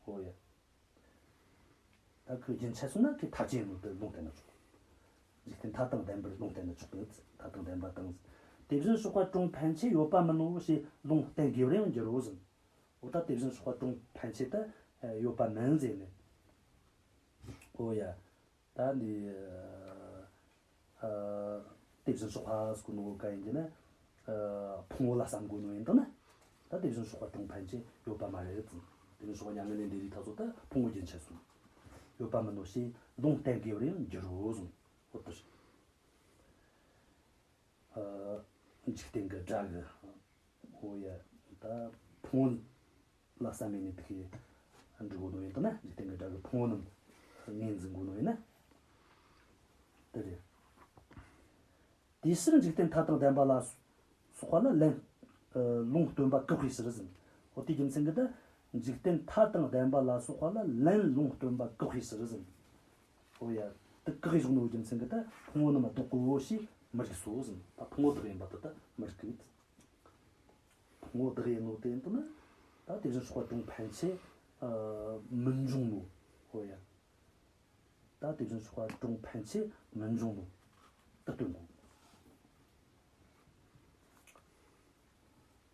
འོ་ཡ། ད་ཁོས་རྒྱུན་ཆད་སོང་ན་ཁོས་མཐའ་ཅན་ཡིན་ནོ་དེ་ལུང་བསྟན་ན་ཆོག་འཇིག་རྟེན་མཐའ་དང་ལྡན་པར་ལུང་བསྟན་ན་ཆོག་གི། མཐའ་དང་ལྡན་པ་དང་། དེ་བཞིན་གཤེགས་པ་དྲུང་ཕན་ཆད་ཡོད་པ་མིན་ནོ་ཞེས་ལུང་བསྟན་དགོས་པར་ཡང་འགྱུར་རོ་ཟེར། འོ་ད་དེ་བཞིན་གཤེགས་པ་དྲུང་ཕན་ཆད་ད་ཡོད་པ་མིན་ཟེར་ནས། འོ་ཡ། ད་འདི་ཨ་དེ་བཞིན་གཤེགས་པ་ཟེར་གོ་ནོ་ག་ཡིན་གྱི་ན། ཨ་ཕུང་པོ་ལ་བསམ་དགོས་ནོ་ཡིན་དང་ན། ད་དེ་བཞིན་གཤེགས་པ་དྲུང་ཕན་ཆད་ཡོད་པ་མ་རེད་ཟེར། དེ་བཞིན་གཤེགས་པ་མྱ་ངན་ལས་འདས་དུས་ད་ཚོ་ད་ཕུང་པོ་རྒྱུན་ཆད་སོང་། ཡོད་པ་མིན་ནོ་ཞེས་ལུང་བསྟན་དགོས་པར་ཡང་འགྱུར་རོ་ཟེར། འོ་དེ་རེད། ཨ་འཇིག་རྟེན་གྱི་སྒྲ་གི། འོ་ཡ། ད་ཕུང་པོ་ལ་བསམ་མེད་ནས་དེ་ཁའི་འགྲིག་གོ་ནོ་ཡིན་དང་ན། འཇིག་རྟེན་གྱི་སྒྲ་གི་ཕུང་པོ་རྣམས་ངོས་འཛིན་དགོས་ནོ་ཡིན་ན། དེ་རེད། དེའི་ཕྱིར་འཇིག་རྟེན་མཐའ་དང་ལྡན་པ་ལ་སོགས་པ་ལ་ལན་ལུང་སྟོན་པ་བཀག་པའི་ཕྱིར་ཟེར། འོ་དེའི་རྒྱུ་མཚན་གྱིས་ད་འཇིག་རྟེན་མཐའ་དང་ལྡན་པ་ལ་སོགས་པ་ལ་ལན་ལུང་སྟོན་པ་བཀག་པའི་ཕྱིར་ཟེར། འོ་ཡ། དེ་བཀག་པའི་གཞུང་ནོ་རྒྱུ་མཚན་གྱིས་ད་ཕུང་པོ་རྣམས་བདོག་གོ་ཞེས་མི་རིགས་སོ་ཟེར། ད་ཕུང་པོ་བདག་ཡིན་པ་དེ་ད་མི་རིགས་གི། ཕུང་པོ་བདག་ཡིན་ནོ་དེ་ཡིན་དུས་ན། ད་དེ་བཞིན་གཤེགས་པ་དྲུང་ཕན་ཆད་ཨ་མི་འབྱུང་ནོ། འོ་ཡ། ད་དེ་བཞིན་གཤེགས་པ་དྲུང་ཕན་ཆད་མི་འབྱུང་ནོ་དེ་སྟོན་དགོས།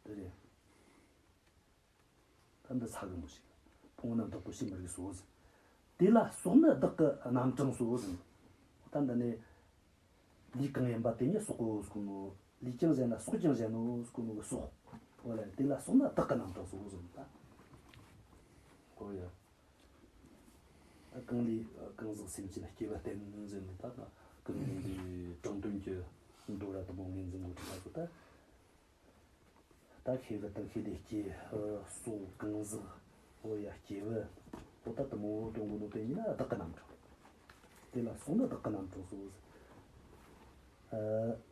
དེ་རེད། ད་འདི་ཚ་གི་མོ་ཞིག་ཕུང་པོ་རྣམས་བདོག་གོ་ཞེས་མི་རིགས་སོ་ཟེར། དེ་ལ་སོགས་ནི་བདག་གི་རྣམ་གྲངས་སོ་ཟེར། ད་འདི་ནས་ལུས་གང་ཡིན་པ་དེ་ཉིད་སོག་གོ་ཟེར་གོ་ནོ། ལུས་ཀྱང་གཞན་ལ་སོགས་ཀྱང་གཞན་ནོ་ཟེར་གོ་ནོ་གི་སོགས། འོ་ལ་དེ་ལ་སོགས་ནི་བདག་གི་རྣམ་གྲངས་སོ་ཟེར་ད། འོ་ཡ། ད་གང་ལས་གང་ཟག་སེམས་ཅན་སྐྱེ་བ་བརྟེན་ཟེར་ནོ་ད། གང་ལས་དྲང་དོན་གྱི་མདོ་ར་དུ་མོ་ངོས་འཛིན་གོ་ཐུབ་པ་སོ་ད། ད་ཤེས་བུ་དང་ཤེས་ལས་སྐྱེས་སོགས་གང་ཟག་འོ་ཡ་སྐྱེས་བུ། འོ་ད་དུ་མོ་དོན་གོ་ནོ་དེ་ཉིད་ལ་བདག་གི་རྣམ་གྲངས། དེ་ལ་སོགས་ནི་བདག་གི་རྣམ་གྲངས་སོ། ཨ།